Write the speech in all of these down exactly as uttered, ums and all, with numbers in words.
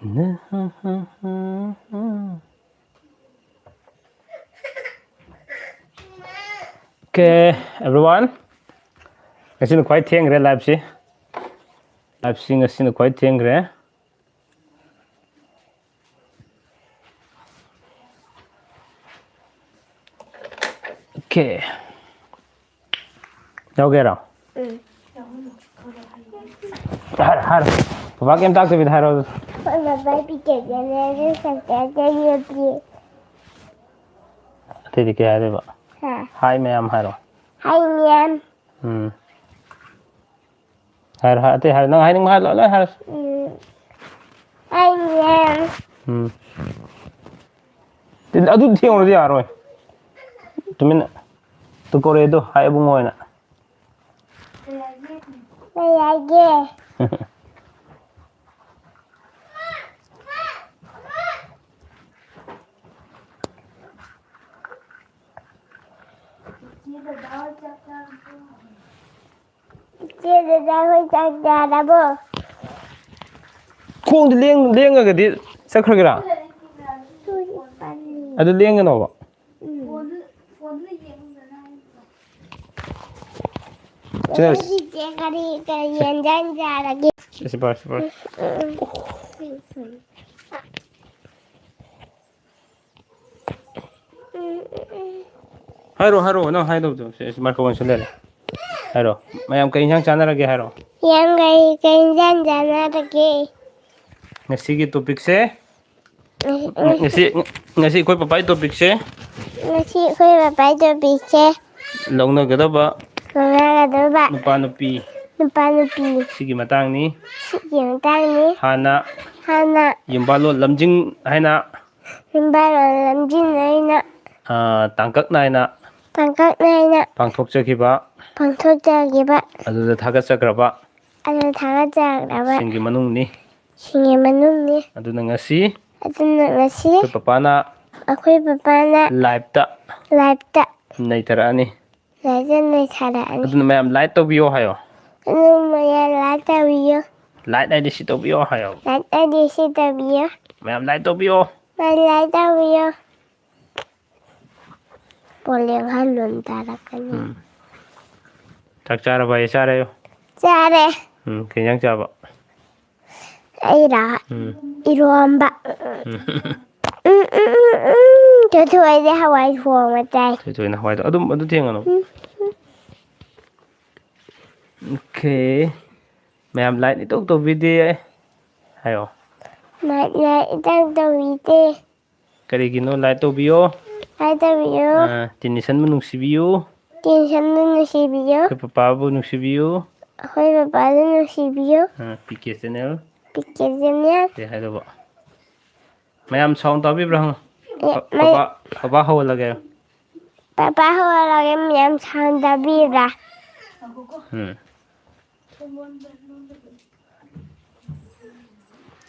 Okay, everyone. ꯉꯁꯤꯅ ꯈ꯭ꯋꯥꯏ ꯊꯦꯡꯈ꯭ꯔꯦ liveꯁꯤ꯫ Liveꯁꯤ ꯉꯁꯤꯅ ꯈ꯭ꯋꯥꯏ ꯊꯦꯡꯈ꯭ꯔꯦ꯫ Okay. ꯌꯥꯎꯒꯦꯔꯣ? ꯎꯝ꯫ ꯍꯥꯏꯔꯣ, ꯍꯥꯏꯔꯣ꯫ ꯄꯄꯥ ꯀꯩꯝ ꯇꯥꯛꯇꯕꯤꯗ ꯍꯥꯏꯔꯣ ꯑꯗꯨ꯫ ꯍꯣꯏ, ꯕꯕꯥ, ꯄꯤꯛꯆꯔ ꯆꯠꯂꯦ, ꯑꯗꯨ ꯁꯦꯟꯇꯔꯗ ꯌꯦꯞꯄꯤ꯫ ꯑꯇꯩꯗꯤ ꯀꯩ ꯍꯥꯏꯗꯣꯏꯕ? ꯍꯥ꯫ Hi ꯃꯌꯥꯝ ꯍꯥꯏꯔꯣ꯫ Hi ꯃꯌꯥꯝ꯫ ꯎꯝ꯫ ꯍꯥꯏꯔꯣ, ꯍꯥꯏꯔꯣ, ꯑꯇꯩ ꯍꯥꯏꯔꯣ꯫ ꯅꯪ ꯍꯥꯏꯅꯤꯡꯕ ꯍꯥꯏꯔꯣ, ꯂꯣꯏ ꯍꯥꯏꯔꯣ꯫ ꯎꯝ꯫ Hi ꯃꯌꯥꯝ꯫ ꯎꯝ꯫ ꯑꯗꯨ ꯊꯦꯡꯉꯨꯔꯗꯤ ꯌꯥꯔꯣꯏ꯫ ꯇꯨꯃꯤꯟꯅ꯫ ꯇꯨ ꯀꯧꯔꯛꯑꯦ ꯑꯗꯨ, ꯍꯥꯏ ꯏꯕꯨꯡꯉꯣ ꯑꯣꯏꯅ꯫ ꯀꯩ ꯍꯥꯏꯒꯦ? ꯏꯆꯦ ꯗꯗꯥ ꯍꯣꯏ ꯆꯥꯛ ꯆꯥꯔꯕꯣ? ꯏꯆꯦ ꯗꯗꯥ ꯍꯣꯏ ꯆꯥꯛ ꯆꯥꯔꯕꯣ? ꯈꯣꯡꯗꯤ ꯂꯦꯡ-, ꯂꯦꯡꯉꯒꯗꯤ ꯆꯠꯈ꯭ꯔꯒꯦꯔꯥ? ꯁꯣꯔꯤ ꯄꯜꯂꯤ꯫ ꯑꯗꯨ ꯂꯦꯡꯒꯅꯣꯕ꯫ ꯎꯝ꯫ ꯁꯤꯗ ꯉꯁꯤꯁꯦ ꯀꯔꯤ ꯀꯔꯤ ꯌꯦꯟꯖꯥꯡ ꯆꯥꯔꯒꯦ? ꯁꯤ ꯄꯥꯏ, ꯁꯤ ꯄꯥꯏ꯫ ꯎꯝ, ꯎꯝ, ꯎꯝ꯫ ꯍꯥꯏꯔꯣ, ꯍꯥꯏꯔꯣ, ꯅꯪ ꯍꯥꯏꯗꯧꯗꯣ꯫ ꯁꯦ, ꯁꯤ microphone ꯁꯤ ꯂꯩꯔꯦ꯫ ꯍꯥꯏꯔꯣ꯫ ꯃꯌꯥꯝ ꯀꯩ ꯏꯟꯁꯥꯡ ꯆꯥꯅꯔꯒꯦ ꯍꯥꯏꯔꯣ꯫ ꯃꯌꯥꯝ ꯀꯩ, ꯀꯩ ꯏꯟꯁꯥꯡ ꯆꯥꯅꯔꯒꯦ? ꯉꯁꯤꯒꯤ topicꯁꯦ, ꯎꯝ, ꯎꯝ꯫ ꯉꯁꯤ, ꯉꯁꯤ ꯑꯩꯈꯣꯏ ꯄꯄꯥꯒꯤ topicꯁꯦ꯫ ꯉꯁꯤ ꯑꯩꯈꯣꯏ ꯄꯄꯥꯒꯤ topicꯁꯦ꯫ ꯂꯧꯅꯒꯗꯕ꯫ ꯂꯧꯅꯒꯗꯕ꯫ ꯅꯨꯄꯥ ꯅꯨꯄꯤ꯫ ꯅꯨꯄꯥ ꯅꯨꯄꯤ꯫ ꯁꯤꯒꯤ ꯃꯇꯥꯡꯅꯤ꯫ ꯁꯤꯒꯤ ꯃꯇꯥꯡꯅꯤ꯫ ꯍꯥꯟꯅ꯫ ꯍꯥꯟꯅ꯫ ꯌꯨꯝꯕꯥꯜꯂꯣꯟ ꯂꯝꯖꯤꯡ ꯍꯥꯏꯅ꯫ ꯌꯨꯝꯕꯥꯜꯂꯣꯟ ꯂꯝꯖꯤꯡ ꯍꯥꯏꯅ꯫ ꯑ, ꯇꯥꯡꯀꯛ ꯅꯥꯏꯅ꯫ ꯇꯥꯡꯀꯛ ꯅꯥꯏꯅ꯫ ꯄꯥꯡꯊꯣꯛꯆꯈꯤꯕ꯫ ꯄꯥꯡꯊꯣꯛꯆꯈꯤꯕ꯫ ꯑꯗꯨꯗ ꯊꯥꯒꯠꯆꯈ꯭ꯔꯕ꯫ ꯑꯗꯨꯗ ꯊꯥꯒꯠꯆꯈ꯭ꯔꯕ꯫ ꯁꯤꯡꯒꯤ ꯃꯅꯨꯡꯅꯤ꯫ ꯁꯤꯡꯒꯤ ꯃꯅꯨꯡꯅꯤ꯫ ꯑꯗꯨꯅ ꯉꯁꯤ꯫ ꯑꯗꯨꯅ ꯉꯁꯤ꯫ ꯑꯩꯈꯣꯏ ꯄꯄꯥꯅ꯫ ꯑꯩꯈꯣꯏ ꯄꯄꯥꯅ꯫ Liveꯇ꯫ Liveꯇ꯫ ꯅꯩꯊꯔꯛꯑꯅꯤ꯫ ꯂꯥꯏꯖ ꯅꯩꯊꯔꯛꯑꯅꯤ꯫ ꯑꯗꯨꯅ ꯃꯌꯥꯝ like ꯇꯧꯕꯤꯌꯣ ꯍꯥꯏꯌꯣ꯫ ꯑꯗꯨꯅ ꯃꯌꯥꯝ like ꯇꯧꯕꯤꯌꯣ꯫ ꯂꯥꯏꯠ ꯍꯥꯏꯗꯤ ꯁꯤ ꯇꯧꯕꯤꯌꯣ ꯍꯥꯏꯌꯣ꯫ ꯂꯥꯏꯠ ꯍꯥꯏꯗꯤ ꯁꯤ ꯇꯧꯕꯤꯌꯣ꯫ ꯃꯌꯥꯝ ꯂꯥꯏꯠ ꯇꯧꯕꯤꯌꯣ꯫ ꯃꯌꯥꯝ ꯂꯥꯏꯠ ꯇꯧꯕꯤꯌꯣ꯫ ꯄꯣꯂꯦꯡ ꯍꯜꯂꯣꯟ ꯇꯥꯔꯛꯀꯅꯤ꯫ ꯎꯝ꯫ ꯆꯥꯛ ꯆꯥꯔꯕ ꯑꯩ ꯆꯥꯔꯦ꯫ ꯆꯥꯔꯦ꯫ ꯎꯝ꯫ ꯀꯩ ꯏꯟꯖꯥꯡ ꯆꯥꯕ? ꯑꯩꯔꯥ ꯎꯝ꯫ ꯏꯔꯣꯝꯕ꯫ ꯎꯝ꯫ ꯎꯝ ꯎꯝ ꯎꯝ ꯎꯝ ꯆꯠꯊꯣꯛꯑꯗꯤ ꯍꯋꯥꯏ ꯊꯣꯡꯕ ꯆꯥꯏ꯫ ꯊꯣꯏꯊꯣꯏꯅ ꯍꯋꯥꯏꯗꯣ ꯑꯗꯨꯝ ꯑꯗꯨ ꯊꯦꯡꯒꯅꯨ꯫ ꯎꯝ꯫ ꯑꯣꯀꯦ꯫ ꯃꯌꯥꯝ ꯂꯥꯏꯠ ꯏꯇꯧ ꯇꯧꯕꯤꯗꯦ꯫ ꯍꯥꯏꯌꯣ꯫ ꯃꯥꯏ ꯂꯥꯏꯠ ꯏꯇꯧ ꯇꯧꯕꯤꯗꯦ꯫ ꯀꯔꯤꯒꯤꯅꯣ ꯂꯥꯏꯠ ꯇꯧꯕꯤꯌꯣ꯫ ꯂꯥꯏꯠ ꯇꯧꯕꯤꯌꯣ꯫ ꯑ, ꯇꯤꯟ ꯏꯁꯟꯕꯨ ꯅꯨꯡꯁꯤꯕꯤꯌꯨ꯫ ꯇꯤꯟ ꯏꯁꯟꯕꯨ ꯅꯨꯡꯁꯤꯕꯤꯌꯨ꯫ ꯑꯩꯈꯣꯏ ꯄꯄꯥꯕꯨ ꯅꯨꯡꯁꯤꯕꯤꯌꯨ꯫ ꯑꯩꯈꯣꯏ ꯕꯕꯥꯕꯨ ꯅꯨꯡꯁꯤꯕꯤꯌꯨ꯫ ꯑ, P K channel. P K channel. ꯀꯩ ꯍꯥꯏꯗꯧꯕ? ꯃꯌꯥꯝ ꯁꯥꯎꯟ ꯇꯥꯕꯤꯕ꯭ꯔꯥ ꯍꯪꯉꯣ꯫ ꯑꯦ, ꯄ-, ꯃꯩ- ꯄꯄꯥ, ꯄꯄꯥ ꯍꯧꯍꯜꯂꯒꯦ꯫ ꯄꯄꯥ ꯍꯧꯍꯜꯂꯒꯦ, ꯃꯌꯥꯝ ꯁꯥꯎꯟ ꯇꯥꯕꯤꯕ꯭ꯔꯥ? ꯎꯝ꯫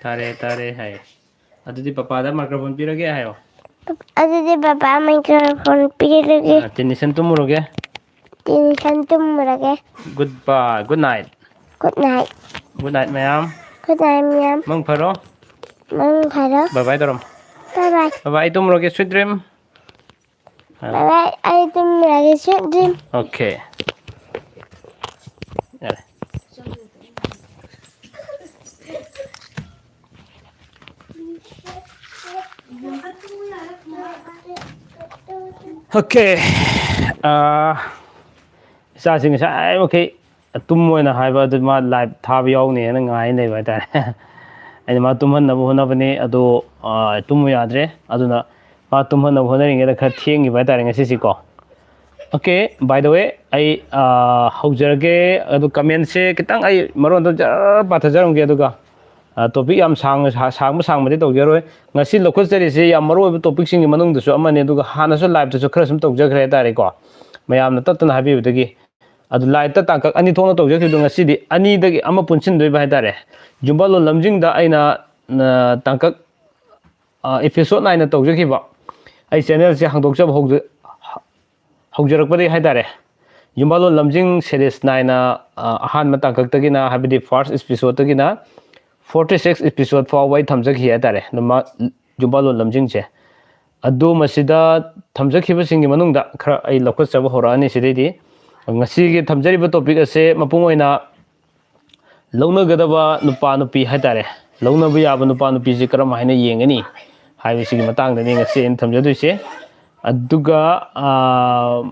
ꯇꯥꯔꯦ, ꯇꯥꯔꯦ ꯍꯥꯏ꯫ ꯑꯗꯨꯗꯤ ꯄꯄꯥꯗ ꯃꯥꯏꯀ꯭ꯔꯣꯐꯣꯟ ꯄꯤꯔꯒꯦ ꯍꯥꯏꯌꯣ꯫ ꯑꯗꯨꯗꯤ ꯄꯄꯥ ꯃꯥꯏꯀ꯭ꯔꯣꯐꯣꯟ ꯄꯤꯔꯒꯦ꯫ ꯑ, ꯇꯤꯟ ꯏꯁꯟ ꯇꯨꯝꯃꯨꯔꯒꯦ꯫ ꯇꯤꯟ ꯏꯁꯟ ꯇꯨꯝꯃꯨꯔꯒꯦ꯫ Goodbye, good night꯫ Good night꯫ Good night ꯃꯌꯥꯝ꯫ Good night ꯃꯌꯥꯝ꯫ ꯃꯪ ꯐꯔꯣ꯫ ꯃꯪ ꯐꯔꯣ꯫ Bye bye ꯇꯧꯔꯝꯃꯣ꯫ Bye bye꯫ Bye bye, ꯑꯩ ꯇꯨꯝꯃꯨꯔꯒꯦ, sweet dream꯫ Bye bye, ꯑꯩ ꯇꯨꯝꯃꯨꯔꯒꯦ, sweet dream꯫ Okay꯫ ꯌꯥꯔꯦ꯫ Okay꯫ ꯑꯥ, ꯏꯆꯥꯁꯤꯡ ꯉꯁꯥꯏ ꯃꯈꯩ ꯇꯨꯝꯃꯣꯅ ꯍꯥꯏꯕ ꯑꯗꯨ ꯃꯥ ꯂꯥꯏꯞ ꯊꯥꯕ ꯌꯥꯎꯅꯦꯅ ꯉꯥꯏ ꯂꯩꯕ ꯍꯥꯏꯇꯥꯔꯦ꯫ ꯑꯩꯅ ꯃꯥ ꯇꯨꯝꯍꯟꯅꯕ ꯍꯣꯠꯅꯕꯅꯤ, ꯑꯗꯣ, ꯑ, ꯇꯨꯝꯃꯨ ꯌꯥꯗ꯭ꯔꯦ꯫ ꯑꯗꯨꯅ ꯃꯥ ꯇꯨꯝꯍꯟꯅꯕ ꯍꯣꯠꯅꯔꯤꯉꯩꯗ ꯈꯔ ꯊꯦꯡꯈꯤꯕ ꯍꯥꯏꯇꯥꯔꯦ ꯉꯁꯤꯁꯤꯀꯣ꯫ Okay, by the way, ꯑꯩ, ꯑ, ꯍꯧꯖꯔꯒꯦ꯫ ꯑꯗꯨ comment ꯁꯦ ꯈꯤꯇꯪ ꯑꯩ ꯃꯔꯣꯟꯗꯣ ꯖꯔ ꯄꯥꯊꯖꯔꯝꯒꯦ, ꯑꯗꯨꯒ, ꯑ, topic ꯌꯥꯝ ꯁꯥꯡꯅ ꯁꯥ-, ꯁꯥꯡꯕ ꯁꯥꯡꯕꯗꯤ ꯇꯧꯖꯔꯣꯏ꯫ ꯉꯁꯤ ꯂꯧꯈꯠꯆꯔꯤꯁꯦ ꯌꯥꯝ ꯃꯔꯨ ꯑꯣꯏꯕ topic ꯁꯤꯡꯒꯤ ꯃꯅꯨꯡꯗꯁꯨ ꯑꯃꯅꯤ, ꯑꯗꯨꯒ ꯍꯥꯟꯅꯁꯨ live ꯇꯁꯨ ꯈꯔ ꯁꯨꯝ ꯇꯧꯖꯈ꯭ꯔꯦ ꯍꯥꯏꯇꯥꯔꯦꯀꯣ꯫ ꯃꯌꯥꯝꯅ ꯇꯠꯇꯅ ꯍꯥꯏꯕꯤꯕꯗꯒꯤ꯫ ꯑꯗꯨ live ꯇ ꯇꯥꯡꯀꯛ ꯑꯅꯤ ꯊꯣꯛꯅ ꯇꯧꯖꯈꯤꯕꯗꯣ ꯉꯁꯤꯗꯤ ꯑꯅꯤꯗꯒꯤ ꯑꯃ ꯄꯨꯟꯁꯤꯟꯗꯣꯏꯕ ꯍꯥꯏꯇꯥꯔꯦ꯫ ꯌꯨꯝꯕꯥꯜꯂꯣꯟ ꯂꯝꯖꯤꯡꯗ ꯑꯩꯅ, ꯑ, ꯇꯥꯡꯀꯛ, ꯑ, episode ꯅꯥꯏꯅ ꯇꯧꯖꯈꯤꯕ꯫ ꯑꯩ channel ꯁꯦ ꯍꯥꯡꯗꯣꯛꯆꯕ ꯍꯧꯖ-, ꯍꯧꯖꯔꯛꯄꯗꯒꯤ ꯍꯥꯏꯇꯥꯔꯦ꯫ ꯌꯨꯝꯕꯥꯂꯣꯟ ꯂꯝꯖꯤꯡ ꯁꯦꯔꯤꯁ ꯅꯥꯏꯅ, ꯑ, ꯑꯍꯥꯟꯕ ꯇꯥꯡꯀꯛꯇꯒꯤꯅ, ꯍꯥꯏꯕꯗꯤ ꯐꯥꯔꯁ ꯏꯄꯤꯁꯣꯗꯇꯒꯤꯅ ꯐꯣꯔꯇꯤ ꯁꯤꯛꯁ ꯏꯄꯤꯁꯣꯗ ꯐꯥꯎꯕ ꯑꯩ ꯊꯝꯖꯈꯤ ꯍꯥꯏꯇꯥꯔꯦ, ꯑꯗꯨꯃ ꯌꯨꯝꯕꯥꯂꯣꯟ ꯂꯝꯖꯤꯡꯁꯦ꯫ ꯑꯗꯨ ꯃꯁꯤꯗ ꯊꯝꯖꯈꯤꯕꯁꯤꯡꯒꯤ ꯃꯅꯨꯡꯗ ꯈꯔ ꯑꯩ ꯂꯧꯈꯠꯆꯕ ꯍꯧꯔꯛꯑꯅꯤ ꯁꯤꯗꯩꯗꯤ꯫ ꯉꯁꯤꯒꯤ ꯊꯝꯖꯔꯤꯕ ꯇꯣꯄꯤꯛ ꯑꯁꯦ ꯃꯄꯨꯡ ꯑꯣꯏꯅ ꯂꯧꯅꯒꯗꯕ ꯅꯨꯄꯥ ꯅꯨꯄꯤ ꯍꯥꯏꯇꯥꯔꯦ, ꯂꯧꯅꯕ ꯌꯥꯕ ꯅꯨꯄꯥ ꯅꯨꯄꯤꯁꯦ ꯀꯔꯝ ꯍꯥꯏꯅ ꯌꯦꯡꯒꯅꯤ ꯍꯥꯏꯕꯁꯤꯒꯤ ꯃꯇꯥꯡꯗꯅꯤ ꯉꯁꯤ ꯑꯩꯅ ꯊꯝꯖꯗꯣꯏꯁꯦ꯫ ꯑꯗꯨꯒ, ꯑ,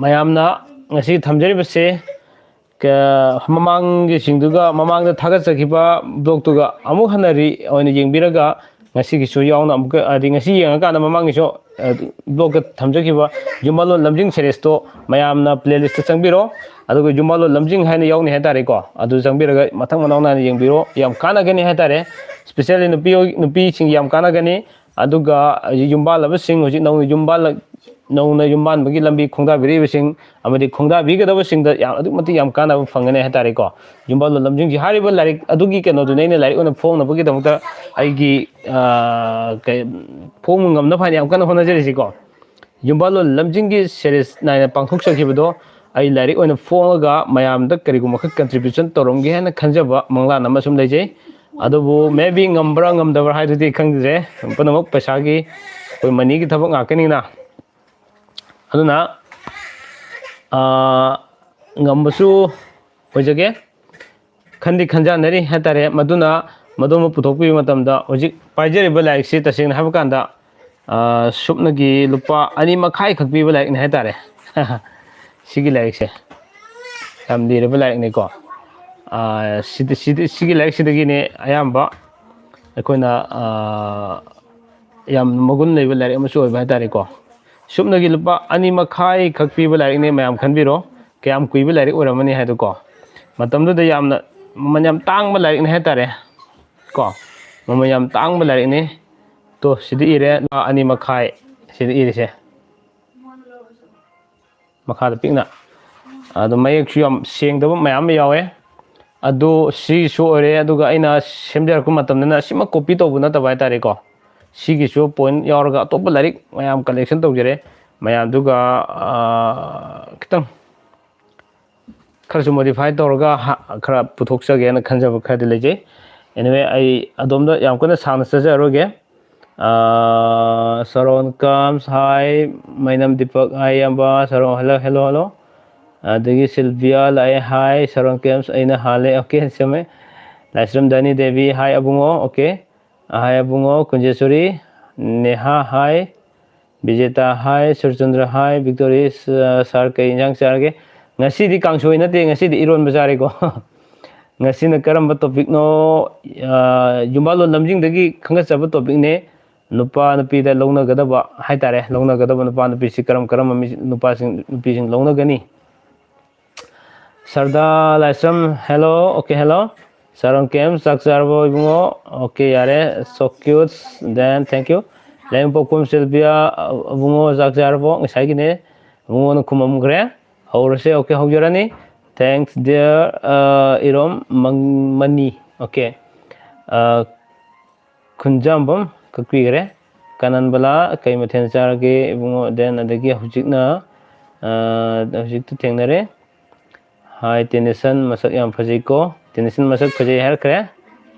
ꯃꯌꯥꯝꯅ ꯉꯁꯤ ꯊꯝꯖꯔꯤꯕꯁꯦ, ꯀ-, ꯃꯃꯥꯡꯒꯤꯁꯤꯡꯗꯨꯒ, ꯃꯃꯥꯡꯗ ꯊꯥꯒꯠꯆꯈꯤꯕ ꯕ꯭ꯂꯣꯛꯇꯨꯒ ꯑꯃꯨꯛ ꯍꯟꯅ ꯔꯤ ꯑꯣꯏꯅ ꯌꯦꯡꯕꯤꯔꯒ, ꯉꯁꯤꯒꯤꯁꯨ ꯌꯥꯎꯅ ꯑꯃꯨꯛꯀ, ꯍꯥꯏꯗꯤ ꯉꯁꯤ ꯌꯦꯡꯉꯀꯥꯟꯗ ꯃꯃꯥꯡꯒꯤꯁꯨ, ꯑ, ꯕ꯭ꯂꯣꯛꯇ ꯊꯝꯖꯈꯤꯕ ꯌꯨꯝꯕꯥꯂꯣꯟ ꯂꯝꯖꯤꯡ ꯁꯦꯔꯤꯁꯇꯣ ꯃꯌꯥꯝꯅ ꯄ꯭ꯂꯦꯂꯤꯁꯇ ꯆꯪꯕꯤꯔꯣ, ꯑꯗꯨꯒ ꯌꯨꯝꯕꯥꯂꯣꯟ ꯂꯝꯖꯤꯡ ꯍꯥꯏꯅ ꯌꯥꯎꯅꯤ ꯍꯥꯏꯇꯥꯔꯦꯀꯣ꯫ ꯑꯗꯨ ꯆꯪꯕꯤꯔꯒ ꯃꯊꯪ ꯃꯅꯥꯎ ꯅꯥꯏꯅ ꯌꯦꯡꯕꯤꯔꯣ, ꯌꯥꯝ ꯀꯥꯟꯅꯒꯅꯤ ꯍꯥꯏꯇꯥꯔꯦ꯫ ꯏꯁꯄꯤꯁꯦꯜꯂꯤ ꯅꯨꯄꯤ ꯑꯣꯏ-, ꯅꯨꯄꯤꯁꯤꯡ ꯌꯥꯝ ꯀꯥꯟꯅꯒꯅꯤ꯫ ꯑꯗꯨꯒ ꯌꯨꯝꯕꯥꯜꯂꯕꯁꯤꯡ, ꯍꯧꯖꯤꯛ ꯅꯧꯅ ꯌꯨꯝꯕꯥꯜꯂ-, ꯅꯧꯅ ꯌꯨꯝꯕꯥꯟꯕꯒꯤ ꯂꯝꯕꯤ ꯈꯣꯡꯗꯥꯕꯤꯔꯛꯏꯕꯁꯤꯡ, ꯑꯃꯗꯤ ꯈꯣꯡꯗꯥꯕꯤꯒꯗꯕꯁꯤꯡꯗ ꯌꯥꯝ, ꯑꯗꯨꯛꯀꯤ ꯃꯇꯤꯛ ꯌꯥꯝ ꯀꯥꯟꯅꯕ ꯐꯪꯒꯅꯤ ꯍꯥꯏꯇꯥꯔꯦꯀꯣ꯫ ꯌꯨꯝꯕꯥꯜꯂꯣꯟ ꯂꯝꯖꯤꯡꯁꯤ ꯍꯥꯏꯔꯤꯕ ꯂꯥꯏꯔꯤꯛ ꯑꯗꯨꯒꯤ ꯀꯩꯅꯣꯗꯨꯅꯦ ꯑꯩꯅ ꯂꯥꯏꯔꯤꯛ ꯑꯣꯏꯅ ꯐꯣꯡꯅꯕꯒꯤꯗꯃꯛꯇ ꯑꯩꯒꯤ, ꯑ, ꯀꯩ, ꯐꯣꯡꯕ ꯉꯝꯅꯕ ꯍꯥꯏꯅ ꯌꯥꯝ ꯀꯟꯅ ꯍꯣꯠꯅꯖꯔꯤꯁꯤꯀꯣ꯫ ꯌꯨꯝꯕꯥꯜꯂꯣꯟ ꯂꯝꯖꯤꯡꯒꯤ ꯁꯦꯔꯤꯁ ꯅꯥꯏꯅ ꯄꯥꯡꯊꯣꯛꯆꯈꯤꯕꯗꯣ ꯑꯩ ꯂꯥꯏꯔꯤꯛ ꯑꯣꯏꯅ ꯐꯣꯡꯉꯒ ꯃꯌꯥꯝꯗ ꯀꯔꯤꯒꯨꯝꯕ ꯈꯔ ꯀꯟꯇ꯭ꯔꯤꯕ꯭ꯌꯨꯁꯟ ꯇꯧꯔꯝꯒꯦ ꯍꯥꯏꯅ ꯈꯟꯖꯕ ꯃꯪꯂꯥꯟ ꯑꯃꯁꯨꯝ ꯂꯩꯖꯩ꯫ ꯑꯗꯨꯕꯨ maybe ꯉꯝꯕ꯭ꯔꯥ ꯉꯝꯗꯕ꯭ꯔꯥ ꯍꯥꯏꯗꯨꯗꯤ ꯈꯪꯗ꯭ꯔꯦ꯫ ꯄꯨꯝꯅꯃꯛ ꯄꯩꯁꯥꯒꯤ, ꯑꯩꯈꯣꯏ ꯃꯅꯤꯒꯤ ꯊꯕꯛ ꯉꯥꯛꯇꯅꯤꯅ꯫ ꯑꯗꯨꯅ, ꯑꯥ, ꯉꯝꯕꯁꯨ ꯑꯣꯏꯖꯒꯦ꯫ ꯈꯟꯗꯤ ꯈꯟꯖꯅꯔꯤ ꯍꯥꯏꯇꯥꯔꯦ꯫ ꯃꯗꯨꯅ, ꯃꯗꯨꯃ ꯄꯨꯊꯣꯛꯄꯤꯕ ꯃꯇꯝꯗ ꯍꯧꯖꯤꯛ ꯄꯥꯏꯖꯔꯤꯕ ꯂꯥꯏꯔꯤꯛꯁꯤ ꯇꯁꯦꯡꯅ ꯍꯥꯏꯕ ꯀꯥꯟꯗ, ꯑꯥ, ꯁꯨꯞꯅꯒꯤ ꯂꯨꯄꯥ ꯑꯅꯤ ꯃꯈꯥꯏꯈꯛ ꯄꯤꯕ ꯂꯥꯏꯔꯤꯛꯅꯤ ꯍꯥꯏꯇꯥꯔꯦ꯫ ꯁꯤꯒꯤ ꯂꯥꯏꯔꯤꯛꯁꯦ ꯌꯥꯝ ꯂꯤꯔꯕ ꯂꯥꯏꯔꯤꯛꯅꯤꯀꯣ꯫ ꯑꯥ, ꯁꯤꯗ-, ꯁꯤꯗ-, ꯁꯤꯒꯤ ꯂꯥꯏꯔꯤꯛꯁꯤꯗꯒꯤꯅꯦ ꯑꯌꯥꯝꯕ ꯑꯩꯈꯣꯏꯅ, ꯑꯥ, ꯌꯥꯝ ꯃꯒꯨꯟ ꯂꯩꯕ ꯂꯥꯏꯔꯤꯛ ꯑꯃꯁꯨ ꯑꯣꯏꯕ ꯍꯥꯏꯇꯥꯔꯦꯀꯣ꯫ ꯁꯨꯞꯅꯒꯤ ꯂꯨꯄꯥ ꯑꯅꯤ ꯃꯈꯥꯏꯈꯛ ꯄꯤꯕ ꯂꯥꯏꯔꯤꯛꯅꯤ, ꯃꯌꯥꯝ ꯈꯟꯕꯤꯔꯣ꯫ ꯀꯌꯥꯝ ꯀꯨꯏꯕ ꯂꯥꯏꯔꯤꯛ ꯑꯣꯏꯔꯝꯃꯅꯤ ꯍꯥꯏꯗꯣꯀꯣ꯫ ꯃꯇꯝꯗꯨꯗ ꯌꯥꯝꯅ ꯃꯃꯜ ꯌꯥꯝ ꯇꯥꯡꯕ ꯂꯥꯏꯔꯤꯛꯅꯤ ꯍꯥꯏꯇꯥꯔꯦ ꯀꯣ꯫ ꯃꯃꯜ ꯌꯥꯝ ꯇꯥꯡꯕ ꯂꯥꯏꯔꯤꯛꯅꯤ꯫ ꯇꯣ, ꯁꯤꯗ ꯏꯔꯦ, ꯂꯨꯄꯥ ꯑꯅꯤ ꯃꯈꯥꯏ ꯁꯤꯗ ꯏꯔꯤꯁꯦ꯫ ꯃꯈꯥꯗ ꯄꯤꯛꯅ꯫ ꯑꯗꯣ ꯃꯌꯦꯛꯁꯨ ꯌꯥꯝ ꯁꯦꯡꯗꯕ ꯃꯌꯥꯝ ꯑꯃ ꯌꯥꯎꯋꯦ꯫ ꯑꯗꯣ ꯁꯤꯁꯨ ꯑꯣꯏꯔꯦ, ꯑꯗꯨꯒ ꯑꯩꯅ ꯁꯦꯝꯖꯔꯛꯄ ꯃꯇꯝꯗꯅ ꯁꯤꯃꯛ ꯀꯣꯄꯤ ꯇꯧꯕ ꯅꯠꯇꯕ ꯍꯥꯏꯇꯥꯔꯦꯀꯣ꯫ ꯁꯤꯒꯤꯁꯨ ꯄꯣꯏꯟ ꯌꯥꯎꯔꯒ ꯑꯇꯣꯞꯄ ꯂꯥꯏꯔꯤꯛ ꯃꯌꯥꯝ ꯀꯂꯦꯛꯁꯟ ꯇꯧꯖꯔꯦ꯫ ꯃꯌꯥꯝꯗꯨꯒ, ꯑꯥ, ꯈꯤꯇꯪ ꯈꯔꯁꯨ modify ꯇꯧꯔꯒ ꯈꯔ ꯄꯨꯊꯣꯛꯆꯒꯦꯅ ꯈꯟꯖꯕ ꯈꯔꯗꯤ ꯂꯩꯖꯩ꯫ Anyway, ꯑꯩ ꯑꯗꯣꯝꯗ ꯌꯥꯝ ꯀꯟꯅ ꯁꯥꯡꯅ ꯆꯠꯆꯔꯣꯏꯒꯦ꯫ ꯁꯔꯣꯟ ꯀꯥꯝꯁ, ꯍꯥꯏ꯫ ꯃꯩꯅꯝ ꯗꯤꯄꯛ, ꯍꯥꯏ ꯏꯌꯥꯝꯕ꯫ Sharon, hello, hello, hello꯫ ꯑꯗꯒꯤ ꯁꯤꯜꯚꯤꯌꯥ ꯂꯥꯛꯑꯦ, ꯍꯥꯏ꯫ ꯁꯔꯣꯟ ꯀꯦꯝꯁ, ꯑꯩꯅ ꯍꯥꯜꯂꯦ, okay, ꯆꯨꯝꯃꯦ꯫ ꯂꯥꯏꯁ꯭ꯔꯝ ꯗꯥꯅꯤ ꯗꯦꯕꯤ, ꯍꯥꯏ ꯑꯕꯨꯡꯉꯣ, okay꯫ ꯍꯥꯏ ꯑꯕꯨꯡꯉꯣ꯫ ꯀꯨꯟꯖꯦꯁꯣꯔꯤ, ꯅꯦꯍꯥ, ꯍꯥꯏ꯫ ꯕꯤꯖꯦꯇꯥ, ꯍꯥꯏ꯫ ꯁꯨꯔꯆꯟꯗ꯭ꯔ, ꯍꯥꯏ꯫ ꯕꯤꯛꯇꯣꯔꯤ, ꯁꯥꯔ, ꯀꯩ ꯏꯟꯖꯥꯡ ꯆꯥꯔꯒꯦ? ꯉꯁꯤꯗꯤ ꯀꯥꯡꯁꯣꯏ ꯅꯠꯇꯦ, ꯉꯁꯤꯗꯤ ꯏꯔꯣꯟꯕ ꯆꯥꯔꯦꯀꯣ꯫ ꯉꯁꯤꯅ ꯀꯔꯝꯕ topicꯅꯣ? ꯌꯨꯝꯕꯥꯜꯂꯣꯟ ꯂꯝꯖꯤꯡꯗꯒꯤ ꯈꯟꯒꯠꯆꯕ topicꯅꯦ꯫ ꯅꯨꯄꯥ ꯅꯨꯄꯤꯗ ꯂꯧꯅꯒꯗꯕ ꯍꯥꯏꯇꯥꯔꯦ, ꯂꯧꯅꯒꯗꯕ ꯅꯨꯄꯥ ꯅꯨꯄꯤꯁꯤ ꯀꯔꯝ ꯀꯔꯝꯕ ꯃꯤ, ꯅꯨꯄꯥꯁꯤꯡ, ꯅꯨꯄꯤꯁꯤꯡ ꯂꯧꯅꯒꯅꯤ? ꯁꯔꯗꯥ ꯂꯥꯏꯁ꯭ꯔꯝ, hello, okay, hello꯫ ꯁꯔꯣꯟ ꯀꯦꯝ, ꯆꯥꯛ ꯆꯥꯔꯕꯣ ꯏꯕꯨꯡꯉꯣ? Okay, ꯌꯥꯔꯦ, so cute, then thank you꯫ ꯂꯥꯏꯌꯦꯡ ꯄꯥꯎꯈꯨꯝ ꯁꯤꯜꯚꯤꯌꯥ, ꯑꯕꯨꯡꯉꯣ ꯆꯥꯛ ꯆꯥꯔꯕꯣ? ꯉꯁꯥꯏꯒꯤꯅꯦ, ꯑꯕꯨꯡꯉꯣꯅ ꯈꯨꯝꯃꯝꯈ꯭ꯔꯦ꯫ ꯍꯧꯔꯁꯦ, okay, ꯍꯧꯖꯔꯅꯤ꯫ Thanks, dear, Irom Mani, okay꯫ ꯈꯨꯟꯖꯥꯝꯕꯝ ꯀꯛꯄꯤꯈ꯭ꯔꯦ꯫ ꯀꯥꯅꯟꯕꯂꯥ, ꯀꯩ ꯃꯊꯦꯜ ꯆꯥꯔꯒꯦ ꯏꯕꯨꯡꯉꯣ? Then ꯑꯗꯒꯤ ꯍꯧꯖꯤꯛꯅ, ꯍꯧꯖꯤꯛꯇ ꯊꯦꯡꯅꯔꯦ꯫ ꯍꯥꯏ ꯇꯦꯅꯤꯁꯟ, ꯃꯁꯛ ꯌꯥꯝ ꯐꯖꯩꯀꯣ꯫ ꯇꯦꯅꯤꯁꯟ ꯃꯁꯛ ꯐꯖꯩ ꯍꯥꯏꯔꯛꯈ꯭ꯔꯦ꯫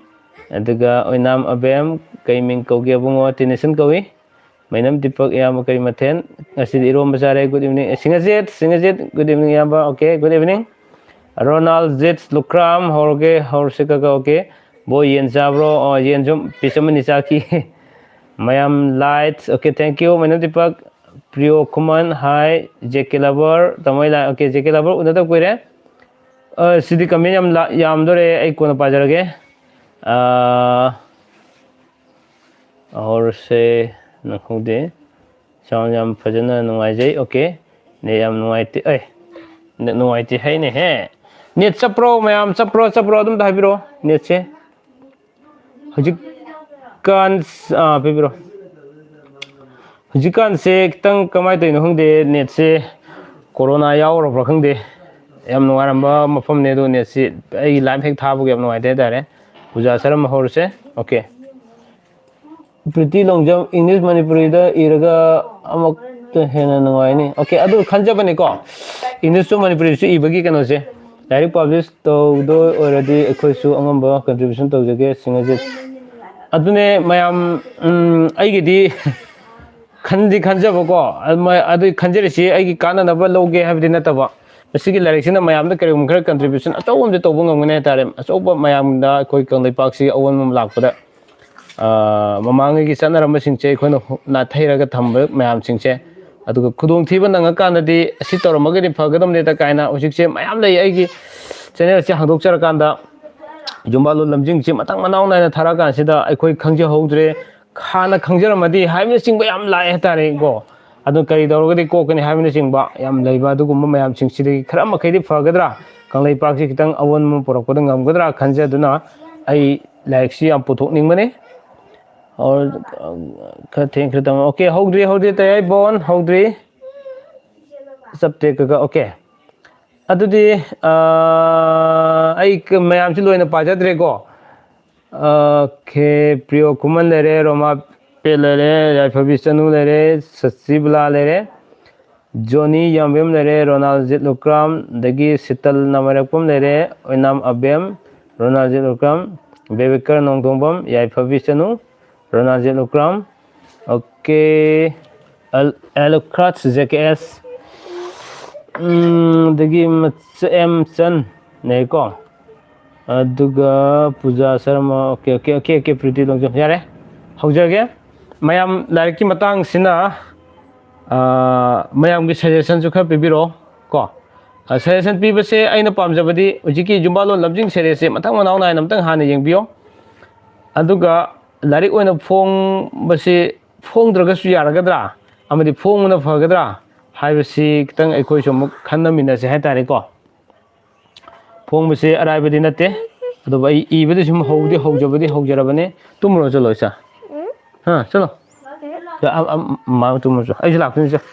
ꯑꯗꯨꯒ ꯑꯣꯏꯅꯥꯝ ꯑꯕꯦꯝ, ꯀꯩ ꯃꯤꯡ ꯀꯧꯒꯦ ꯑꯕꯨꯡꯉꯣ? ꯇꯦꯅꯤꯁꯟ ꯀꯧꯏ꯫ ꯃꯩꯅꯝ ꯗꯤꯄꯛ, ꯏꯌꯥꯝꯕ ꯀꯔꯤ ꯃꯊꯦꯜ? ꯉꯁꯤꯗꯤ ꯏꯔꯣꯝꯕ ꯆꯥꯔꯦ꯫ Good evening꯫ ꯑꯦ, ꯁꯤꯡꯉꯖꯤꯠ, ꯁꯤꯡꯉꯖꯤꯠ, good evening ꯏꯌꯥꯝꯕ꯫ Okay, good evening꯫ ꯔꯣꯅꯥꯜ ꯖꯤꯠꯁ ꯂꯨꯈ꯭ꯔꯥꯝ, ꯍꯧꯔꯒꯦ, ꯍꯧꯔꯁꯤ ꯀꯀꯥ, okay꯫ ꯕꯣꯏ, ꯌꯦꯟ ꯆꯥꯕ꯭ꯔꯣ? ꯑꯣ, ꯌꯦꯟꯁꯨ piece ꯑꯃꯅꯤ ꯆꯥꯈꯤ꯫ ꯃꯌꯥꯝ likes, okay, thank you꯫ Meinam Dipak, Priyo Khuman, ꯍꯥꯏ꯫ ꯖꯦ ꯀꯦ ꯂꯕꯔ, ꯇꯥꯃꯣ ꯂꯥꯏ, okay, ꯖꯦ ꯀꯦ ꯂꯕꯔ ꯎꯅꯗꯕ ꯀꯨꯏꯔꯦ꯫ ꯑ, ꯁꯤꯗꯤ comment ꯌꯥꯝ ꯂꯥ-, ꯌꯥꯝꯗꯣꯔꯦ, ꯑꯩ ꯀꯣꯟꯅ ꯄꯥꯖꯔꯒꯦ꯫ ꯑ, ꯍꯧꯔꯁꯦ, ꯅꯪꯍꯧꯗꯦ꯫ Sound ꯌꯥꯝ ꯐꯖꯅ ꯅꯨꯡꯉꯥꯏꯖꯩ, okay꯫ Net ꯌꯥꯝ ꯅꯨꯡꯉꯥꯏꯇꯦ, ꯑꯩ, net ꯅꯨꯡꯉꯥꯏꯇꯦ ꯍꯥꯏꯅꯦꯍꯦ꯫ Net ꯆꯞꯄ꯭ꯔꯣ ꯃꯌꯥꯝ, ꯆꯞꯄ꯭ꯔꯣ, ꯆꯞꯄ꯭ꯔꯣ? ꯑꯗꯨꯝꯇ ꯍꯥꯏꯕꯤꯔꯛꯑꯣ, netꯁꯦ꯫ ꯍꯧꯖꯤꯛꯀꯥꯟ, ꯑꯥ, ꯄꯤꯕꯤꯔꯣ꯫ ꯍꯧꯖꯤꯛꯀꯥꯟꯁꯦ ꯈꯤꯇꯪ ꯀꯃꯥꯏꯅ ꯇꯧꯔꯤꯅꯣ ꯈꯪꯗꯦ, netꯁꯦ꯫ ꯀꯣꯔꯣꯅꯥ ꯌꯥꯎꯔꯕ꯭ꯔꯥ ꯈꯪꯗꯦ꯫ ꯌꯥꯝ ꯅꯨꯡꯉꯥꯏꯔꯝꯕ ꯃꯐꯝꯅꯦ ꯑꯗꯣ, netꯁꯤ ꯑꯩ live ꯍꯦꯛ ꯊꯥꯕꯒꯤ ꯌꯥꯝ ꯅꯨꯡꯉꯥꯏꯇꯦ ꯍꯥꯏꯇꯥꯔꯦ꯫ ꯄꯨꯖꯥ ꯆꯥꯔꯝꯕ ꯍꯧꯔꯁꯦ꯫ Okay꯫ ꯄ꯭ꯔꯤꯇꯤ ꯂꯣꯡꯖꯝ, English ꯃꯅꯤꯄꯨꯔꯤꯗ ꯏꯔꯒ ꯑꯃꯨꯛꯇ ꯍꯦꯟꯅ ꯅꯨꯡꯉꯥꯏꯅꯤ꯫ Okay, ꯑꯗꯨ ꯈꯟꯖꯕꯅꯤꯀꯣ꯫ Englishꯁꯨ ꯃꯅꯤꯄꯨꯔꯤꯁꯨ ꯏꯕꯒꯤ ꯀꯩꯅꯣꯁꯦ꯫ ꯂꯥꯏꯔꯤꯛ ꯄꯕ꯭ꯂꯤꯁ ꯇꯧꯗꯣꯏ ꯑꯣꯏꯔꯗꯤ ꯑꯩꯈꯣꯏꯁꯨ ꯑꯉꯝꯕ ꯀꯟꯇ꯭ꯔꯤꯕ꯭ꯌꯨꯁꯟ ꯇꯧꯖꯒꯦ, ꯁꯤꯡꯉꯖꯤꯠ꯫ ꯑꯗꯨꯅꯦ ꯃꯌꯥꯝ, ꯎꯝ, ꯑꯩꯒꯤꯗꯤ ꯈꯟꯗꯤ ꯈꯟꯖꯕꯀꯣ, ꯑꯗꯨꯃꯥꯏ-, ꯑꯗꯨ ꯈꯟꯖꯔꯤꯁꯤ ꯑꯩꯒꯤ ꯀꯥꯟꯅꯅꯕ ꯂꯧꯒꯦ ꯍꯥꯏꯕꯗꯤ ꯅꯠꯇꯕ, ꯃꯁꯤꯒꯤ ꯂꯥꯏꯔꯤꯛꯁꯤꯅ ꯃꯌꯥꯝꯗ ꯀꯔꯤꯒꯨꯝꯕ ꯈꯔ ꯀꯟꯇ꯭ꯔꯤꯕ꯭ꯌꯨꯁꯟ ꯑꯆꯧꯕ ꯑꯃꯗꯤ ꯇꯧꯕ ꯉꯝꯒꯅꯤ ꯍꯥꯏꯇꯥꯔꯦ꯫ ꯑꯆꯧꯕ ꯃꯌꯥꯝꯗ ꯑꯩꯈꯣꯏ ꯀꯪꯂꯩꯄꯥꯛꯁꯤ ꯑꯑꯣꯟꯕ ꯑꯃ ꯂꯥꯛꯄꯗ, ꯑ, ꯃꯃꯥꯡꯉꯩꯒꯤ ꯆꯠꯅꯔꯝꯕꯁꯤꯡꯁꯦ ꯑꯩꯈꯣꯏꯅ ꯍꯨ-, ꯅꯥꯊꯩꯔꯒ ꯊꯝꯕ ꯃꯌꯥꯝꯁꯤꯡꯁꯦ, ꯑꯗꯨꯒ ꯈꯨꯗꯣꯡꯊꯤꯕ ꯅꯪꯉꯀꯥꯟꯗꯗꯤ ꯑꯁꯤ ꯇꯧꯔꯝꯃꯒꯗꯤ ꯐꯒꯗꯕꯅꯤꯗ ꯀꯥꯏꯅ ꯍꯧꯖꯤꯛꯁꯦ ꯃꯌꯥꯝ ꯂꯩ꯫ ꯑꯩꯒꯤ ꯆꯦꯅꯦꯜꯁꯦ ꯍꯥꯡꯗꯣꯛꯆꯔꯀꯥꯟꯗ ꯌꯨꯝꯕꯥꯂꯣꯟ ꯂꯝꯖꯤꯡꯁꯤ ꯃꯊꯪ ꯃꯅꯥꯎ ꯅꯥꯏꯅ ꯊꯥꯔꯛꯑꯀꯥꯟꯁꯤꯗ ꯑꯩꯈꯣꯏ ꯈꯪꯖꯍꯧꯗ꯭ꯔꯦ, ꯍꯥꯟꯅ ꯈꯪꯖꯔꯝꯃꯗꯤ ꯍꯥꯏꯕꯅꯆꯤꯡꯕ ꯌꯥꯝ ꯂꯥꯛꯑꯦ ꯍꯥꯏꯇꯥꯔꯦꯀꯣ꯫ ꯑꯗꯨ ꯀꯔꯤ ꯇꯧꯔꯒꯗꯤ ꯀꯣꯛꯀꯅꯤ ꯍꯥꯏꯕꯅꯆꯤꯡꯕ ꯌꯥꯝ ꯂꯩꯕ, ꯑꯗꯨꯒꯨꯝꯕ ꯃꯌꯥꯝꯁꯤꯡꯁꯤꯗꯒꯤ ꯈꯔ ꯃꯈꯩꯗꯤ ꯐꯒꯗ꯭ꯔꯥ, ꯀꯪꯂꯩꯄꯥꯛꯁꯤ ꯈꯤꯇꯪ ꯑꯑꯣꯟꯕ ꯑꯃ ꯄꯨꯔꯛꯄꯗ ꯉꯝꯒꯗ꯭ꯔꯥ ꯈꯟꯖꯗꯨꯅ ꯑꯩ ꯂꯥꯏꯔꯤꯛꯁꯤ ꯌꯥꯝ ꯄꯨꯊꯣꯛꯅꯤꯡꯕꯅꯤ꯫ ꯑꯣꯔ, ꯑ, ꯈꯔ ꯊꯦꯡꯈ꯭ꯔꯦ ꯇꯥꯃꯣ꯫ ꯑꯣꯀꯦ, ꯍꯧꯗ꯭ꯔꯤ, ꯍꯧꯗ꯭ꯔꯤ, ꯇꯌꯥꯏꯕꯣꯟ, ꯍꯧꯗ꯭ꯔꯤ꯫ ꯆꯞꯇꯦ ꯀꯀꯥ, ꯑꯣꯀꯦ꯫ ꯑꯗꯨꯗꯤ, ꯑ, ꯑꯩ ꯀ-, ꯃꯌꯥꯝꯁꯤ ꯂꯣꯏꯅ ꯄꯥꯖꯗ꯭ꯔꯦꯀꯣ꯫ ꯑꯣꯀꯦ, ꯄ꯭ꯔꯤꯌꯣ ꯈꯨꯃꯟ ꯂꯩꯔꯦ, ꯔꯣꯃꯥ ꯄꯦ ꯂꯩꯔꯦ, ꯌꯥꯏꯐꯕꯤ ꯆꯅꯨ ꯂꯩꯔꯦ, ꯁꯁꯤꯕꯂꯥ ꯂꯩꯔꯦ, ꯖꯣꯅꯤ ꯌꯥꯝꯕꯦꯝ ꯂꯩꯔꯦ, ꯔꯣꯅꯥꯜ ꯖꯤꯠꯂꯨꯀ꯭ꯔꯥꯝ, ꯑꯗꯒꯤ ꯁꯤꯇꯜ ꯅꯥꯃꯥꯏꯔꯛꯄꯝ ꯂꯩꯔꯦ, ꯑꯣꯏꯅꯥꯝ ꯑꯕꯦꯝ, ꯔꯣꯅꯥꯜ ꯖꯤꯠꯂꯨꯀ꯭ꯔꯥꯝ, ꯕꯦꯕꯤꯀꯔ ꯅꯣꯡꯊꯣꯡꯕꯝ, ꯌꯥꯏꯐꯕꯤ ꯆꯅꯨ, ꯔꯣꯅꯥꯜ ꯖꯤꯠꯂꯨꯀ꯭ꯔꯥꯝ, ꯑꯣꯀꯦ, ꯑꯦꯜ-, ꯑꯦꯂꯨꯀ꯭ꯔꯥꯠꯁ ꯖꯦ ꯀꯦ ꯑꯦꯁ, ꯎꯝ, ꯑꯗꯒꯤ ꯃꯆ-, ꯑꯦꯝ ꯆꯟ ꯂꯩꯀꯣ, ꯑꯗꯨꯒ Puja Sharma, okay, okay, okay, okay, Priti Longjam, ꯌꯥꯔꯦ, ꯍꯧꯖꯔꯒꯦ꯫ ꯃꯌꯥꯝ ꯂꯥꯏꯔꯤꯛꯀꯤ ꯃꯇꯥꯡꯁꯤꯅ, ꯑ, ꯃꯌꯥꯝꯒꯤ ꯁꯖꯦꯁꯟꯁꯨ ꯈꯔ ꯄꯤꯕꯤꯔꯛꯑꯣ ꯀꯣ꯫ ꯑ, ꯁꯖꯦꯁꯟ ꯄꯤꯕꯁꯦ ꯑꯩꯅ ꯄꯥꯝꯖꯕꯗꯤ ꯍꯧꯖꯤꯛꯀꯤ ꯌꯨꯝꯕꯥꯂꯣꯟ ꯂꯝꯖꯤꯡ ꯁꯦꯔꯦꯁꯦ ꯃꯊꯪ ꯃꯅꯥꯎ ꯅꯥꯏꯅ ꯑꯝꯇꯪ ꯍꯥꯟꯅ ꯌꯦꯡꯕꯤꯌꯣ꯫ ꯑꯗꯨꯒ ꯂꯥꯏꯔꯤꯛ ꯑꯣꯏꯅ ꯐꯣꯡꯕꯁꯤ ꯐꯣꯡꯗ꯭ꯔꯒꯁꯨ ꯌꯥꯔꯒꯗ꯭ꯔꯥ, ꯑꯃꯗꯤ ꯐꯣꯡꯕꯅ ꯐꯒꯗ꯭ꯔꯥ ꯍꯥꯏꯕꯁꯤ ꯈꯤꯇꯪ ꯑꯩꯈꯣꯏꯁꯨ ꯑꯃꯨꯛ ꯈꯟꯅꯃꯤꯟꯅꯁꯦ ꯍꯥꯏꯇꯥꯔꯦꯀꯣ꯫ ꯐꯣꯡꯕꯁꯦ ꯑꯔꯥꯏꯕꯗꯤ ꯅꯠꯇꯦ, ꯑꯗꯨꯕꯨ ꯑꯩ ꯏꯕꯗꯤ ꯁꯨꯝ ꯍꯧꯗꯤ ꯍꯧꯖꯕꯗꯤ ꯍꯧꯖꯔꯕꯅꯦ꯫ ꯇꯨꯝꯃꯨꯔꯣ, ꯆꯠꯂꯣ, ꯏꯆꯥ꯫ ꯍꯥ, ꯆꯠꯂꯣ꯫ ꯑ, ꯑ, ꯃꯥ ꯇꯨꯝꯃꯨꯔꯣ, ꯆꯠꯂꯣ꯫ ꯑꯩꯁꯨ ꯂꯥꯛꯇꯣꯏꯅꯤ, ꯆꯠꯂꯣ꯫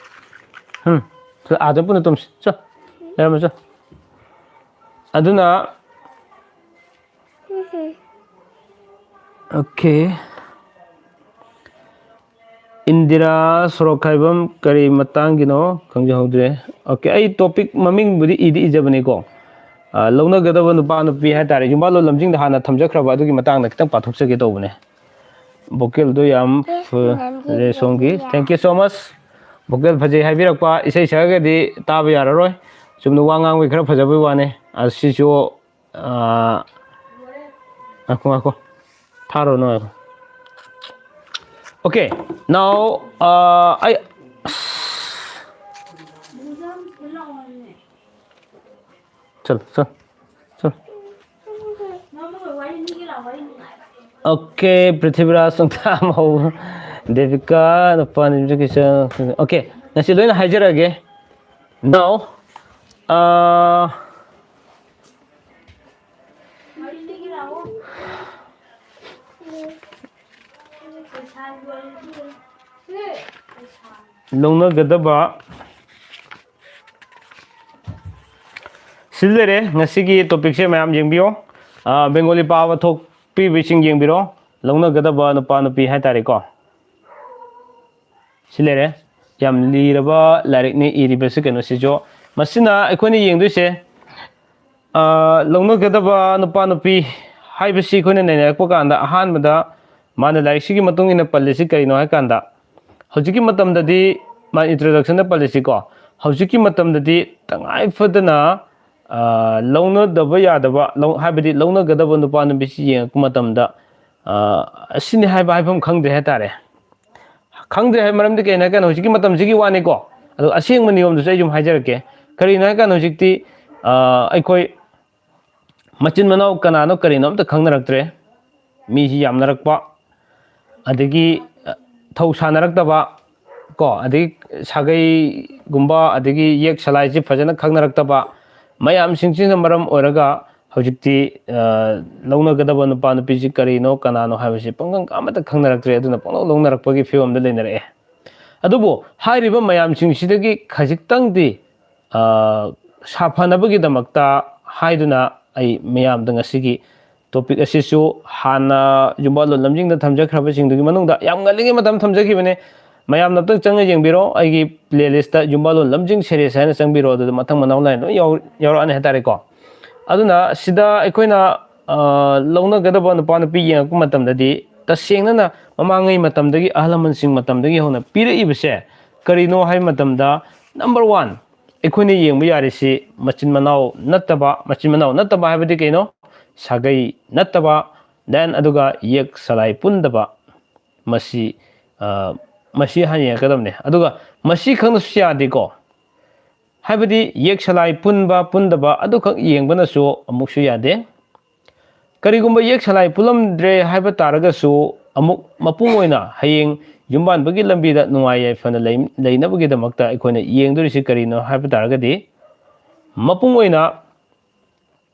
ꯎꯝ, ꯆꯠꯂꯣ, ꯑꯥꯗ ꯄꯨꯟꯅ ꯇꯨꯝꯁꯤ, ꯆꯠꯂꯣ꯫ ꯂꯩꯔꯝꯃꯣ, ꯆꯠꯂꯣ꯫ ꯑꯗꯨꯅ, ꯑꯣꯀꯦ꯫ ꯏꯟꯗꯤꯔꯥ ꯁꯣꯔꯣꯛꯈꯥꯏꯕꯝ ꯀꯔꯤ ꯃꯇꯥꯡꯒꯤꯅꯣ ꯈꯪꯖꯍꯧꯗ꯭ꯔꯦ꯫ ꯑꯣꯀꯦ, ꯑꯩ ꯇꯣꯄꯤꯛ ꯃꯃꯤꯡꯕꯨꯗꯤ ꯏꯗꯤ ꯏꯖꯕꯅꯤꯀꯣ꯫ ꯑ, ꯂꯧꯅꯒꯗꯕ ꯅꯨꯄꯥ ꯅꯨꯄꯤ ꯍꯥꯏꯇꯥꯔꯦ, ꯌꯨꯝꯕꯥꯜꯂꯣꯟ ꯂꯝꯖꯤꯡꯗ ꯍꯥꯟꯅ ꯊꯝꯖꯈ꯭ꯔꯕ ꯑꯗꯨꯒꯤ ꯃꯇꯥꯡꯗ ꯈꯤꯇꯪ ꯄꯥꯊꯣꯛꯆꯒꯦ ꯇꯧꯕꯅꯦ꯫ ꯚꯣꯀꯦꯜꯗꯣ ꯌꯥꯝ ꯐꯖꯩ ꯁꯣꯝꯒꯤ꯫ Thank you so much꯫ Vocal ꯐꯖꯩ ꯍꯥꯏꯕꯤꯔꯛꯄ, ꯏꯁꯩ ꯁꯛꯑꯒꯗꯤ ꯇꯥꯕ ꯌꯥꯔꯔꯣꯏ꯫ ꯆꯨꯝꯅ ꯋꯥ ꯉꯥꯡꯕꯒꯤ ꯈꯔ ꯐꯖꯕꯒꯤ ꯋꯥꯅꯦ꯫ ꯑꯁꯤꯁꯨ, ꯑ, ꯉꯥꯏꯈꯣ, ꯉꯥꯏꯈꯣ꯫ ꯊꯥꯔꯣꯅꯨ, ꯉꯥꯏꯈꯣ꯫ Okay, now, ꯑ, ꯑꯩ, ꯆꯠꯂꯣ, ꯆꯠꯂꯣ, ꯆꯠꯂꯣ꯫ Okay, ꯄ꯭ꯔꯤꯊꯤꯕꯤꯔꯥꯖ ꯁꯨꯡꯊꯥ ꯃꯧ, ꯗꯦꯕꯤꯀꯥ, ꯅꯨꯄꯥ ꯅꯨꯄꯤ ꯀꯩꯁꯨ꯫ Okay, ꯉꯁꯤ ꯂꯣꯏꯅ ꯍꯥꯏꯖꯔꯒꯦ꯫ Now, ꯑ, ꯂꯧꯅꯒꯗꯕ ꯁꯤ ꯂꯩꯔꯦ꯫ ꯉꯁꯤꯒꯤ topicꯁꯦ ꯃꯌꯥꯝ ꯌꯦꯡꯕꯤꯌꯣ꯫ ꯑ, ꯕꯦꯡꯒꯣꯂꯤ ꯄꯥꯕ ꯊꯣꯛꯄꯤꯕꯁꯤꯡ ꯌꯦꯡꯕꯤꯔꯣ꯫ ꯂꯧꯅꯒꯗꯕ ꯅꯨꯄꯥ ꯅꯨꯄꯤ ꯍꯥꯏꯇꯥꯔꯦꯀꯣ꯫ ꯁꯤ ꯂꯩꯔꯦ꯫ ꯌꯥꯝ ꯂꯤꯔꯕ ꯂꯥꯏꯔꯤꯛꯅꯤ ꯏꯔꯤꯕꯁꯤ ꯀꯩꯅꯣꯁꯤꯁꯨ꯫ ꯃꯁꯤꯅ ꯑꯩꯈꯣꯏꯅ ꯌꯦꯡꯗꯣꯏꯁꯦ, ꯑ, ꯂꯧꯅꯒꯗꯕ ꯅꯨꯄꯥ ꯅꯨꯄꯤ ꯍꯥꯏꯕꯁꯤ ꯑꯩꯈꯣꯏꯅ ꯅꯩꯅꯔꯛꯄ ꯀꯥꯟꯗ ꯑꯍꯥꯟꯕꯗ ꯃꯥꯅ ꯂꯥꯏꯔꯤꯛꯁꯤꯒꯤ ꯃꯇꯨꯡ ꯏꯟꯅ ꯄꯜꯂꯤꯁꯤ ꯀꯔꯤꯅꯣ ꯍꯥꯏ ꯀꯥꯟꯗ, ꯍꯧꯖꯤꯛꯀꯤ ꯃꯇꯝꯗꯗꯤ ꯃꯥ introductionꯗ ꯄꯜꯂꯤꯁꯤꯀꯣ, ꯍꯧꯖꯤꯛꯀꯤ ꯃꯇꯝꯗꯗꯤ ꯇꯉꯥꯏ ꯐꯗꯅ, ꯑ, ꯂꯧꯅꯗꯕ ꯌꯥꯗꯕ, ꯂꯧ-, ꯍꯥꯏꯕꯗꯤ ꯂꯧꯅꯒꯗꯕ ꯅꯨꯄꯥ ꯅꯨꯄꯤꯁꯤ ꯌꯦꯡꯉꯛꯄ ꯃꯇꯝꯗ, ꯑ, ꯑꯁꯤꯅꯤ ꯍꯥꯏꯕ ꯍꯥꯏꯐꯝ ꯈꯪꯗ꯭ꯔꯦ ꯍꯥꯏꯇꯥꯔꯦ꯫ ꯈꯪꯗ꯭ꯔꯦ ꯍꯥꯏꯕ ꯃꯔꯝꯗꯤ ꯀꯩꯅꯣ ꯍꯥꯏ ꯀꯥꯟꯗ ꯍꯧꯖꯤꯛꯀꯤ ꯃꯇꯝꯁꯤꯒꯤ ꯋꯥꯅꯤꯀꯣ꯫ ꯑꯗꯣ ꯑꯁꯦꯡꯕ ꯅꯤꯌꯣꯝꯗꯨꯁꯨ ꯑꯩ ꯁꯨꯝ ꯍꯥꯏꯖꯔꯛꯀꯦ꯫ ꯀꯔꯤꯅꯣ ꯍꯥꯏ ꯀꯥꯟꯗ ꯍꯧꯖꯤꯛꯇꯤ, ꯑ, ꯑꯩꯈꯣꯏ ꯃꯆꯤꯟ ꯃꯅꯥꯎ ꯀꯅꯥꯅꯣ ꯀꯔꯤꯅꯣ ꯑꯝꯇ ꯈꯪꯅꯔꯛꯇ꯭ꯔꯦ꯫ ꯃꯤꯁꯤ ꯌꯥꯝꯅꯔꯛꯄ, ꯑꯗꯒꯤ, ꯑ, ꯊꯧ ꯁꯥꯟꯅꯔꯛꯇꯕ, ꯀꯣ, ꯑꯗꯒꯤ ꯁꯥꯒꯩꯒꯨꯝꯕ, ꯑꯗꯒꯤ ꯌꯦꯛ ꯁꯂꯥꯏꯁꯤ ꯐꯖꯅ ꯈꯪꯅꯔꯛꯇꯕ, ꯃꯌꯥꯝꯁꯤꯡꯁꯤꯅ ꯃꯔꯝ ꯑꯣꯏꯔꯒ ꯍꯧꯖꯤꯛꯇꯤ, ꯑ, ꯂꯧꯅꯒꯗꯕ ꯅꯨꯄꯥ ꯅꯨꯄꯤꯁꯤ ꯀꯔꯤꯅꯣ ꯀꯅꯥꯅꯣ ꯍꯥꯏꯕꯁꯤ ꯄꯪꯈꯪ ꯑꯃꯠꯇ ꯈꯪꯅꯔꯛꯇ꯭ꯔꯦ꯫ ꯑꯗꯨꯅ ꯄꯪꯂꯧ ꯂꯧꯅꯔꯛꯄꯒꯤ ꯐꯤꯕꯝꯗ ꯂꯩꯅꯔꯛꯑꯦ꯫ ꯑꯗꯨꯕꯨ ꯍꯥꯏꯔꯤꯕ ꯃꯌꯥꯝꯁꯤꯡꯁꯤꯗꯒꯤ ꯈꯖꯤꯛꯇꯪꯗꯤ, ꯑ, ꯁꯥꯐꯅꯕꯒꯤꯗꯃꯛꯇ ꯍꯥꯏꯗꯨꯅ ꯑꯩ ꯃꯌꯥꯝꯗ ꯉꯁꯤꯒꯤ topic ꯑꯁꯤꯁꯨ ꯍꯥꯟꯅ ꯌꯨꯝꯕꯥꯜꯂꯣꯟ ꯂꯝꯖꯤꯡꯗ ꯊꯝꯖꯈ꯭ꯔꯕꯁꯤꯡꯗꯨꯒꯤ ꯃꯅꯨꯡꯗ ꯌꯥꯝ ꯉꯜꯂꯤꯉꯩ ꯃꯇꯝ ꯊꯝꯖꯈꯤꯕꯅꯦ꯫ ꯃꯌꯥꯝꯅ ꯑꯝꯇꯪ ꯆꯪꯉ ꯌꯦꯡꯕꯤꯔꯣ, ꯑꯩꯒꯤ playlistꯇ ꯌꯨꯝꯕꯥꯜꯂꯣꯟ ꯂꯝꯖꯤꯡ series ꯍꯥꯏꯅ ꯆꯪꯕꯤꯔꯣ, ꯑꯗꯨꯗ ꯃꯊꯪ ꯃꯅꯥꯎ ꯅꯥꯏꯅ ꯂꯣꯏ ꯌꯥꯎ-, ꯌꯥꯎꯔꯛꯑꯅꯤ ꯍꯥꯏꯇꯥꯔꯦꯀꯣ꯫ ꯑꯗꯨꯅ ꯁꯤꯗ ꯑꯩꯈꯣꯏꯅ, ꯑ, ꯂꯧꯅꯒꯗꯕ ꯅꯨꯄꯥ ꯅꯨꯄꯤ ꯌꯦꯡꯉꯛꯄ ꯃꯇꯝꯗꯗꯤ, ꯇꯁꯦꯡꯅꯅ ꯃꯃꯥꯡꯉꯩ ꯃꯇꯝꯗꯒꯤ, ꯑꯍꯜ ꯂꯃꯟꯁꯤꯡ ꯃꯇꯝꯗꯒꯤ ꯍꯧꯅ ꯄꯤꯔꯛꯏꯕꯁꯦ ꯀꯔꯤꯅꯣ ꯍꯥꯏꯕ ꯃꯇꯝꯗ, number one, ꯑꯩꯈꯣꯏꯅ ꯌꯦꯡꯕ ꯌꯥꯔꯤꯁꯤ ꯃꯆꯤꯟ ꯃꯅꯥꯎ ꯅꯠꯇꯕ, ꯃꯆꯤꯟ ꯃꯅꯥꯎ ꯅꯠꯇꯕ ꯍꯥꯏꯕꯗꯤ ꯀꯩꯅꯣ? ꯁꯥꯒꯩ ꯅꯠꯇꯕ, then ꯑꯗꯨꯒ ꯌꯦꯛ ꯁꯂꯥꯏ ꯄꯨꯟꯗꯕ, ꯃꯁꯤ, ꯑ, ꯃꯁꯤ ꯍꯥꯟꯅ ꯌꯦꯡꯉꯛꯀꯗꯕꯅꯦ꯫ ꯑꯗꯨꯒ ꯃꯁꯤ ꯈꯪꯅꯁꯨ ꯌꯥꯗꯦꯀꯣ, ꯍꯥꯏꯕꯗꯤ ꯌꯦꯛ ꯁꯂꯥꯏ ꯄꯨꯟꯕ ꯄꯨꯟꯗꯕ ꯑꯗꯨꯈꯛ ꯌꯦꯡꯕꯅꯁꯨ ꯑꯃꯨꯛꯁꯨ ꯌꯥꯗꯦ꯫ ꯀꯔꯤꯒꯨꯝꯕ ꯌꯦꯛ ꯁꯂꯥꯏ ꯄꯨꯜꯂꯝꯗ꯭ꯔꯦ ꯍꯥꯏꯕ ꯇꯥꯔꯒꯁꯨ, ꯑꯃꯨꯛ ꯃꯄꯨꯡ ꯑꯣꯏꯅ ꯍꯌꯦꯡ ꯌꯨꯝꯕꯥꯟꯕꯒꯤ ꯂꯝꯕꯤꯗ ꯅꯨꯡꯉꯥꯏ ꯌꯥꯏꯐꯅ ꯂꯩ-, ꯂꯩꯅꯕꯒꯤꯗꯃꯛꯇ ꯑꯩꯈꯣꯏꯅ ꯌꯦꯡꯗꯣꯔꯤꯁꯤ ꯀꯔꯤꯅꯣ ꯍꯥꯏꯕ ꯇꯥꯔꯒꯗꯤ, ꯃꯄꯨꯡ ꯑꯣꯏꯅ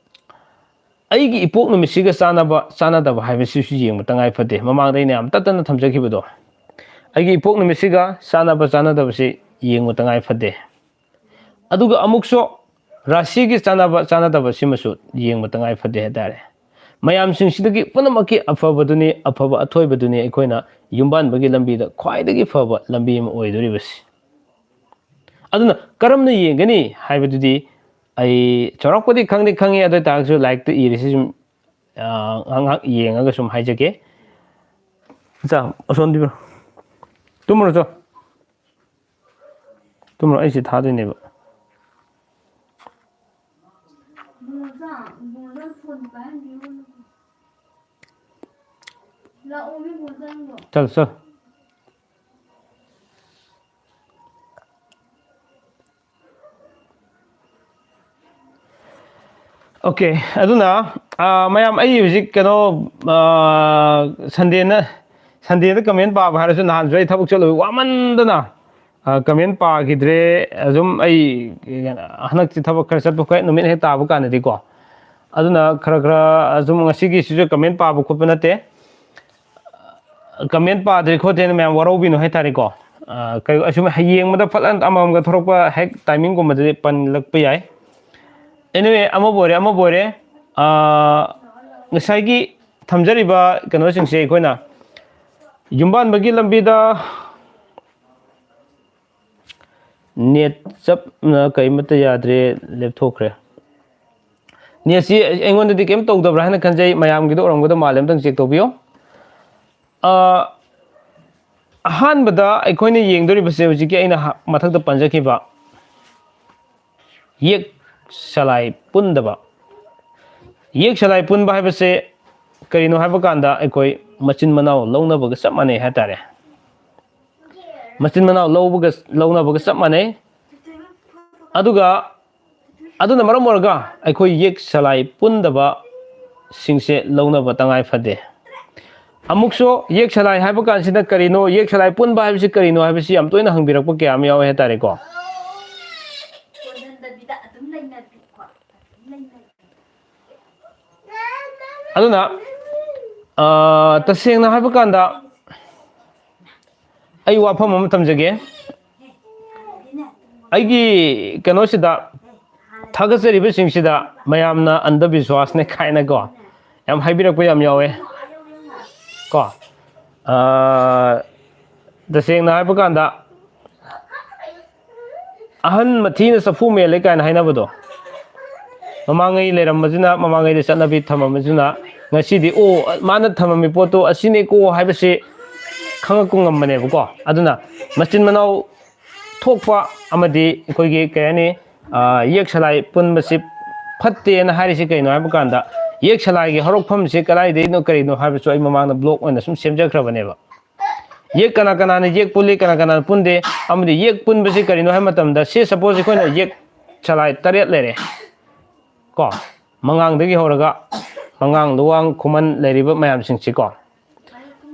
ꯑꯩꯒꯤ ꯏꯄꯣꯛ ꯅꯨꯃꯤꯠꯁꯤꯒ ꯆꯥꯟꯅꯕ ꯆꯥꯟꯅꯗꯕ ꯍꯥꯏꯕꯁꯤꯁꯨ ꯌꯦꯡꯕ ꯇꯉꯥꯏ ꯐꯗꯦ꯫ ꯃꯃꯥꯡꯗ ꯑꯩꯅ ꯌꯥꯝ ꯇꯠꯇꯅ ꯊꯝꯖꯈꯤꯕꯗꯣ, ꯑꯩꯒꯤ ꯏꯄꯣꯛ ꯅꯨꯃꯤꯠꯁꯤꯒ ꯆꯥꯟꯅꯕ ꯆꯥꯟꯅꯗꯕꯁꯤ ꯌꯦꯡꯕ ꯇꯉꯥꯏ ꯐꯗꯦ꯫ ꯑꯗꯨꯒ ꯑꯃꯨꯛꯁꯨ ꯔꯥꯁꯤꯒꯤ ꯆꯥꯟꯅꯕ ꯆꯥꯟꯅꯗꯕ ꯁꯤꯃꯁꯨ ꯌꯦꯡꯕ ꯇꯉꯥꯏ ꯐꯗꯦ ꯍꯥꯏꯇꯥꯔꯦ꯫ ꯃꯌꯥꯝꯁꯤꯡꯁꯤꯗꯒꯤ ꯄꯨꯝꯅꯃꯛꯀꯤ ꯑꯐꯕꯗꯨꯅꯤ, ꯑꯐꯕ ꯑꯊꯣꯏꯕꯗꯨꯅꯤ ꯑꯩꯈꯣꯏꯅ ꯌꯨꯝꯕꯥꯟꯕꯒꯤ ꯂꯝꯕꯤꯗ ꯈ꯭ꯋꯥꯏꯗꯒꯤ ꯐꯕ ꯂꯝꯕꯤ ꯑꯃ ꯑꯣꯏꯗꯣꯔꯤꯕꯁꯤ꯫ ꯑꯗꯨꯅ ꯀꯔꯝꯅ ꯌꯦꯡꯒꯅꯤ ꯍꯥꯏꯕꯗꯨꯗꯤ ꯑꯩ ꯆꯥꯎꯔꯥꯛꯄꯗꯤ ꯈꯪꯗꯤ ꯈꯪꯉꯤ, ꯑꯗꯨ ꯑꯣꯏ ꯇꯥꯔꯒꯁꯨ ꯂꯥꯏꯔꯤꯛꯇ ꯏꯔꯤꯁꯤ ꯁꯨꯝ, ꯑ, ꯉꯥꯏꯍꯥꯛ ꯉꯥꯏꯍꯥꯛ ꯌꯦꯡꯉꯒ ꯁꯨꯝ ꯍꯥꯏꯖꯒꯦ꯫ ꯏꯆꯥ, ꯑꯁꯣꯝꯗꯤ ꯇꯨꯝꯃꯨꯔꯣ ꯆꯣ꯫ ꯇꯨꯝꯃꯨꯔꯣ, ꯑꯩ ꯁꯤ ꯊꯥꯗꯣꯏꯅꯦꯕ꯫ ꯆꯠꯂꯣ, ꯆꯠꯂꯣ꯫ ꯑꯣꯀꯦ, ꯑꯗꯨꯅ, ꯑ, ꯃꯌꯥꯝ, ꯑꯩ ꯍꯧꯖꯤꯛ ꯀꯩꯅꯣ, ꯑ, ꯁꯟꯗꯦꯅ, ꯁꯟꯗꯦꯗ ꯀꯃꯦꯟ ꯄꯥꯕ ꯍꯥꯏꯔꯁꯨ, ꯅꯍꯥꯟꯁꯨ ꯑꯩ ꯊꯕꯛ ꯆꯠꯂꯨꯕ ꯋꯥꯃꯟꯗꯅ, ꯑ, ꯀꯃꯦꯟ ꯄꯥꯈꯤꯗ꯭ꯔꯦ꯫ ꯑꯗꯨꯝ ꯑꯩ ꯍꯟꯗꯛꯇꯤ ꯊꯕꯛ ꯈꯔ ꯆꯠꯄ ꯈꯔ ꯅꯨꯃꯤꯠ ꯍꯦꯛ ꯇꯥꯕ ꯀꯥꯟꯗꯗꯤꯀꯣ, ꯑꯗꯨꯅ ꯈꯔ ꯈꯔ ꯑꯗꯨꯝ ꯉꯁꯤꯒꯤꯁꯤꯁꯨ ꯀꯃꯦꯟ ꯄꯥꯕ ꯈꯣꯠꯄ ꯅꯠꯇꯦ꯫ ꯀꯃꯦꯟ ꯄꯥꯗ꯭ꯔꯦ ꯈꯣꯠꯇ꯭ꯔꯦꯅ ꯃꯌꯥꯝ ꯋꯥꯔꯧꯕꯤꯅꯨ ꯍꯥꯏꯇꯥꯔꯦꯀꯣ꯫ ꯑ, ꯀꯩ-, ꯑꯁꯨꯝ ꯌꯦꯡꯕꯗ ꯐꯠ ꯑꯃꯃꯝꯒ ꯊꯣꯔꯛꯄ ꯍꯦꯛ ꯇꯥꯏꯃꯤꯡꯒꯨꯝꯕꯗꯗꯤ ꯄꯟꯂꯛꯄ ꯌꯥꯏ꯫ Anyway, ꯑꯃꯕꯨ ꯑꯣꯏꯔꯦ, ꯑꯃꯕꯨ ꯑꯣꯏꯔꯦ, ꯑ, ꯉꯁꯥꯏꯒꯤ ꯊꯝꯖꯔꯤꯕ ꯀꯩꯅꯣꯁꯤꯡꯁꯦ ꯑꯩꯈꯣꯏꯅ ꯌꯨꯝꯕꯥꯟꯕꯒꯤ ꯂꯝꯕꯤꯗ ꯅꯦꯠ ꯆꯞꯅ ꯀꯩꯃꯠꯇ ꯌꯥꯗ꯭ꯔꯦ, ꯂꯦꯞꯊꯣꯛꯈ꯭ꯔꯦ꯫ ꯅꯦꯠꯁꯤ ꯑꯩꯉꯣꯟꯗꯗꯤ ꯀꯩꯝ ꯇꯧꯗꯕ꯭ꯔꯥ ꯍꯥꯏꯅ ꯈꯟꯖꯩ, ꯃꯌꯥꯝꯒꯤꯗꯣ ꯑꯣꯏꯔꯝꯒꯗꯧ ꯃꯥꯜꯂꯦ, ꯑꯝꯇꯪ ꯆꯦꯛ ꯇꯧꯕꯤꯌꯣ꯫ ꯑ, ꯑꯍꯥꯟꯕꯗ ꯑꯩꯈꯣꯏꯅ ꯌꯦꯡꯗꯣꯔꯤꯕꯁꯦ ꯍꯧꯖꯤꯛꯀꯤ ꯑꯩꯅ ꯍ-, ꯃꯊꯛꯇ ꯄꯟꯖꯈꯤꯕ ꯌꯦꯛ ꯁꯂꯥꯏ ꯄꯨꯟꯗꯕ꯫ ꯌꯦꯛ ꯁꯂꯥꯏ ꯄꯨꯟꯕ ꯍꯥꯏꯕꯁꯦ ꯀꯔꯤꯅꯣ ꯍꯥꯏꯕ ꯀꯥꯟꯗ ꯑꯩꯈꯣꯏ ꯃꯆꯤꯟ ꯃꯅꯥꯎ ꯂꯧꯅꯕꯒ ꯆꯞ ꯃꯥꯟꯅꯩ ꯍꯥꯏꯇꯥꯔꯦ꯫ ꯃꯆꯤꯟ ꯃꯅꯥꯎ ꯂꯧꯕꯒ, ꯂꯧꯅꯕꯒ ꯆꯞ ꯃꯥꯟꯅꯩ꯫ ꯑꯗꯨꯒ ꯑꯗꯨꯅ ꯃꯔꯝ ꯑꯣꯏꯔꯒ ꯑꯩꯈꯣꯏ ꯌꯦꯛ ꯁꯂꯥꯏ ꯄꯨꯟꯗꯕ ꯁꯤꯡꯁꯦ ꯂꯧꯅꯕ ꯇꯉꯥꯏ ꯐꯗꯦ꯫ ꯑꯃꯨꯛꯁꯨ ꯌꯦꯛ ꯁꯂꯥꯏ ꯍꯥꯏꯕ ꯀꯥꯟꯁꯤꯗ ꯀꯔꯤꯅꯣ, ꯌꯦꯛ ꯁꯂꯥꯏ ꯄꯨꯟꯕ ꯍꯥꯏꯕꯁꯤ ꯀꯔꯤꯅꯣ ꯍꯥꯏꯕꯁꯤ ꯌꯥꯝ ꯇꯣꯏꯅ ꯍꯪꯕꯤꯔꯛꯄ ꯀꯌꯥ ꯑꯃ ꯌꯥꯎꯋꯦ ꯍꯥꯏꯇꯥꯔꯦꯀꯣ꯫ ꯑꯗꯨꯅ, ꯑ, ꯇꯁꯦꯡꯅ ꯍꯥꯏꯕ ꯀꯥꯟꯗ ꯑꯩ ꯋꯥꯐꯝ ꯑꯃ ꯊꯝꯖꯒꯦ꯫ ꯑꯩꯒꯤ ꯀꯩꯅꯣꯁꯤꯗ ꯊꯥꯒꯠꯆꯔꯤꯕꯁꯤꯡꯁꯤꯗ ꯃꯌꯥꯝꯅ ꯑꯟꯙꯕꯤꯁ꯭ꯋꯥꯁꯅꯦ ꯀꯥꯏꯅꯀꯣ ꯌꯥꯝ ꯍꯥꯏꯕꯤꯔꯛꯄ ꯌꯥꯝ ꯌꯥꯎꯋꯦ ꯀꯣ꯫ ꯑ, ꯇꯁꯦꯡꯅ ꯍꯥꯏꯕ ꯀꯥꯟꯗ ꯑꯍꯟ ꯃꯊꯤꯅ ꯆꯐꯨ ꯃꯦꯜꯂꯦ ꯀꯥꯏꯅ ꯍꯥꯏꯅꯕꯗꯣ, ꯃꯃꯥꯡꯉꯩ ꯂꯩꯔꯝꯕꯁꯤꯅ, ꯃꯃꯥꯡꯉꯩꯗ ꯆꯠꯅꯕꯤ ꯊꯝꯃꯝꯕꯁꯤꯅ ꯉꯁꯤꯗꯤ, "ꯑꯣ, ꯃꯥꯅ ꯊꯝꯃꯝꯃꯤ ꯄꯣꯠꯇꯣ ꯑꯁꯤꯅꯤꯀꯣ" ꯍꯥꯏꯕꯁꯤ ꯈꯪꯉꯛꯄ ꯉꯝꯕꯅꯦꯕꯀꯣ꯫ ꯑꯗꯨꯅ ꯃꯆꯤꯟ ꯃꯅꯥꯎ ꯊꯣꯛꯄ ꯑꯃꯗꯤ ꯑꯩꯈꯣꯏꯒꯤ ꯀꯩ ꯍꯥꯏꯅꯤ, ꯑ, ꯌꯦꯛ ꯁꯂꯥꯏ ꯄꯨꯟꯕꯁꯤ ꯐꯠꯇꯦꯅ ꯍꯥꯏꯔꯤꯁꯤ ꯀꯩꯅꯣ ꯍꯥꯏꯕ ꯀꯥꯟꯗ, ꯌꯦꯛ ꯁꯂꯥꯏꯒꯤ ꯍꯧꯔꯛꯐꯝꯁꯤ ꯀꯗꯥꯏꯗꯩꯅꯣ ꯀꯔꯤꯅꯣ ꯍꯥꯏꯕꯁꯨ ꯑꯩ ꯃꯃꯥꯡꯗ ꯕ꯭ꯂꯣꯛ ꯑꯣꯏꯅ ꯁꯨꯝ ꯁꯦꯝꯖꯈ꯭ꯔꯕꯅꯦꯕ꯫ ꯌꯦꯛ ꯀꯅꯥ ꯀꯅꯥꯅ ꯌꯦꯛ ꯄꯨꯜꯂꯤ, ꯀꯅꯥ ꯀꯅꯥꯅ ꯄꯨꯟꯗꯦ, ꯑꯃꯗꯤ ꯌꯦꯛ ꯄꯨꯟꯕꯁꯤ ꯀꯔꯤꯅꯣ ꯍꯥꯏꯕ ꯃꯇꯝꯗ, ꯁꯦ ꯁꯄꯣꯁ ꯑꯩꯈꯣꯏꯅ ꯌꯦꯛ ꯁꯂꯥꯏ ꯇꯔꯦꯠ ꯂꯩꯔꯦ ꯀꯣ, ꯃꯉꯥꯡꯗꯒꯤ ꯍꯧꯔꯒ ꯃꯉꯥꯡ, ꯂꯨꯋꯥꯡ, ꯈꯨꯃꯟ ꯂꯩꯔꯤꯕ ꯃꯌꯥꯝꯁꯤꯡꯁꯤ ꯀꯣ꯫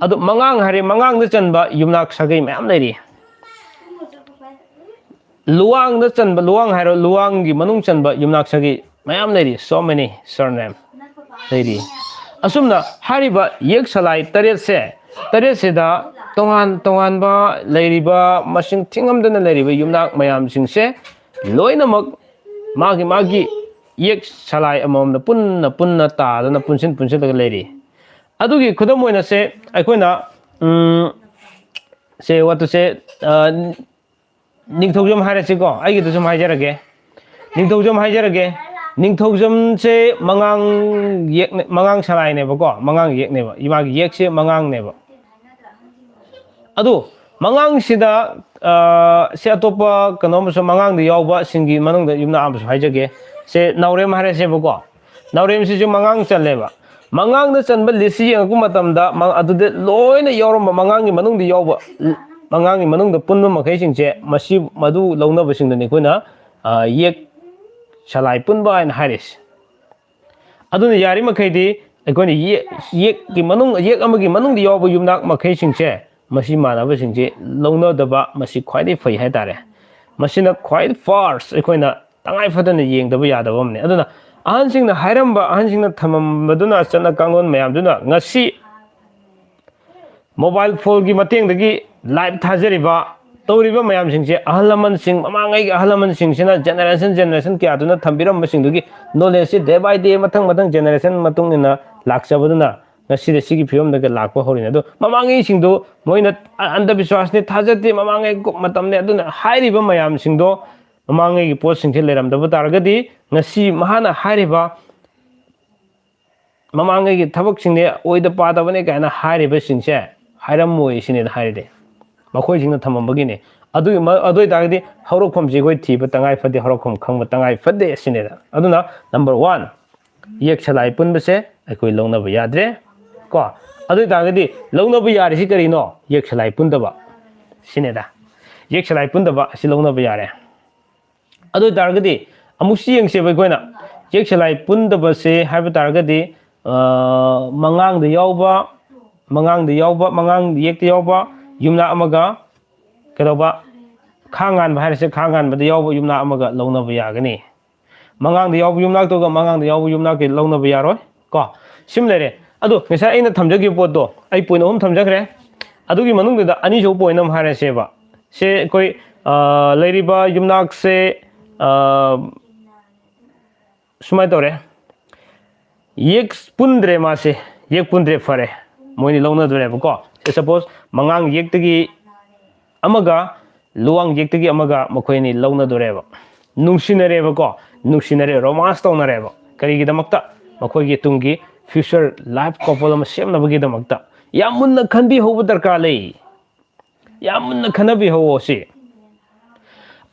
ꯑꯗꯨ ꯃꯉꯥꯡ ꯍꯥꯏꯔꯦ, ꯃꯉꯥꯡꯗ ꯆꯟꯕ ꯌꯨꯝꯅꯥꯛ ꯁꯥꯒꯩ ꯃꯌꯥꯝ ꯂꯩꯔꯤ꯫ ꯂꯨꯋꯥꯡꯗ ꯆꯟꯕ, ꯂꯨꯋꯥꯡ ꯍꯥꯏꯔꯣ, ꯂꯨꯋꯥꯡꯒꯤ ꯃꯅꯨꯡ ꯆꯟꯕ ꯌꯨꯝꯅꯥꯛ ꯁꯥꯒꯩ ꯃꯌꯥꯝ ꯂꯩꯔꯤ, so many surname ꯂꯩꯔꯤ꯫ ꯑꯁꯨꯝꯅ ꯍꯥꯏꯔꯤꯕ ꯌꯦꯛ ꯁꯂꯥꯏ ꯇꯔꯦꯠꯁꯦ, ꯇꯔꯦꯠꯁꯤꯗ ꯇꯣꯉꯥꯟ ꯇꯣꯉꯥꯟꯕ ꯂꯩꯔꯤꯕ, ꯃꯁꯤꯡ ꯊꯤꯉꯝꯗꯅ ꯂꯩꯔꯤꯕ ꯌꯨꯝꯅꯥꯛ ꯃꯌꯥꯝꯁꯤꯡꯁꯦ ꯂꯣꯏꯅꯃꯛ ꯃꯥꯒꯤ ꯃꯥꯒꯤ ꯌꯦꯛ ꯁꯂꯥꯏ ꯑꯃꯃꯝꯗ ꯄꯨꯟꯅ ꯄꯨꯟꯅ ꯇꯥꯗꯅ ꯄꯨꯟꯁꯤꯟ ꯄꯨꯟꯁꯤꯜꯂꯒ ꯂꯩꯔꯤ꯫ ꯑꯗꯨꯒꯤ ꯈꯨꯗꯝ ꯑꯣꯏꯅ ꯁꯦ ꯑꯩꯈꯣꯏꯅ, ꯎꯝ, ꯁꯦ what to say, ꯑ, ꯅꯤꯡꯊꯧꯖꯝ ꯍꯥꯏꯔꯁꯤꯀꯣ, ꯑꯩꯒꯤꯗ ꯁꯨꯝ ꯍꯥꯏꯖꯔꯒꯦ, ꯅꯤꯡꯊꯧꯖꯝ ꯍꯥꯏꯖꯔꯒꯦ꯫ ꯅꯤꯡꯊꯧꯖꯝꯁꯦ ꯃꯉꯥꯡ ꯌꯦꯛꯅꯦ, ꯃꯉꯥꯡ ꯁꯂꯥꯏꯅꯦꯕꯀꯣ, ꯃꯉꯥꯡ ꯌꯦꯛꯅꯦꯕ, ꯏꯃꯥꯒꯤ ꯌꯦꯛꯁꯦ ꯃꯉꯥꯡꯅꯦꯕ꯫ ꯑꯗꯨ ꯃꯉꯥꯡꯁꯤꯗ, ꯑ, ꯁꯤ ꯑꯇꯣꯞꯄ ꯀꯩꯅꯣꯝꯁꯨ ꯃꯉꯥꯡꯗ ꯌꯥꯎꯕꯁꯤꯡꯒꯤ ꯃꯅꯨꯡꯗ ꯌꯨꯝꯅꯥꯛ ꯑꯃꯁꯨ ꯍꯥꯏꯖꯒꯦ꯫ ꯁꯦ ꯅꯥꯎꯔꯦꯝ ꯍꯥꯏꯔꯁꯦꯕꯀꯣ, ꯅꯥꯎꯔꯦꯝꯁꯤꯁꯨ ꯃꯉꯥꯡ ꯆꯜꯂꯦꯕ꯫ ꯃꯉꯥꯡꯗ ꯆꯟꯕ ꯂꯤꯁꯁꯤ ꯌꯦꯡꯉꯛꯄ ꯃꯇꯝꯗ, ꯃ-, ꯑꯗꯨꯗ ꯂꯣꯏꯅ ꯌꯥꯎꯔꯝꯕ ꯃꯉꯥꯡꯒꯤ ꯃꯅꯨꯡꯗ ꯌꯥꯎꯕ, ꯃꯉꯥꯡꯒꯤ ꯃꯅꯨꯡꯗ ꯄꯨꯟꯕ ꯃꯈꯩꯁꯤꯡꯁꯦ, ꯃꯁꯤ, ꯃꯗꯨ ꯂꯧꯅꯕꯁꯤꯡꯗꯨꯅꯤ ꯑꯩꯈꯣꯏꯅ, ꯑ, ꯌꯦꯛ ꯁꯂꯥꯏ ꯄꯨꯟꯕ ꯍꯥꯏꯅ ꯍꯥꯏꯔꯤꯁꯦ꯫ ꯑꯗꯨꯅ ꯌꯥꯔꯤꯃꯈꯩꯗꯤ ꯑꯩꯈꯣꯏꯅ ꯌꯦꯛ, ꯌꯦꯛꯀꯤ ꯃꯅꯨꯡ, ꯌꯦꯛ ꯑꯃꯒꯤ ꯃꯅꯨꯡꯗ ꯌꯥꯎꯕ ꯌꯨꯝꯅꯥꯛ ꯃꯈꯩꯁꯤꯡꯁꯦ, ꯃꯁꯤ ꯃꯥꯟꯅꯕꯁꯤꯡꯁꯦ ꯂꯧꯅꯗꯕ, ꯃꯁꯤ ꯈ꯭ꯋꯥꯏꯗꯒꯤ ꯐꯩ ꯍꯥꯏꯇꯥꯔꯦ꯫ ꯃꯁꯤꯅ ꯈ꯭ꯋꯥꯏ first ꯑꯩꯈꯣꯏꯅ ꯇꯉꯥꯏ ꯐꯗꯅ ꯌꯦꯡꯗꯕ ꯌꯥꯗꯕ ꯑꯃꯅꯤ꯫ ꯑꯗꯨꯅ ꯑꯍꯟꯁꯤꯡꯅ ꯍꯥꯏꯔꯝꯕ, ꯑꯍꯟꯁꯤꯡꯅ ꯊꯝꯃꯝꯕꯗꯨꯅ, ꯆꯠꯅ ꯀꯥꯡꯂꯣꯟ ꯃꯌꯥꯝꯗꯨꯅ ꯉꯁꯤ mobile phoneꯒꯤ ꯃꯇꯦꯡꯗꯒꯤ live ꯊꯥꯖꯔꯤꯕ, ꯇꯧꯔꯤꯕ ꯃꯌꯥꯝꯁꯤꯡꯁꯦ, ꯑꯍꯜ ꯂꯃꯟꯁꯤꯡ, ꯃꯃꯥꯡꯉꯩꯒꯤ ꯑꯍꯜ ꯂꯃꯟꯁꯤꯡꯁꯤꯅ generation generation ꯀꯌꯥꯗꯨꯅ ꯊꯝꯕꯤꯔꯝꯕꯁꯤꯡꯗꯨꯒꯤ knowledgeꯁꯦ day by day, ꯃꯊꯪ ꯃꯊꯪ generation ꯃꯇꯨꯡ ꯏꯟꯅ ꯂꯥꯛꯆꯕꯗꯨꯅ ꯉꯁꯤꯗꯤ ꯁꯤꯒꯤ ꯐꯤꯕꯝꯗꯒ ꯂꯥꯛꯄ ꯍꯧꯔꯤꯅꯤ꯫ ꯑꯗꯣ ꯃꯃꯥꯡꯉꯩꯁꯤꯡꯗꯣ ꯃꯣꯏꯅ ꯑ-, ꯑꯟꯙꯕꯤꯁ꯭ꯋꯥꯁꯅꯤ, ꯊꯥꯖꯗꯦ, ꯃꯃꯥꯡꯉꯩ ꯃꯇꯝꯅꯦ, ꯑꯗꯨꯅ ꯍꯥꯏꯔꯤꯕ ꯃꯌꯥꯝꯁꯤꯡꯗꯣ, ꯃꯃꯥꯡꯉꯩꯒꯤ ꯄꯣꯠꯁꯤꯡꯁꯦ ꯂꯩꯔꯝꯗꯕ ꯇꯥꯔꯒꯗꯤ ꯉꯁꯤ ꯃꯍꯥꯛꯅ ꯍꯥꯏꯔꯤꯕ ꯃꯃꯥꯡꯉꯩꯒꯤ ꯊꯕꯛꯁꯤꯡꯅꯦ, ꯑꯣꯏꯗ ꯄꯥꯗꯕꯅꯦ ꯀꯥꯏꯅ ꯍꯥꯏꯔꯤꯕꯁꯤꯡꯁꯦ ꯍꯥꯏꯔꯝꯃꯣꯏ ꯁꯤꯅꯦꯗ ꯍꯥꯏꯔꯤꯗꯤ꯫ ꯃꯈꯣꯏꯁꯤꯡꯅ ꯊꯝꯃꯝꯕꯒꯤꯅꯦ꯫ ꯑꯗꯨꯒꯤ ꯃ-, ꯑꯗꯨ ꯑꯣꯏꯇꯥꯔꯒꯗꯤ ꯍꯧꯔꯛꯐꯝꯁꯤ ꯑꯩꯈꯣꯏ ꯊꯤꯕ ꯇꯉꯥꯏ ꯐꯗꯦ, ꯍꯧꯔꯛꯐꯝ ꯈꯪꯕ ꯇꯉꯥꯏ ꯐꯗꯦ ꯁꯤꯅꯦꯗ꯫ ꯑꯗꯨꯅ number one, ꯌꯦꯛ ꯁꯂꯥꯏ ꯄꯨꯟꯕꯁꯦ ꯑꯩꯈꯣꯏ ꯂꯧꯅꯕ ꯌꯥꯗ꯭ꯔꯦ꯫ ꯀꯣ? ꯑꯗꯨ ꯑꯣꯏꯇꯥꯔꯒꯗꯤ ꯂꯧꯅꯕ ꯌꯥꯔꯤꯁꯤ ꯀꯔꯤꯅꯣ? ꯌꯦꯛ ꯁꯂꯥꯏ ꯄꯨꯟꯗꯕ ꯁꯤꯅꯦꯗ꯫ ꯌꯦꯛ ꯁꯂꯥꯏ ꯄꯨꯟꯗꯕ ꯑꯁꯤ ꯂꯧꯅꯕ ꯌꯥꯔꯦ꯫ ꯑꯗꯨ ꯑꯣꯏ ꯇꯥꯔꯒꯗꯤ ꯑꯃꯨꯛꯁꯨ ꯌꯦꯡꯁꯦꯕ ꯑꯩꯈꯣꯏꯅ꯫ ꯌꯦꯛ ꯁꯂꯥꯏ ꯄꯨꯟꯗꯕꯁꯦ ꯍꯥꯏꯕ ꯇꯥꯔꯒꯗꯤ, ꯑ, ꯃꯉꯥꯡꯗ ꯌꯥꯎꯕ, ꯃꯉꯥꯡꯗ ꯌꯥꯎꯕ, ꯃꯉꯥꯡ ꯌꯦꯛꯇ ꯌꯥꯎꯕ ꯌꯨꯝꯅꯥꯛ ꯑꯃꯒ, ꯀꯩꯗꯧꯕ, ꯈꯥ ꯉꯥꯟꯕ ꯍꯥꯏꯔꯁꯦ, ꯈꯥ ꯉꯥꯟꯕꯗ ꯌꯥꯎꯕ ꯌꯨꯝꯅꯥꯛ ꯑꯃꯒ ꯂꯧꯅꯕ ꯌꯥꯒꯅꯤ꯫ ꯃꯉꯥꯡꯗ ꯌꯥꯎꯕ ꯌꯨꯝꯅꯥꯛꯇꯨꯒ ꯃꯉꯥꯡꯗ ꯌꯥꯎꯕ ꯌꯨꯝꯅꯥꯛꯀꯤ ꯂꯧꯅꯕ ꯌꯥꯔꯣꯏ꯫ ꯀꯣ? ꯁꯤꯃ ꯂꯩꯔꯦ꯫ ꯑꯗꯣ ꯉꯁꯥꯏ ꯑꯩꯅ ꯊꯝꯖꯈꯤꯕ ꯄꯣꯠꯇꯣ, ꯑꯩ point ꯑꯍꯨꯝ ꯊꯝꯖꯈ꯭ꯔꯦ꯫ ꯑꯗꯨꯒꯤ ꯃꯅꯨꯡꯗꯨꯗ ꯑꯅꯤꯁꯨꯕ point ꯑꯃ ꯍꯥꯏꯔꯁꯦꯕ꯫ ꯁꯦ ꯑꯩꯈꯣꯏ, ꯑ, ꯂꯩꯔꯤꯕ ꯌꯨꯝꯅꯥꯛꯁꯦ, ꯑ, ꯁꯨꯃꯥꯏꯅ ꯇꯧꯔꯦ꯫ ꯌꯦꯛ ꯄꯨꯟꯗ꯭ꯔꯦ ꯃꯥꯁꯦ, ꯌꯦꯛ ꯄꯨꯟꯗ꯭ꯔꯦ, ꯐꯔꯦ꯫ ꯃꯣꯏꯅꯤ ꯂꯧꯅꯗꯣꯔꯦꯕꯀꯣ꯫ ꯁꯦ suppose ꯃꯉꯥꯡ ꯌꯦꯛꯇꯒꯤ ꯑꯃꯒ ꯂꯨꯋꯥꯡ ꯌꯦꯛꯇꯒꯤ ꯑꯃꯒ ꯃꯈꯣꯏ ꯑꯅꯤ ꯂꯧꯅꯗꯣꯔꯦꯕ꯫ ꯅꯨꯡꯁꯤꯅꯔꯦꯕꯀꯣ꯫ ꯅꯨꯡꯁꯤꯅꯔꯦ, ꯔꯣꯃꯥꯟꯁ ꯇꯧꯅꯔꯦꯕ꯫ ꯀꯔꯤꯒꯤꯗꯃꯛꯇ? ꯃꯈꯣꯏꯒꯤ ꯇꯨꯡꯒꯤ ꯐ꯭ꯌꯨꯆꯔ ꯂꯥꯏꯐ ꯀꯣꯄꯜ ꯑꯃ ꯁꯦꯝꯅꯕꯒꯤꯗꯃꯛꯇ꯫ ꯌꯥꯝ ꯃꯨꯟꯅ ꯈꯟꯕꯤꯍꯧꯕ ꯗꯔꯀꯥꯔ ꯂꯩ꯫ ꯌꯥꯝ ꯃꯨꯟꯅ ꯈꯟꯅꯕꯤꯍꯧꯋꯣ ꯁꯤ꯫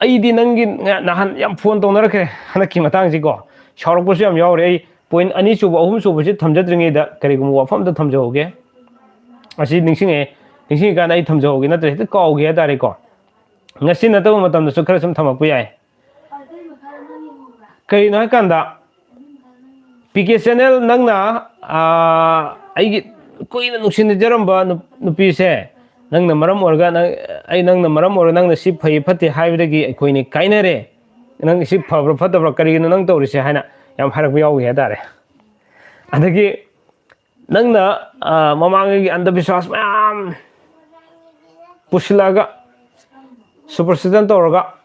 ꯑꯩꯗꯤ ꯅꯪꯒꯤ ꯅꯍꯥꯟ ꯌꯥꯝ ꯐꯣꯟ ꯇꯧꯅꯔꯛꯈ꯭ꯔꯦ ꯍꯟꯗꯛꯀꯤ ꯃꯇꯥꯡꯁꯤꯀꯣ꯫ ꯁꯥꯎꯔꯛꯄꯁꯨ ꯌꯥꯝ ꯌꯥꯎꯔꯦ꯫ ꯑꯩ ꯄꯣꯏꯟ ꯑꯅꯤ ꯁꯨꯕ, ꯑꯍꯨꯝ ꯁꯨꯕꯁꯤ ꯊꯝꯖꯗ꯭ꯔꯤꯉꯩꯗ ꯀꯔꯤꯒꯨꯝꯕ ꯋꯥꯐꯝ ꯑꯝꯇ ꯊꯝꯖꯍꯧꯒꯦ꯫ ꯑꯁꯤ ꯅꯤꯡꯁꯤꯡꯉꯛꯑꯦ꯫ ꯅꯤꯡꯁꯤꯡꯉꯤꯀꯥꯟꯗ ꯑꯩ ꯊꯝꯖꯍꯧꯒꯦ, ꯅꯠꯇ꯭ꯔꯗꯤ ꯍꯦꯛꯇ ꯀꯥꯎꯒꯦ ꯍꯥꯏꯇꯥꯔꯦꯀꯣ꯫ ꯉꯁꯤ ꯅꯠꯇꯕ ꯃꯇꯝꯗꯁꯨ ꯈꯔ ꯁꯨꯝ ꯊꯝꯃꯛꯄ ꯌꯥꯏ꯫ ꯀꯔꯤꯅꯣ ꯍꯥꯏꯀꯥꯟꯗ, ꯄꯤ ꯀꯦ ꯆꯦꯅꯦꯜ, ꯅꯪꯅ, ꯑꯥ, ꯑꯩꯒꯤ ꯀꯨꯏꯅ ꯅꯨꯡꯁꯤꯅꯖꯔꯝꯕ ꯅꯨ-, ꯅꯨꯄꯤꯁꯦ ꯅꯪꯅ ꯃꯔꯝ ꯑꯣꯏꯔꯒ, ꯅꯪ, ꯑꯩ ꯅꯪꯅ ꯃꯔꯝ ꯑꯣꯏꯔꯒ ꯅꯪꯅ ꯁꯤ ꯐꯩ ꯐꯠꯇꯦ ꯍꯥꯏꯕꯗꯒꯤ ꯑꯩꯈꯣꯏꯅꯤ ꯀꯥꯏꯅꯔꯦ, ꯅꯪ ꯁꯤ ꯐꯕ꯭ꯔꯥ ꯐꯠꯇꯕ꯭ꯔꯥ, ꯀꯔꯤꯒꯤꯅꯣ ꯅꯪ ꯇꯧꯔꯤꯁꯦ ꯍꯥꯏꯅ ꯌꯥꯝ ꯍꯥꯏꯔꯛꯄ ꯌꯥꯎꯈꯤ ꯍꯥꯏꯇꯥꯔꯦ꯫ ꯑꯗꯒꯤ ꯅꯪꯅ, ꯑꯥ, ꯃꯃꯥꯡꯉꯩꯒꯤ ꯑꯟꯗꯕꯤꯁ꯭ꯋꯥꯁ ꯃꯌꯥꯝ ꯄꯨꯁꯤꯜꯂꯛꯑꯒ, ꯁꯨꯄꯔꯁꯇꯤꯁꯟ ꯇꯧꯔꯒ,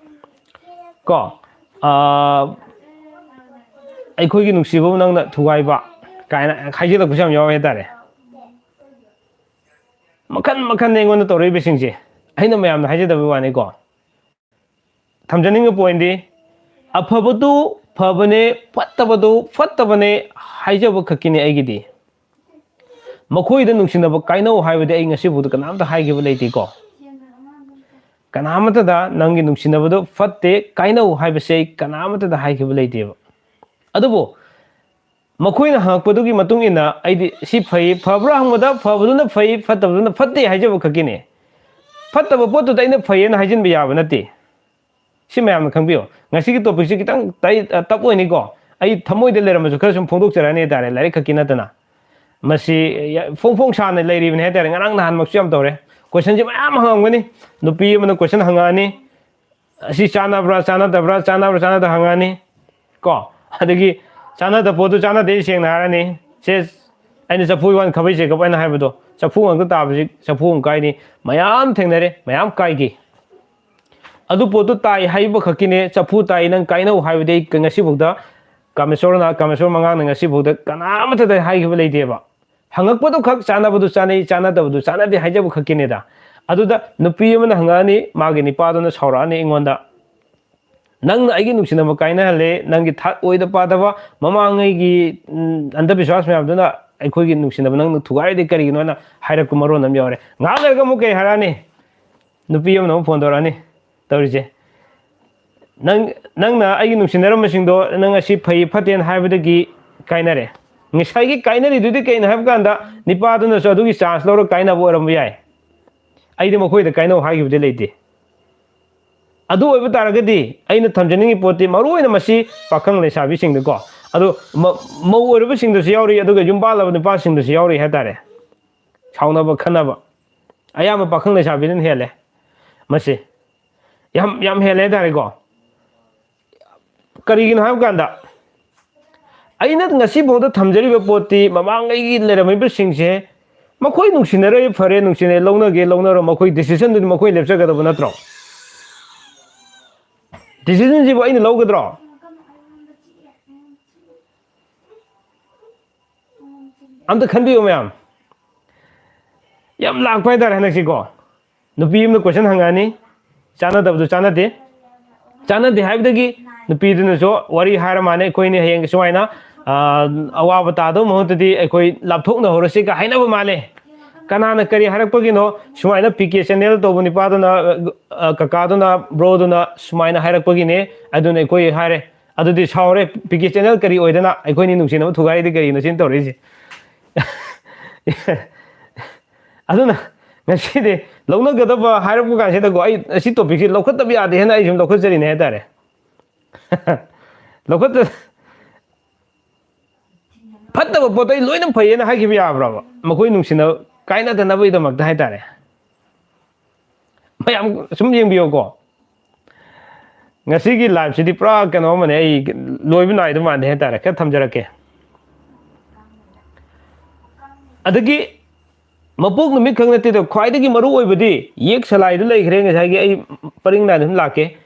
ꯀꯣ, ꯑꯥ, ꯑꯩꯈꯣꯏꯒꯤ ꯅꯨꯡꯁꯤꯕꯕꯨ ꯅꯪꯅ ꯊꯨꯒꯥꯏꯕ ꯀꯥꯏꯅ ꯍꯥꯏꯖꯤꯜꯂꯛꯄꯁꯨ ꯌꯥꯝ ꯌꯥꯎꯋꯦ ꯍꯥꯏꯇꯥꯔꯦ꯫ ꯃꯈꯟ ꯃꯈꯟꯅꯦ ꯑꯩꯉꯣꯟꯗ ꯇꯧꯔꯛꯏꯕꯁꯤꯡꯁꯦ꯫ ꯑꯩꯅ ꯃꯌꯥꯝꯗ ꯍꯥꯏꯖꯗꯕꯩ ꯋꯥꯅꯤꯀꯣ꯫ ꯊꯝꯖꯅꯤꯡꯕ ꯄꯣꯏꯟꯗꯤ, ꯑꯐꯕꯗꯨ ꯐꯕꯅꯦ, ꯐꯠꯇꯕꯗꯨ ꯐꯠꯇꯕꯅꯦ ꯍꯥꯏꯖꯕ ꯈꯛꯀꯤꯅꯦ ꯑꯩꯒꯤꯗꯤ꯫ ꯃꯈꯣꯏꯗ ꯅꯨꯡꯁꯤꯅꯕ ꯀꯥꯏꯅꯧ ꯍꯥꯏꯕꯗꯤ ꯑꯩ ꯉꯁꯤꯐꯥꯎꯗ ꯀꯅꯥꯝꯇ ꯍꯥꯏꯈꯤꯕ ꯂꯩꯇꯦꯀꯣ꯫ ꯀꯅꯥꯃꯠꯇꯗ ꯅꯪꯒꯤ ꯅꯨꯡꯁꯤꯅꯕꯗꯨ ꯐꯠꯇꯦ, ꯀꯥꯏꯅꯧ ꯍꯥꯏꯕꯁꯦ ꯑꯩ ꯀꯅꯥꯃꯠꯇꯗ ꯍꯥꯏꯈꯤꯕ ꯂꯩꯇꯦꯕ꯫ ꯑꯗꯨꯕꯨ ꯃꯈꯣꯏꯅ ꯍꯪꯉꯛꯄꯗꯨꯒꯤ ꯃꯇꯨꯡ ꯏꯟꯅ ꯑꯩꯗꯤ ꯁꯤ ꯐꯩ, ꯐꯕ꯭ꯔꯥ ꯍꯪꯕꯗ ꯐꯕꯗꯨꯅ ꯐꯩ, ꯐꯠꯇꯕꯗꯨꯅ ꯐꯠꯇꯦ ꯍꯥꯏꯖꯕ ꯈꯛꯀꯤꯅꯦ꯫ ꯐꯠꯇꯕ ꯄꯣꯠꯇꯨꯗ ꯑꯩꯅ ꯐꯩꯌꯦꯅ ꯍꯥꯏꯖꯤꯟꯕ ꯌꯥꯕ ꯅꯠꯇꯦ꯫ ꯁꯤ ꯃꯌꯥꯝꯅ ꯈꯪꯕꯤꯌꯨ꯫ ꯉꯁꯤꯒꯤ ꯇꯣꯄꯤꯛꯁꯤ ꯈꯤꯇꯪ ꯇꯥꯏ-, ꯑ, ꯇꯞ ꯑꯣꯏꯅꯤꯀꯣ꯫ ꯑꯩ ꯊꯃꯣꯏꯗ ꯂꯩꯔꯝꯃꯁꯨ ꯈꯔ ꯁꯨꯝ ꯐꯣꯡꯗꯣꯛꯆꯔꯛꯑꯅꯤ ꯍꯥꯏꯇꯥꯔꯦ, ꯂꯥꯏꯔꯤꯛ ꯈꯛꯀꯤ ꯅꯠꯇꯅ꯫ ꯃꯁꯤ ꯌꯥ-, ꯐꯣꯡ ꯐꯣꯡ ꯁꯥꯅ ꯂꯩꯔꯤꯕꯅꯤ ꯍꯥꯏꯇꯥꯔꯦ꯫ ꯉꯔꯥꯡ ꯅꯍꯥꯟꯃꯛꯁꯨ ꯌꯥꯝ ꯇꯧꯔꯦ꯫ ꯀꯣꯏꯁꯟꯁꯤ ꯃꯌꯥꯝ ꯍꯪꯉꯝꯒꯅꯤ꯫ ꯅꯨꯄꯤ ꯑꯃꯅ ꯀꯣꯏꯁꯟ ꯍꯪꯉꯛꯑꯅꯤ, "ꯑꯁꯤ ꯆꯥꯟꯅꯕ꯭ꯔꯥ, ꯆꯥꯟꯅꯗꯕ꯭ꯔꯥ, ꯆꯥꯟꯅꯕ꯭ꯔꯥ, ꯆꯥꯟꯅꯗ?" ꯍꯪꯉꯛꯑꯅꯤ ꯀꯣ꯫ ꯑꯗꯒꯤ ꯆꯥꯟꯅꯗꯕ ꯄꯣꯠꯇꯨ ꯆꯥꯟꯅꯗꯦ ꯁꯦꯡꯅ ꯍꯥꯏꯔꯅꯤ꯫ ꯁꯦ, ꯑꯩꯅ ꯆꯐꯨ ꯋꯥꯟ ꯈꯥꯕꯩ ꯆꯦꯀꯞ ꯑꯩꯅ ꯍꯥꯏꯕꯗꯣ, ꯆꯐꯨ ꯉꯥꯛꯇ ꯇꯥꯕꯁꯤ ꯆꯐꯨ ꯑꯃ ꯀꯥꯏꯅꯤ꯫ ꯃꯌꯥꯝ ꯊꯦꯡꯅꯔꯦ, ꯃꯌꯥꯝ ꯀꯥꯏꯈꯤ꯫ ꯑꯗꯨ ꯄꯣꯠꯇꯨ ꯇꯥꯏ ꯍꯥꯏꯕ ꯈꯛꯀꯤꯅꯦ, ꯆꯐꯨ ꯇꯥꯏ ꯅꯪ ꯀꯥꯏꯅꯧ ꯍꯥꯏꯕꯗꯤ ꯑꯩ ꯉꯁꯤꯐꯥꯎꯗ ꯀꯥꯃꯦꯁꯣꯔꯅ, ꯀꯥꯃꯦꯁꯣꯔ ꯃꯉꯥꯡꯅ ꯉꯁꯤꯐꯥꯎꯗ ꯀꯅꯥ ꯑꯃꯠꯇꯗ ꯍꯥꯏꯈꯤꯕ ꯂꯩꯇꯦꯕ꯫ ꯍꯪꯉꯛꯄꯗꯨ ꯈꯛ ꯆꯥꯟꯅꯕꯗꯨ ꯆꯥꯟꯅꯩ, ꯆꯥꯟꯅꯗꯕꯗꯨ ꯆꯥꯟꯅꯗꯦ ꯍꯥꯏꯖꯕ ꯈꯛꯀꯤꯅꯦꯗ꯫ ꯑꯗꯨꯗ ꯅꯨꯄꯤ ꯑꯃꯅ ꯍꯪꯉꯛꯑꯅꯤ, ꯃꯥꯒꯤ ꯅꯤꯄꯥꯗꯨꯅ ꯁꯥꯎꯔꯛꯑꯅꯤ ꯑꯩꯉꯣꯟꯗ, ꯅꯪꯅ ꯑꯩꯒꯤ ꯅꯨꯡꯁꯤꯅꯕ ꯀꯥꯏꯅꯍꯜꯂꯦ, ꯅꯪꯒꯤ ꯊꯥ ꯑꯣꯏꯗ ꯄꯥꯗꯕ ꯃꯃꯥꯡꯉꯩꯒꯤ, ꯎꯝ, ꯑꯟꯗꯕꯤꯁ꯭ꯋꯥꯁ ꯃꯌꯥꯝꯗꯨꯅ ꯑꯩꯈꯣꯏꯒꯤ ꯅꯨꯡꯁꯤꯅꯕ ꯅꯪꯅ ꯊꯨꯒꯥꯏꯔꯤꯗꯤ ꯀꯔꯤꯒꯤꯅꯣ ꯍꯥꯏꯅ ꯍꯥꯏꯔꯛꯄ ꯃꯔꯣꯟ ꯑꯃ ꯌꯥꯎꯔꯦ꯫ ꯉꯥꯏꯍꯥꯛ ꯂꯩꯔꯒ ꯑꯃꯨꯛ ꯀꯩ ꯍꯥꯏꯔꯛꯑꯅꯤ? ꯅꯨꯄꯤ ꯑꯃꯅ ꯑꯃꯨꯛ ꯐꯣꯟ ꯇꯧꯔꯛꯑꯅꯤ ꯇꯧꯔꯤꯁꯦ꯫ ꯅꯪ, ꯅꯪꯅ ꯑꯩꯒꯤ ꯅꯨꯡꯁꯤꯅꯔꯝꯕꯁꯤꯡꯗꯣ ꯅꯪ ꯑꯁꯤ ꯐꯩ ꯐꯠꯇꯦꯅ ꯍꯥꯏꯕꯗꯒꯤ ꯀꯥꯏꯅꯔꯦ꯫ ꯉꯁꯥꯏꯒꯤ ꯀꯥꯏꯅꯔꯤꯗꯨꯗꯤ ꯀꯩꯅꯣ ꯍꯥꯏꯕ ꯀꯥꯟꯗ ꯅꯤꯄꯥꯗꯨꯅꯁꯨ ꯑꯗꯨꯒꯤ ꯆꯥꯟꯁ ꯂꯧꯔꯒ ꯀꯥꯏꯅꯕ ꯑꯣꯏꯔꯝꯕ ꯌꯥꯏ꯫ ꯑꯩꯗꯤ ꯃꯈꯣꯏꯗ ꯀꯥꯏꯅꯧ ꯍꯥꯏꯈꯤꯕꯗꯤ ꯂꯩꯇꯦ꯫ ꯑꯗꯨ ꯑꯣꯏꯕ ꯇꯥꯔꯒꯗꯤ ꯑꯩꯅ ꯊꯝꯖꯅꯤꯡꯉꯤ ꯄꯣꯠꯇꯤ ꯃꯔꯨꯑꯣꯏꯅ ꯃꯁꯤ ꯄꯥꯈꯪ ꯂꯩꯁꯥꯕꯤꯁꯤꯡꯗꯀꯣ, ꯑꯗꯣ ꯃ-, ꯃꯧ ꯑꯣꯏꯔꯕꯁꯤꯡꯗꯁꯨ ꯌꯥꯎꯔꯤ, ꯑꯗꯨꯒ ꯌꯨꯝ ꯄꯥꯜꯂꯕ ꯅꯨꯄꯥꯁꯤꯡꯗꯁꯨ ꯌꯥꯎꯔꯤ ꯍꯥꯏꯇꯥꯔꯦ꯫ ꯁꯥꯎꯅꯕ ꯈꯠꯅꯕ ꯑꯌꯥꯝꯕ ꯄꯥꯈꯪ ꯂꯩꯁꯥꯕꯤꯅ ꯍꯦꯜꯂꯦ ꯃꯁꯤ, ꯌꯥꯝ, ꯌꯥꯝ ꯍꯦꯜꯂꯦ ꯍꯥꯏꯇꯥꯔꯦꯀꯣ꯫ ꯀꯔꯤꯒꯤꯅꯣ ꯍꯥꯏꯕ ꯀꯥꯟꯗ ꯑꯩꯅ ꯉꯁꯤꯐꯥꯎꯗ ꯊꯝꯖꯔꯤꯕ ꯄꯣꯠꯇꯤ ꯃꯃꯥꯡꯉꯩꯒꯤ ꯂꯩꯔꯝꯃꯤꯕꯁꯤꯡꯁꯦ ꯃꯈꯣꯏ ꯅꯨꯡꯁꯤꯅꯔꯦ, ꯐꯔꯦ, ꯅꯨꯡꯁꯤꯅꯔꯦ, ꯂꯧꯅꯒꯦ ꯂꯧꯅꯔꯣ, ꯃꯈꯣꯏ ꯗꯤꯁꯤꯖꯟꯗꯨꯗꯤ ꯃꯈꯣꯏ ꯂꯦꯞꯆꯒꯗꯕ ꯅꯠꯇ꯭ꯔꯣ? ꯗꯤꯁꯤꯖꯟꯁꯤꯕꯨ ꯑꯩꯅ ꯂꯧꯒꯗ꯭ꯔꯣ? ꯑꯝꯇ ꯈꯟꯕꯤꯌꯨ ꯃꯌꯥꯝ꯫ ꯌꯥꯝ ꯂꯥꯛꯄ ꯍꯥꯏꯇꯥꯔꯦ ꯍꯟꯗꯛꯁꯤꯀꯣ꯫ ꯅꯨꯄꯤ ꯑꯃꯅ ꯀꯣꯏꯁꯟ ꯍꯪꯉꯛꯑꯅꯤ, ꯆꯥꯟꯅꯗꯕꯗꯨ ꯆꯥꯟꯅꯗꯦ꯫ ꯆꯥꯟꯅꯗꯦ ꯍꯥꯏꯕꯗꯒꯤ ꯅꯨꯄꯤꯗꯨꯅꯁꯨ ꯋꯥꯔꯤ ꯍꯥꯏꯔ ꯃꯥꯅꯦ, ꯑꯩꯈꯣꯏꯅꯤ ꯍꯌꯦꯡ ꯁꯨꯃꯥꯏꯅ, ꯑꯥ, ꯑꯋꯥꯕ ꯇꯥꯗꯧ ꯃꯍꯨꯠꯇꯗꯤ ꯑꯩꯈꯣꯏ ꯂꯥꯞꯊꯣꯛꯅꯍꯧꯔꯁꯤꯒ ꯍꯥꯏꯅꯕ ꯃꯥꯜꯂꯦ꯫ ꯀꯅꯥꯅ ꯀꯔꯤ ꯍꯥꯏꯔꯛꯄꯒꯤꯅꯣ? ꯁꯨꯃꯥꯏꯅ ꯄꯤ ꯀꯦ ꯆꯦꯅꯦꯜ ꯇꯧꯕ ꯅꯤꯄꯥꯗꯨꯅ, ꯑ, ꯀꯀꯥꯗꯨꯅ, ꯕ꯭ꯔꯣꯗꯨꯅ ꯁꯨꯃꯥꯏꯅ ꯍꯥꯏꯔꯛꯄꯒꯤꯅꯦ꯫ ꯑꯗꯨꯅ ꯑꯩꯈꯣꯏ ꯍꯥꯏꯔꯦ, "ꯑꯗꯨꯗꯤ ꯁꯥꯎꯔꯦ, ꯄꯤ ꯀꯦ ꯆꯦꯅꯦꯜ ꯀꯔꯤ ꯑꯣꯏꯗꯅ ꯑꯩꯈꯣꯏꯅꯤ ꯅꯨꯡꯁꯤꯅꯕ ꯊꯨꯒꯥꯏꯔꯤꯗꯤ ꯀꯔꯤꯅꯣ ꯁꯤꯅ ꯇꯧꯔꯛꯏꯁꯦ?" ꯑꯗꯨꯅ ꯉꯁꯤꯗꯤ ꯂꯧꯅꯒꯗꯕ ꯍꯥꯏꯔꯛꯄ ꯀꯥꯟꯁꯤꯗꯀꯣ, ꯑꯩ ꯑꯁꯤ ꯇꯣꯄꯤꯛꯁꯤ ꯂꯧꯈꯠꯇꯕ ꯌꯥꯗꯦ ꯍꯥꯏꯅ ꯑꯩ ꯁꯨꯝ ꯂꯧꯈꯠꯆꯔꯤꯅꯦ ꯍꯥꯏꯇꯥꯔꯦ꯫ ꯂꯧꯈꯠꯇ-, ꯐꯠꯇꯕ ꯄꯣꯠꯇꯣ ꯑꯩ ꯂꯣꯏꯅ ꯐꯩꯌꯦꯅ ꯍꯥꯏꯈꯤꯕ ꯌꯥꯕ꯭ꯔꯕ? ꯃꯈꯣꯏ ꯅꯨꯡꯁꯤꯅ ꯀꯥꯏꯅꯗꯅꯕꯒꯤꯗꯃꯛꯇ ꯍꯥꯏꯇꯥꯔꯦ꯫ ꯃꯌꯥꯝ ꯁꯨꯝ ꯌꯦꯡꯕꯤꯌꯨꯀꯣ꯫ ꯉꯁꯤꯒꯤ ꯂꯥꯏꯐꯁꯤꯗꯤ ꯄꯨꯔꯥ ꯀꯩꯅꯣ ꯑꯃꯅꯦ, ꯑꯩ ꯂꯣꯏꯕ ꯅꯥꯏꯗꯧ ꯃꯥꯟꯗꯦ ꯍꯥꯏꯇꯥꯔꯦ꯫ ꯈꯔ ꯊꯝꯖꯔꯛꯀꯦ꯫ ꯑꯗꯒꯤ ꯃꯄꯣꯛ ꯅꯨꯃꯤꯠ ꯈꯛ ꯅꯠꯇꯦꯗ, ꯈ꯭ꯋꯥꯏꯗꯒꯤ ꯃꯔꯨ ꯑꯣꯏꯕꯗꯤ ꯌꯦꯛ ꯁꯂꯥꯏꯗꯨ ꯂꯩꯈ꯭ꯔꯦ꯫ ꯉꯁꯥꯏꯒꯤ ꯑꯩ ꯄꯔꯤꯡ ꯅꯥꯏꯅ ꯑꯗꯨꯝ ꯂꯥꯛꯀꯦ꯫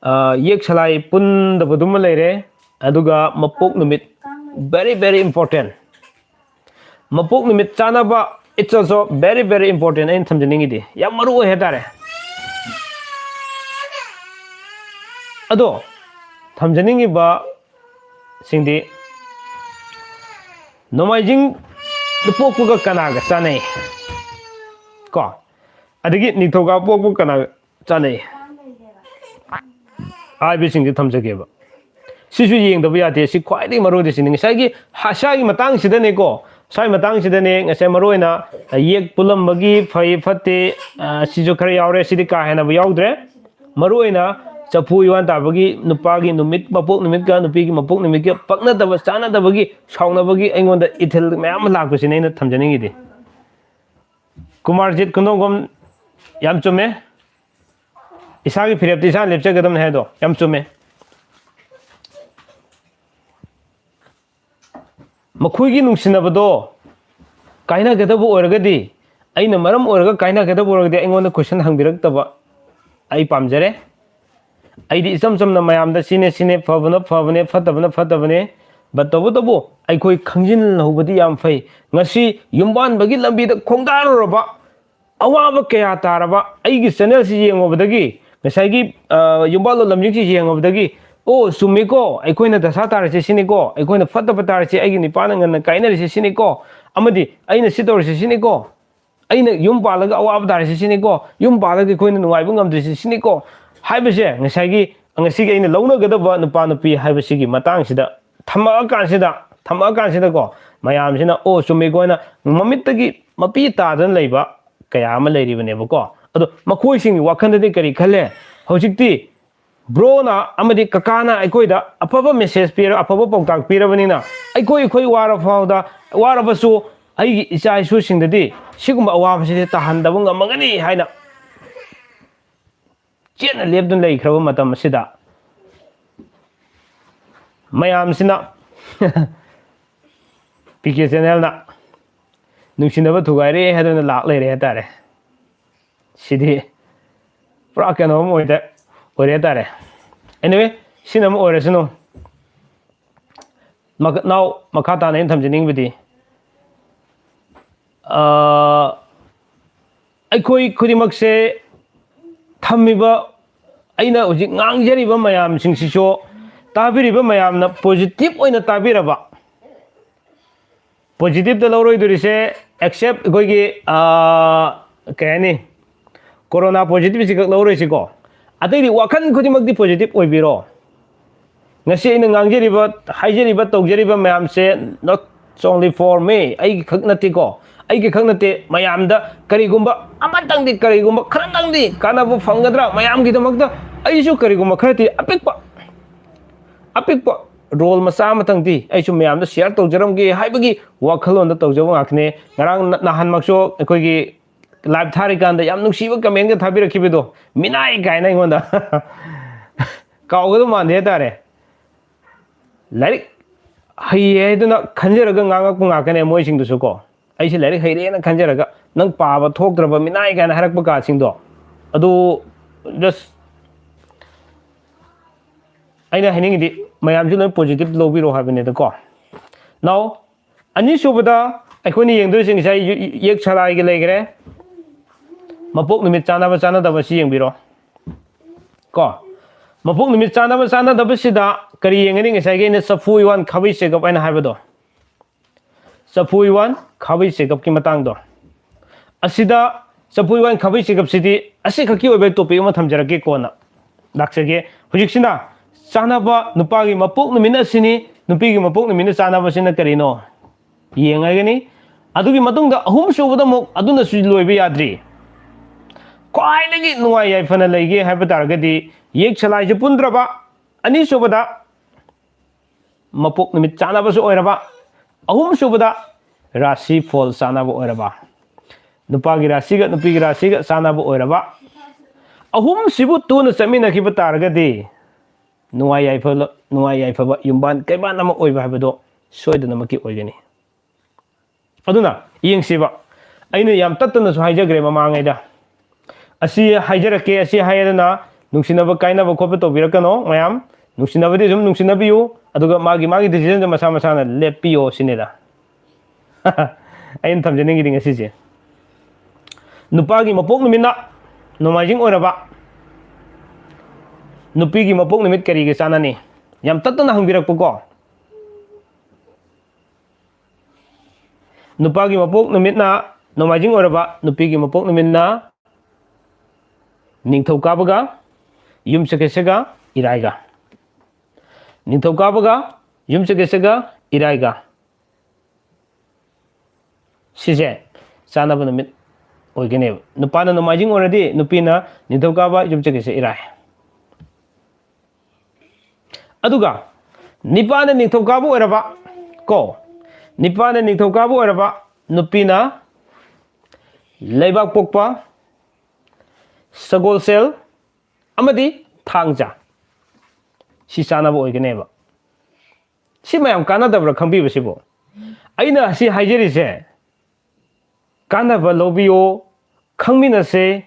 ꯑ, ꯌꯦꯛ ꯁꯂꯥꯏ ꯄꯨꯟꯗꯕꯗꯨꯃ ꯂꯩꯔꯦ, ꯑꯗꯨꯒ ꯃꯄꯣꯛ ꯅꯨꯃꯤꯠ, very, very important꯫ ꯃꯄꯣꯛ ꯅꯨꯃꯤꯠ ꯆꯥꯟꯅꯕ, it's also very, very important ꯑꯩꯅ ꯊꯝꯖꯅꯤꯡꯉꯤꯗꯤ꯫ ꯌꯥꯝ ꯃꯔꯨ ꯑꯣꯏ ꯍꯥꯏꯇꯥꯔꯦ꯫ ꯑꯗꯣ ꯊꯝꯖꯅꯤꯡꯉꯤꯕꯁꯤꯡꯗꯤ, ꯅꯣꯡꯃꯥꯏꯖꯤꯡꯗ ꯄꯣꯛꯄꯒ ꯀꯅꯥꯒ ꯆꯥꯟꯅꯩ? ꯀꯣ, ꯑꯗꯒꯤ ꯅꯤꯡꯊꯧꯀꯥꯕ ꯄꯣꯛꯄ ꯀꯅꯥꯒ ꯆꯥꯟꯅꯩ? ꯍꯥꯏꯕꯁꯤꯡꯁꯦ ꯊꯝꯖꯒꯦꯕ꯫ ꯁꯤꯁꯨ ꯌꯦꯡꯗꯕ ꯌꯥꯗꯦ꯫ ꯁꯤ ꯈ꯭ꯋꯥꯏꯗꯒꯤ ꯃꯔꯨꯗꯤ ꯁꯤꯅꯤ꯫ ꯉꯁꯥꯏꯒꯤ ꯍ-, ꯁ꯭ꯋꯥꯏꯒꯤ ꯃꯇꯥꯡꯁꯤꯗꯅꯦꯀꯣ, ꯁ꯭ꯋꯥꯏ ꯃꯇꯥꯡꯁꯤꯗꯅꯦ ꯉꯁꯥꯏ ꯃꯔꯨ ꯑꯣꯏꯅ ꯌꯦꯛ ꯄꯨꯜꯂꯝꯕꯒꯤ ꯐꯩ ꯐꯠꯇꯦ, ꯑ, ꯁꯤꯁꯨ ꯈꯔ ꯌꯥꯎꯔꯦ꯫ ꯁꯤꯗꯤ ꯀꯥ ꯍꯦꯟꯅꯕꯨ ꯌꯥꯎꯗ꯭ꯔꯦ꯫ ꯃꯔꯨ ꯑꯣꯏꯅ ꯆꯐꯨ ꯏꯋꯥꯟ ꯇꯥꯕꯒꯤ, ꯅꯨꯄꯥꯒꯤ ꯅꯨꯃꯤꯠ, ꯃꯄꯣꯛ ꯅꯨꯃꯤꯠꯀ ꯅꯨꯄꯤꯒꯤ ꯃꯄꯣꯛ ꯅꯨꯃꯤꯠꯀ ꯄꯛꯅꯗꯕ ꯆꯥꯅꯗꯕꯒꯤ ꯁꯥꯎꯅꯕꯒꯤ ꯑꯩꯉꯣꯟꯗ ꯏꯊꯤꯜ ꯃꯌꯥꯝ ꯑꯃ ꯂꯥꯛꯄꯁꯤꯅꯦ ꯑꯩꯅ ꯊꯝꯖꯅꯤꯡꯉꯤꯗꯤ꯫ ꯀꯨꯃꯥꯔꯖꯤꯠ ꯈꯨꯟꯗꯣꯡꯕꯝ, ꯌꯥꯝ ꯆꯨꯝꯃꯦ꯫ ꯏꯁꯥꯒꯤ ꯐꯤꯔꯦꯞꯇ ꯏꯁꯥꯅ ꯂꯦꯞꯆꯒꯗꯕꯅꯤ ꯍꯥꯏꯗꯣ ꯌꯥꯝ ꯆꯨꯝꯃꯦ꯫ ꯃꯈꯣꯏꯒꯤ ꯅꯨꯡꯁꯤꯅꯕꯗꯣ ꯀꯥꯏꯅꯒꯗꯕ ꯑꯣꯏꯔꯒꯗꯤ, ꯑꯩꯅ ꯃꯔꯝ ꯑꯣꯏꯔꯒ ꯀꯥꯏꯅꯒꯗꯕ ꯑꯣꯏꯔꯒꯗꯤ ꯑꯩꯉꯣꯟꯗ ꯀꯣꯏꯁꯟ ꯍꯪꯕꯤꯔꯛꯇꯕ ꯑꯩ ꯄꯥꯝꯖꯔꯦ꯫ ꯑꯩꯗꯤ ꯏꯆꯝ ꯆꯝꯅ ꯃꯌꯥꯝꯗ ꯁꯤꯅꯦ ꯁꯤꯅꯦ, ꯐꯕꯅ ꯐꯕꯅꯦ, ꯐꯠꯇꯕꯅ ꯐꯠꯇꯕꯅꯦ, but ꯇꯧꯕꯇꯕꯨ ꯑꯩꯈꯣꯏ ꯈꯪꯖꯤꯜꯍꯧꯕꯗꯤ ꯌꯥꯝ ꯐꯩ꯫ ꯉꯁꯤ ꯌꯨꯝꯕꯥꯟꯕꯒꯤ ꯂꯝꯕꯤꯗ ꯈꯣꯡꯗꯥꯔꯨꯔꯕ ꯑꯋꯥꯕ ꯀꯌꯥ ꯇꯥꯔꯕ ꯑꯩꯒꯤ ꯆꯦꯅꯦꯜꯁꯤ ꯌꯦꯡꯉꯨꯕꯗꯒꯤ, ꯉꯁꯥꯏꯒꯤ, ꯑ, ꯌꯨꯝꯕꯥꯜꯂꯣꯟ ꯂꯝꯖꯤꯡꯁꯤ ꯌꯦꯡꯉꯨꯕꯗꯒꯤ, "ꯑꯣ, ꯆꯨꯝꯃꯤꯀꯣ, ꯑꯩꯈꯣꯏꯅ ꯗꯁꯥ ꯇꯥꯔꯤꯁꯦ ꯁꯤꯅꯤꯀꯣ, ꯑꯩꯈꯣꯏꯅ ꯐꯠꯇꯕ ꯇꯥꯔꯤꯁꯦ, ꯑꯩꯒꯤ ꯅꯨꯄꯥꯅ ꯉꯟꯅ ꯀꯥꯏꯅꯔꯤꯁꯦ ꯁꯤꯅꯤꯀꯣ, ꯑꯃꯗꯤ ꯑꯩꯅ ꯁꯤ ꯇꯧꯔꯤꯁꯦ ꯁꯤꯅꯤꯀꯣ, ꯑꯩꯅ ꯌꯨꯝ ꯄꯥꯜꯂꯒ ꯑꯋꯥꯕ ꯇꯥꯔꯤꯁꯦ ꯁꯤꯅꯤꯀꯣ, ꯌꯨꯝ ꯄꯥꯜꯂꯒ ꯑꯩꯈꯣꯏꯅ ꯅꯨꯡꯉꯥꯏꯕ ꯉꯝꯗ꯭ꯔꯤꯁꯦ ꯁꯤꯅꯤꯀꯣ" ꯍꯥꯏꯕꯁꯦ ꯉꯁꯥꯏꯒꯤ, ꯉꯁꯤꯒꯤ ꯑꯩꯅ ꯂꯧꯅꯒꯗꯕ ꯅꯨꯄꯥ ꯅꯨꯄꯤ ꯍꯥꯏꯕꯁꯤꯒꯤ ꯃꯇꯥꯡꯁꯤꯗ ꯊꯝꯃꯛꯑꯀꯥꯟꯁꯤꯗ, ꯊꯝꯃꯛꯑꯀꯥꯟꯁꯤꯗꯀꯣ, ꯃꯌꯥꯝꯁꯤꯅ, "ꯑꯣ, ꯆꯨꯝꯃꯤꯀꯣ" ꯍꯥꯏꯅ ꯃꯃꯤꯠꯇꯒꯤ ꯃꯄꯤ ꯇꯥꯗꯅ ꯂꯩꯕ ꯀꯌꯥ ꯑꯃ ꯂꯩꯔꯤꯕꯅꯦꯕꯀꯣ꯫ ꯑꯗꯣ ꯃꯈꯣꯏꯁꯤꯡꯒꯤ ꯋꯥꯈꯜꯗꯗꯤ ꯀꯔꯤ ꯈꯜꯂꯦ? ꯍꯧꯖꯤꯛꯇꯤ ꯕ꯭ꯔꯣꯅ ꯑꯃꯗꯤ ꯀꯀꯥꯅ ꯑꯩꯈꯣꯏꯗ ꯑꯐꯕ ꯃꯦꯁꯦꯖ ꯄꯤꯔ-, ꯑꯐꯕ ꯄꯥꯎꯇꯥꯛ ꯄꯤꯔꯕꯅꯤꯅ, ꯑꯩꯈꯣꯏ, ꯑꯩꯈꯣꯏ ꯋꯥꯔ ꯐꯥꯎꯗ, ꯋꯥꯔꯕꯁꯨ ꯑꯩꯒꯤ ꯏꯆꯥ ꯏꯁꯨꯁꯤꯡꯗꯗꯤ ꯁꯤꯒꯨꯝꯕ ꯑꯋꯥꯕꯁꯤꯗꯤ ꯇꯥꯍꯟꯗꯕ ꯉꯝꯃꯒꯅꯤ ꯍꯥꯏꯅ ꯆꯦꯠꯅ ꯂꯦꯞꯇꯨꯅ ꯂꯩꯈ꯭ꯔꯕ ꯃꯇꯝ ꯑꯁꯤꯗ, ꯃꯌꯥꯝꯁꯤꯅ, ꯄꯤ ꯀꯦ ꯆꯦꯅꯦꯜꯅ ꯅꯨꯡꯁꯤꯅꯕ ꯊꯨꯒꯥꯏꯔꯦ ꯍꯥꯏꯗꯅ ꯂꯥꯛ ꯂꯩꯔꯦ ꯍꯥꯏꯇꯥꯔꯦ꯫ ꯁꯤꯗꯤ ꯄꯨꯔꯥ ꯀꯩꯅꯣ ꯑꯃ ꯑꯣꯏꯗ-, ꯑꯣꯏꯔꯦ ꯍꯥꯏꯇꯥꯔꯦ꯫ Anyway, ꯁꯤꯅ ꯑꯃ ꯑꯣꯏꯔꯁꯅꯨ꯫ ꯃꯈ-, ꯅꯥꯎ, ꯃꯈꯥ ꯇꯥꯅ ꯑꯩꯅ ꯊꯝꯖꯅꯤꯡꯕꯗꯤ, ꯑ, ꯑꯩꯈꯣꯏ ꯈꯨꯗꯤꯡꯃꯛꯁꯦ ꯊꯝꯃꯤꯕ ꯑꯩꯅ ꯍꯧꯖꯤꯛ ꯉꯥꯡꯖꯔꯤꯕ ꯃꯌꯥꯝꯁꯤꯡꯁꯤꯁꯨ ꯇꯥꯕꯤꯔꯤꯕ ꯃꯌꯥꯝꯅ ꯄꯣꯖꯤꯇꯤꯚ ꯑꯣꯏꯅ ꯇꯥꯕꯤꯔꯕ, ꯄꯣꯖꯤꯇꯤꯚꯇ ꯂꯧꯔꯣꯏꯗꯣꯔꯤꯁꯦ ꯑꯦꯛꯁꯦꯞ ꯑꯩꯈꯣꯏꯒꯤ, ꯑꯥ, ꯀꯩ ꯍꯥꯏꯅꯤ, ꯀꯣꯔꯣꯅꯥ ꯄꯣꯖꯤꯇꯤꯚꯁꯤ ꯈꯛ ꯂꯧꯔꯣꯏꯁꯤꯀꯣ꯫ ꯑꯇꯩꯗꯤ ꯋꯥꯈꯜ ꯈꯨꯗꯤꯡꯃꯛꯇꯤ ꯄꯣꯖꯤꯇꯤꯚ ꯑꯣꯏꯕꯤꯔꯣ꯫ ꯉꯁꯤ ꯑꯩꯅ ꯉꯥꯡꯖꯔꯤꯕ, ꯍꯥꯏꯖꯔꯤꯕ, ꯇꯧꯖꯔꯤꯕ ꯃꯌꯥꯝꯁꯦ not only for me, ꯑꯩꯒꯤ ꯈꯛ ꯅꯠꯇꯦꯀꯣ, ꯑꯩꯒꯤ ꯈꯛ ꯅꯠꯇꯦ, ꯃꯌꯥꯝꯗ ꯀꯔꯤꯒꯨꯝꯕ ꯑꯃꯇꯪꯗꯤ, ꯀꯔꯤꯒꯨꯝꯕ ꯈꯔꯇꯪꯗꯤ ꯀꯥꯟꯅꯕ ꯐꯪꯒꯗ꯭ꯔꯥ ꯃꯌꯥꯝꯒꯤꯗꯃꯛꯇ, ꯑꯩꯁꯨ ꯀꯔꯤꯒꯨꯝꯕ ꯈꯔꯗꯤ ꯑꯄꯤꯛꯄ, ꯑꯄꯤꯛꯄ ꯔꯣꯜ ꯃꯆꯥ ꯑꯃꯇꯪꯗꯤ ꯑꯩꯁꯨ ꯃꯌꯥꯝꯗ ꯁꯤꯌꯔ ꯇꯧꯖꯔꯝꯒꯦ ꯍꯥꯏꯕꯒꯤ ꯋꯥꯈꯜꯂꯣꯟꯗ ꯇꯧꯖꯕ ꯉꯥꯛꯇꯅꯦ꯫ ꯉꯔꯥꯡ ꯅ-, ꯅꯍꯥꯟꯃꯛꯁꯨ ꯑꯩꯈꯣꯏꯒꯤ ꯂꯥꯏꯚ ꯊꯥꯔꯤꯀꯥꯟꯗ ꯌꯥꯝ ꯅꯨꯡꯁꯤꯕ ꯀꯃꯦꯟꯒ ꯊꯥꯕꯤꯔꯛꯈꯤꯕꯗꯣ, ꯃꯤꯅꯥꯏ ꯀꯥꯏꯅ ꯑꯩꯉꯣꯟꯗ꯫ ꯀꯥꯎꯒꯗꯧ ꯃꯥꯟꯗꯦ ꯍꯥꯏꯇꯥꯔꯦ꯫ ꯂꯥꯏꯔꯤꯛ ꯍꯩꯌꯦ ꯍꯥꯏꯗꯨꯅ ꯈꯟꯖꯔꯒ ꯉꯥꯡꯉꯛꯄ ꯉꯥꯛꯇꯅꯦ ꯃꯣꯏꯁꯤꯡꯗꯨꯁꯨ ꯀꯣ꯫ ꯑꯩꯁꯦ ꯂꯥꯏꯔꯤꯛ ꯍꯩꯔꯦꯅ ꯈꯟꯖꯔꯒ ꯅꯪ ꯄꯥꯕ ꯊꯣꯛꯇ꯭ꯔꯕ ꯃꯤꯅꯥꯏ ꯀꯥꯏꯅ ꯍꯥꯏꯔꯛꯄ ꯀꯥꯁꯤꯡꯗꯣ, ꯑꯗꯨ ꯖꯁ ꯑꯩꯅ ꯍꯥꯏꯅꯤꯡꯉꯤꯗꯤ ꯃꯌꯥꯝꯁꯨ ꯂꯣꯏ ꯄꯣꯖꯤꯇꯤꯚ ꯂꯧꯕꯤꯔꯣ ꯍꯥꯏꯕꯅꯤꯗꯀꯣ꯫ Now, ꯑꯅꯤꯁꯨꯕꯗ ꯑꯩꯈꯣꯏꯅ ꯌꯦꯡꯗꯣꯏꯁꯦ ꯉꯁꯥꯏ ꯌꯨ-, ꯌꯦꯛ ꯁꯂꯥꯏꯒꯤ ꯂꯩꯈ꯭ꯔꯦ꯫ ꯃꯄꯣꯛ ꯅꯨꯃꯤꯠ ꯆꯥꯟꯅꯕ ꯆꯥꯟꯅꯗꯕ ꯁꯤ ꯌꯦꯡꯕꯤꯔꯣ ꯀꯣ꯫ ꯃꯄꯣꯛ ꯅꯨꯃꯤꯠ ꯆꯥꯟꯅꯕ ꯆꯥꯟꯅꯗꯕꯁꯤꯗ ꯀꯔꯤ ꯌꯦꯡꯒꯅꯤ? ꯉꯁꯥꯏꯒꯤ ꯑꯩꯅ ꯆꯐꯨ ꯎꯌꯥꯟ ꯈꯥꯕꯩ ꯆꯦꯒꯞ ꯍꯥꯏꯅ ꯍꯥꯏꯕꯗꯣ, ꯆꯐꯨ ꯎꯌꯥꯟ ꯈꯥꯕꯩ ꯆꯦꯒꯞꯀꯤ ꯃꯇꯥꯡꯗꯣ꯫ ꯑꯁꯤꯗ ꯆꯐꯨ ꯎꯌꯥꯟ ꯈꯥꯕꯩ ꯆꯦꯒꯞꯁꯤꯗꯤ ꯑꯁꯤꯈꯛꯀꯤ ꯑꯣꯏꯕ ꯇꯣꯄꯤꯛ ꯑꯃ ꯊꯝꯖꯔꯛꯀꯦ ꯀꯣꯟꯅ꯫ ꯂꯥꯛꯆꯒꯦ꯫ ꯍꯧꯖꯤꯛꯁꯤꯅ ꯆꯥꯅꯕ, ꯅꯨꯄꯥꯒꯤ ꯃꯄꯣꯛ ꯅꯨꯃꯤꯠ ꯑꯁꯤꯅꯤ, ꯅꯨꯄꯤꯒꯤ ꯃꯄꯣꯛ ꯅꯨꯃꯤꯠꯅ ꯆꯥꯅꯕꯁꯤꯅ ꯀꯔꯤꯅꯣ ꯌꯦꯡꯉꯒꯅꯤ꯫ ꯑꯗꯨꯒꯤ ꯃꯇꯨꯡꯗ ꯑꯍꯨꯝꯁꯨꯕꯗ ꯑꯃꯨꯛ ꯑꯗꯨꯅꯁꯨ ꯂꯣꯏꯕ ꯌꯥꯗ꯭ꯔꯤ꯫ ꯈ꯭ꯋꯥꯏꯗꯒꯤ ꯅꯨꯡꯉꯥꯏ ꯌꯥꯏꯐꯅ ꯂꯩꯒꯦ ꯍꯥꯏꯕ ꯇꯥꯔꯒꯗꯤ ꯌꯦꯛ ꯁꯂꯥꯏꯁꯦ ꯄꯨꯟꯗ꯭ꯔꯕ, ꯑꯅꯤꯁꯨꯕꯗ ꯃꯄꯣꯛ ꯅꯨꯃꯤꯠ ꯆꯥꯅꯕꯁꯨ ꯑꯣꯏꯔꯕ, ꯑꯍꯨꯝꯁꯨꯕꯗ ꯔꯥꯁꯤ ꯐꯣꯜ ꯆꯥꯅꯕ ꯑꯣꯏꯔꯕ, ꯅꯨꯄꯥꯒꯤ ꯔꯥꯁꯤꯒ ꯅꯨꯄꯤꯒꯤ ꯔꯥꯁꯤꯒ ꯆꯥꯅꯕ ꯑꯣꯏꯔꯕ, ꯑꯍꯨꯝꯁꯤꯕꯨ ꯇꯨꯅ ꯆꯠꯃꯤꯟꯅꯈꯤꯕ ꯇꯥꯔꯒꯗꯤ ꯅꯨꯡꯉꯥꯏ ꯌꯥꯏꯐ-, ꯅꯨꯡꯉꯥꯏ ꯌꯥꯏꯐꯕ ꯌꯨꯝꯕꯥꯟ ꯀꯩꯕꯥꯟ ꯑꯃ ꯑꯣꯏꯕ ꯍꯥꯏꯕꯗꯣ ꯁꯣꯏꯗꯅꯃꯛꯀꯤ ꯑꯣꯏꯒꯅꯤ꯫ ꯑꯗꯨꯅ ꯌꯦꯡꯁꯤꯕ, ꯑꯩꯅ ꯌꯥꯝ ꯇꯠꯇꯅꯁꯨ ꯍꯥꯏꯖꯈ꯭ꯔꯦ ꯃꯃꯥꯡꯉꯩꯗ꯫ ꯑꯁꯤ ꯍꯥꯏꯖꯔꯛꯀꯦ, ꯑꯁꯤ ꯍꯥꯏꯗꯅ ꯅꯨꯡꯁꯤꯅꯕ ꯀꯥꯏꯅꯕ ꯈꯣꯠꯄ ꯇꯧꯕꯤꯔꯛꯀꯅꯣ ꯃꯌꯥꯝ꯫ ꯅꯨꯡꯁꯤꯅꯕꯗꯤ ꯑꯗꯨꯝ ꯅꯨꯡꯁꯤꯅꯕꯤꯌꯨ, ꯑꯗꯨꯒ ꯃꯥꯒꯤ ꯃꯥꯒꯤ ꯗꯤꯁꯤꯖꯟꯗꯣ ꯃꯁꯥ ꯃꯁꯥꯅ ꯂꯦꯞꯄꯤꯌꯣ ꯁꯤꯅꯤꯗ꯫ ꯑꯩꯅ ꯊꯝꯖꯅꯤꯡꯉꯤꯗꯤ ꯉꯁꯤꯁꯦ꯫ ꯅꯨꯄꯥꯒꯤ ꯃꯄꯣꯛ ꯅꯨꯃꯤꯠꯅ ꯅꯣꯡꯃꯥꯏꯖꯤꯡ ꯑꯣꯏꯔꯕ, ꯅꯨꯄꯤꯒꯤ ꯃꯄꯣꯛ ꯅꯨꯃꯤꯠ ꯀꯔꯤꯒ ꯆꯥꯟꯅꯅꯤ? ꯌꯥꯝ ꯇꯠꯇꯅ ꯍꯪꯕꯤꯔꯛꯄꯀꯣ꯫ ꯅꯨꯄꯥꯒꯤ ꯃꯄꯣꯛ ꯅꯨꯃꯤꯠꯅ ꯅꯣꯡꯃꯥꯏꯖꯤꯡ ꯑꯣꯏꯔꯕ, ꯅꯨꯄꯤꯒꯤ ꯃꯄꯣꯛ ꯅꯨꯃꯤꯠꯅ ꯅꯤꯡꯊꯧꯀꯥꯕꯒ, ꯌꯨꯝꯁꯀꯩꯁꯒ, ꯏꯔꯥꯏꯒ꯫ ꯅꯤꯡꯊꯧꯀꯥꯕꯒ, ꯌꯨꯝꯁꯀꯩꯁꯒ, ꯏꯔꯥꯏꯒ꯫ ꯁꯤꯁꯦ ꯆꯥꯟꯅꯕ ꯅꯨꯃꯤꯠ ꯑꯣꯏꯒꯅꯦꯕ꯫ ꯅꯨꯄꯥꯅ ꯅꯣꯡꯃꯥꯏꯖꯤꯡ ꯑꯣꯏꯔꯗꯤ ꯅꯨꯄꯤꯅ ꯅꯤꯡꯊꯧꯀꯥꯕ, ꯌꯨꯝꯁꯀꯩꯁ, ꯏꯔꯥꯏ꯫ ꯑꯗꯨꯒ ꯅꯤꯄꯥꯅ ꯅꯤꯡꯊꯧꯀꯥꯕ ꯑꯣꯏꯔꯕ ꯀꯣ, ꯅꯤꯄꯥꯅ ꯅꯤꯡꯊꯧꯀꯥꯕ ꯑꯣꯏꯔꯕ ꯅꯨꯄꯤꯅ ꯂꯩꯕꯥꯛ ꯄꯣꯛꯄ, ꯁꯒꯣꯜꯁꯦꯜ ꯑꯃꯗꯤ ꯊꯥꯡꯖ꯫ ꯁꯤ ꯆꯥꯟꯅꯕ ꯑꯣꯏꯒꯅꯦꯕ꯫ ꯁꯤ ꯃꯌꯥꯝ ꯀꯥꯟꯅꯗꯕ꯭ꯔꯥ ꯈꯪꯕꯤꯕꯁꯤꯕꯨ? ꯑꯩꯅ ꯁꯤ ꯍꯥꯏꯖꯔꯤꯁꯦ ꯀꯥꯟꯅꯕ ꯂꯧꯕꯤꯌꯣ, ꯈꯪꯃꯤꯟꯅꯁꯦ꯫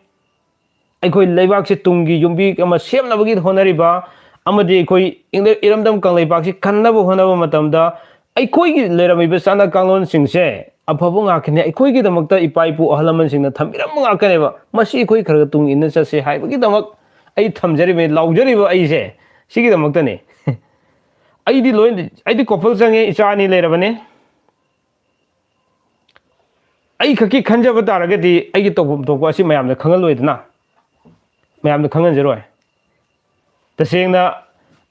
ꯑꯩꯈꯣꯏ ꯂꯩꯕꯥꯛꯁꯦ ꯇꯨꯡꯒꯤ ꯌꯨꯝꯕꯤ ꯑꯃ ꯁꯦꯝꯅꯕꯒꯤ ꯍꯣꯠꯅꯔꯤꯕ ꯑꯃꯗꯤ ꯑꯩꯈꯣꯏ ꯏꯪꯂ-, ꯏꯔꯝꯗꯝ ꯀꯪꯂꯩꯄꯥꯛꯁꯤ ꯀꯟꯅꯕ ꯍꯣꯠꯅꯕ ꯃꯇꯝꯗ ꯑꯩꯈꯣꯏꯒꯤ ꯂꯩꯔꯝꯃꯤꯕ ꯆꯠꯅ ꯀꯥꯡꯂꯣꯟꯁꯤꯡꯁꯦ ꯑꯐꯕ ꯉꯥꯛꯇꯅꯤ꯫ ꯑꯩꯈꯣꯏꯒꯤꯗꯃꯛꯇ ꯏꯄꯥ ꯏꯄꯨ ꯑꯍꯜ ꯂꯃꯟꯁꯤꯡꯅ ꯊꯝꯕꯤꯔꯝꯕ ꯉꯥꯛꯇꯅꯦꯕ꯫ ꯃꯁꯤ ꯑꯩꯈꯣꯏ ꯈꯔ ꯈꯔ ꯇꯨꯡ ꯏꯟꯅ ꯆꯠꯁꯦ ꯍꯥꯏꯕꯒꯤꯗꯃꯛ ꯑꯩ ꯊꯝꯖꯔꯤꯕꯅꯤ, ꯂꯥꯎꯖꯔꯤꯕ ꯑꯩꯁꯦ ꯁꯤꯒꯤꯗꯃꯛꯇꯅꯤ꯫ ꯑꯩꯗꯤ ꯂꯣꯏ, ꯑꯩꯗꯤ ꯀꯣꯄꯜ ꯆꯪꯉꯦ, ꯏꯆꯥ ꯑꯅꯤ ꯂꯩꯔꯕꯅꯦ꯫ ꯑꯩ ꯈꯛꯀꯤ ꯈꯟꯖꯕ ꯇꯥꯔꯒꯗꯤ ꯑꯩꯒꯤ ꯇꯧꯐꯝ ꯊꯣꯛꯄ ꯑꯁꯤ ꯃꯌꯥꯝꯗ ꯈꯪꯍꯜꯂꯣꯏꯗꯅ, ꯃꯌꯥꯝꯗ ꯈꯪꯍꯟꯖꯔꯣꯏ꯫ ꯇꯁꯦꯡꯅ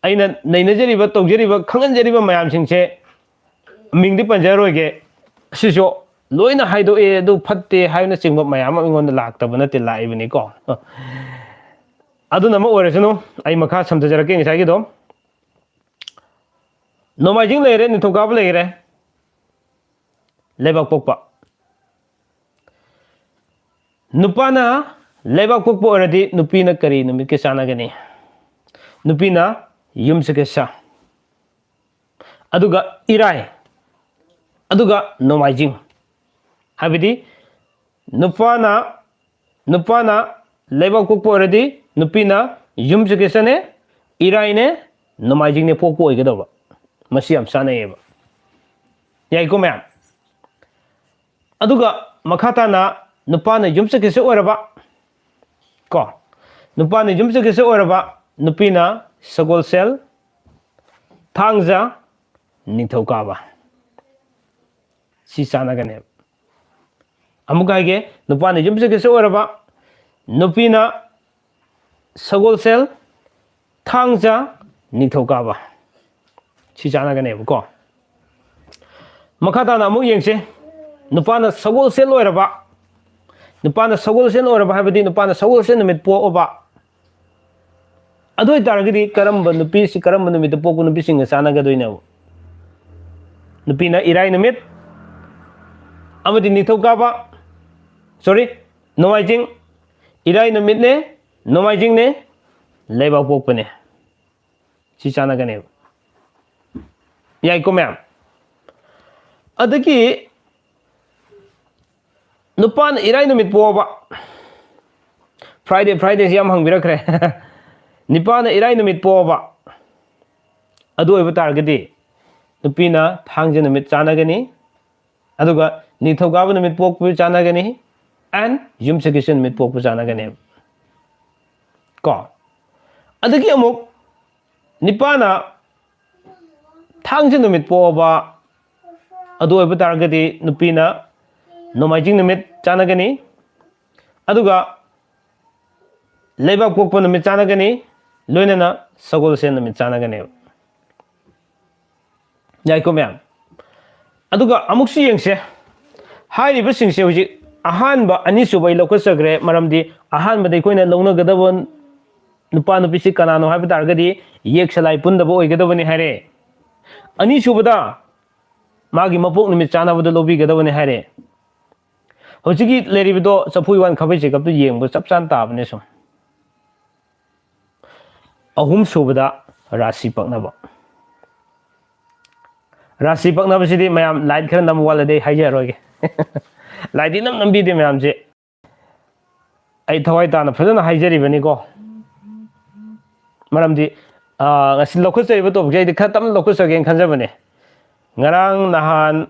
ꯑꯩꯅ ꯅꯩꯅꯖꯔꯤꯕ, ꯇꯧꯖꯔꯤꯕ, ꯈꯪꯍꯟꯖꯔꯤꯕ ꯃꯌꯥꯝꯁꯤꯡꯁꯦ ꯃꯤꯡꯗꯤ ꯄꯟꯖꯔꯣꯏꯒꯦ꯫ ꯑꯁꯤꯁꯨ ꯂꯣꯏꯅ ꯍꯥꯏꯗꯣꯛꯑꯦ, ꯑꯗꯨ ꯐꯠꯇꯦ ꯍꯥꯏꯕꯅꯆꯤꯡꯕ ꯃꯌꯥꯝ ꯑꯃ ꯑꯩꯉꯣꯟꯗ ꯂꯥꯛꯇꯕ ꯅꯠꯇꯦ, ꯂꯥꯛꯏꯕꯅꯤꯀꯣ꯫ ꯑꯗꯨꯅ ꯑꯃ ꯑꯣꯏꯔꯁꯅꯨ, ꯑꯩ ꯃꯈꯥ ꯁꯝꯊꯖꯔꯛꯀꯦ ꯉꯁꯥꯏꯒꯤꯗꯣ꯫ ꯅꯣꯡꯃꯥꯏꯖꯤꯡ ꯂꯩꯔꯦ, ꯅꯤꯡꯊꯧꯀꯥꯕ ꯂꯩꯔꯦ, ꯂꯩꯕꯥꯛ ꯄꯣꯛꯄ꯫ ꯅꯨꯄꯥꯅ ꯂꯩꯕꯥꯛ ꯄꯣꯛꯄ ꯑꯣꯏꯔꯗꯤ ꯅꯨꯄꯤꯅ ꯀꯔꯤ ꯅꯨꯃꯤꯠꯀ ꯆꯥꯟꯅꯒꯅꯤ? ꯅꯨꯄꯤꯅ ꯌꯨꯝꯁꯀꯩꯁ, ꯑꯗꯨꯒ ꯏꯔꯥꯏ, ꯑꯗꯨꯒ ꯅꯣꯡꯃꯥꯏꯖꯤꯡ꯫ ꯍꯥꯏꯕꯗꯤ ꯅꯨꯄꯥꯅ, ꯅꯨꯄꯥꯅ ꯂꯩꯕꯥꯛ ꯄꯣꯛꯄ ꯑꯣꯏꯔꯗꯤ ꯅꯨꯄꯤꯅ ꯌꯨꯝꯁꯀꯩꯁꯅꯦ, ꯏꯔꯥꯏꯅꯦ, ꯅꯣꯡꯃꯥꯏꯖꯤꯡꯅꯦ ꯄꯣꯛꯄ ꯑꯣꯏꯒꯗꯧꯕ꯫ ꯃꯁꯤ ꯌꯥꯝ ꯆꯥꯅꯩꯌꯦꯕ꯫ ꯌꯥꯏꯀꯣ ꯃꯌꯥꯝ? ꯑꯗꯨꯒ ꯃꯈꯥ ꯇꯥꯅ ꯅꯨꯄꯥꯅ ꯌꯨꯝꯁꯀꯩꯁ ꯑꯣꯏꯔꯕ ꯀꯣ, ꯅꯨꯄꯥꯅ ꯌꯨꯝꯁꯀꯩꯁ ꯑꯣꯏꯔꯕ, ꯅꯨꯄꯤꯅ ꯁꯒꯣꯜꯁꯦꯜ, ꯊꯥꯡꯖ, ꯅꯤꯡꯊꯧꯀꯥꯕ꯫ ꯁꯤ ꯆꯥꯟꯅꯒꯅꯦꯕ꯫ ꯑꯃꯨꯛꯀ ꯍꯥꯏꯒꯦ, ꯅꯨꯄꯥꯅ ꯌꯨꯝꯁꯀꯩꯁ ꯑꯣꯏꯔꯕ, ꯅꯨꯄꯤꯅ ꯁꯒꯣꯜꯁꯦꯜ, ꯊꯥꯡꯖ, ꯅꯤꯡꯊꯧꯀꯥꯕ꯫ ꯁꯤ ꯆꯥꯟꯅꯒꯅꯦꯕꯀꯣ꯫ ꯃꯈꯥ ꯇꯥꯅ ꯑꯃꯨꯛ ꯌꯦꯡꯁꯦ꯫ ꯅꯨꯄꯥꯅ ꯁꯒꯣꯜꯁꯦꯜ ꯑꯣꯏꯔꯕ, ꯅꯨꯄꯥꯅ ꯁꯒꯣꯜꯁꯦꯜ ꯑꯣꯏꯔꯕ ꯍꯥꯏꯕꯗꯤ ꯅꯨꯄꯥꯅ ꯁꯒꯣꯜꯁꯦꯜ ꯅꯨꯃꯤꯠ ꯄꯣꯛꯑꯕ, ꯑꯗꯨ ꯑꯣꯏꯇꯥꯔꯒꯗꯤ ꯀꯔꯝꯕ ꯅꯨꯄꯤꯁꯤ, ꯀꯔꯝꯕ ꯅꯨꯃꯤꯠꯇ ꯄꯣꯛꯄ ꯅꯨꯄꯤꯁꯤꯡꯒ ꯆꯥꯟꯅꯒꯗꯣꯏꯅꯣ? ꯅꯨꯄꯤꯅ ꯏꯔꯥꯏ ꯅꯨꯃꯤꯠ ꯑꯃꯗꯤ ꯅꯤꯡꯊꯧꯀꯥꯕ, sorry, ꯅꯣꯡꯃꯥꯏꯖꯤꯡ, ꯏꯔꯥꯏ ꯅꯨꯃꯤꯠꯅꯦ, ꯅꯣꯡꯃꯥꯏꯖꯤꯡꯅꯦ, ꯂꯩꯕꯥꯛ ꯄꯣꯛꯄꯅꯦ꯫ ꯁꯤ ꯆꯥꯟꯅꯒꯅꯦꯕ꯫ ꯌꯥꯏꯀꯣ ꯃꯌꯥꯝ? ꯑꯗꯒꯤ ꯅꯨꯄꯥꯅ ꯏꯔꯥꯏ ꯅꯨꯃꯤꯠ ꯄꯣꯛꯑꯕ, Friday, Fridayꯁꯤ ꯌꯥꯝ ꯍꯪꯕꯤꯔꯛꯈ꯭ꯔꯦ꯫ ꯅꯨꯄꯥꯅ ꯏꯔꯥꯏ ꯅꯨꯃꯤꯠ ꯄꯣꯛꯑꯕ, ꯑꯗꯨ ꯑꯣꯏꯕ ꯇꯥꯔꯒꯗꯤ ꯅꯨꯄꯤꯅ ꯊꯥꯡꯖ ꯅꯨꯃꯤꯠ ꯆꯥꯟꯅꯒꯅꯤ, ꯑꯗꯨꯒ ꯅꯤꯡꯊꯧꯀꯥꯕ ꯅꯨꯃꯤꯠ ꯄꯣꯛꯄꯁꯨ ꯆꯥꯟꯅꯒꯅꯤ, and ꯌꯨꯝꯁꯀꯩꯁ ꯅꯨꯃꯤꯠ ꯄꯣꯛꯄ ꯆꯥꯟꯅꯒꯅꯦꯕ꯫ ꯀꯣ? ꯑꯗꯒꯤ ꯑꯃꯨꯛ ꯅꯨꯄꯥꯅ ꯊꯥꯡꯖ ꯅꯨꯃꯤꯠ ꯄꯣꯛꯑꯕ, ꯑꯗꯨ ꯑꯣꯏꯕ ꯇꯥꯔꯒꯗꯤ ꯅꯨꯄꯤꯅ ꯅꯣꯡꯃꯥꯏꯖꯤꯡ ꯅꯨꯃꯤꯠ ꯆꯥꯟꯅꯒꯅꯤ, ꯑꯗꯨꯒ ꯂꯩꯕꯥꯛ ꯄꯣꯛꯄ ꯅꯨꯃꯤꯠ ꯆꯥꯟꯅꯒꯅꯤ, ꯂꯣꯏꯅꯅ ꯁꯒꯣꯜꯁꯦꯜ ꯅꯨꯃꯤꯠ ꯆꯥꯟꯅꯒꯅꯦꯕ꯫ ꯌꯥꯏꯀꯣ ꯃꯌꯥꯝ? ꯑꯗꯨꯒ ꯑꯃꯨꯛꯁꯨ ꯌꯦꯡꯁꯦ, ꯍꯥꯏꯔꯤꯕꯁꯤꯡꯁꯦ ꯍꯧꯖꯤꯛ ꯑꯍꯥꯟꯕ, ꯑꯅꯤꯁꯨꯕ ꯑꯩ ꯂꯧꯈꯠꯆꯈ꯭ꯔꯦ, ꯃꯔꯝꯗꯤ ꯑꯍꯥꯟꯕꯗ ꯑꯩꯈꯣꯏꯅ ꯂꯧꯅꯒꯗꯕ ꯅꯨꯄꯥ ꯅꯨꯄꯤꯁꯤ ꯀꯅꯥꯅꯣ ꯍꯥꯏꯕ ꯇꯥꯔꯒꯗꯤ ꯌꯦꯛ ꯁꯂꯥꯏ ꯄꯨꯟꯗꯕ ꯑꯣꯏꯒꯗꯕꯅꯤ ꯍꯥꯏꯔꯦ꯫ ꯑꯅꯤꯁꯨꯕꯗ ꯃꯥꯒꯤ ꯃꯄꯣꯛ ꯅꯨꯃꯤꯠ ꯆꯥꯟꯅꯕꯗ ꯂꯧꯕꯤꯒꯗꯕꯅꯤ ꯍꯥꯏꯔꯦ꯫ ꯍꯧꯖꯤꯛꯀꯤ ꯂꯩꯔꯤꯕꯗꯣ ꯆꯐꯨ ꯋꯥꯟ ꯈꯥꯕꯩ ꯆꯦꯒꯞꯇ ꯌꯦꯡꯕ ꯆꯞ ꯆꯥꯅ ꯇꯥꯕꯅꯦ ꯁꯨꯝ꯫ ꯑꯍꯨꯝ ꯁꯨꯕꯗ ꯔꯥꯁꯤ ꯄꯛꯅꯕ꯫ ꯔꯥꯁꯤ ꯄꯛꯅꯕꯁꯤꯗꯤ ꯃꯌꯥꯝ ꯂꯥꯏꯠ ꯈꯔ ꯅꯝꯕ ꯋꯥꯠꯂꯗꯤ ꯑꯩ ꯍꯥꯏꯖꯔꯔꯣꯏꯒꯦ꯫ ꯂꯥꯏꯠꯇꯤ ꯅꯝ ꯅꯝꯕꯤꯗꯦ ꯃꯌꯥꯝꯁꯦ꯫ ꯑꯩ ꯊꯋꯥꯏ ꯇꯥꯅ ꯐꯖꯅ ꯍꯥꯏꯖꯔꯤꯕꯅꯤꯀꯣ꯫ ꯃꯔꯝꯗꯤ, ꯑꯥ, ꯉꯁꯤ ꯂꯧꯈꯠꯆꯔꯤꯕ topicꯁꯦ ꯑꯩꯗꯤ ꯈꯔ ꯇꯞꯅ ꯂꯧꯈꯠꯆꯒꯦꯅ ꯈꯟꯖꯕꯅꯦ꯫ ꯉꯔꯥꯡ ꯅꯍꯥꯟ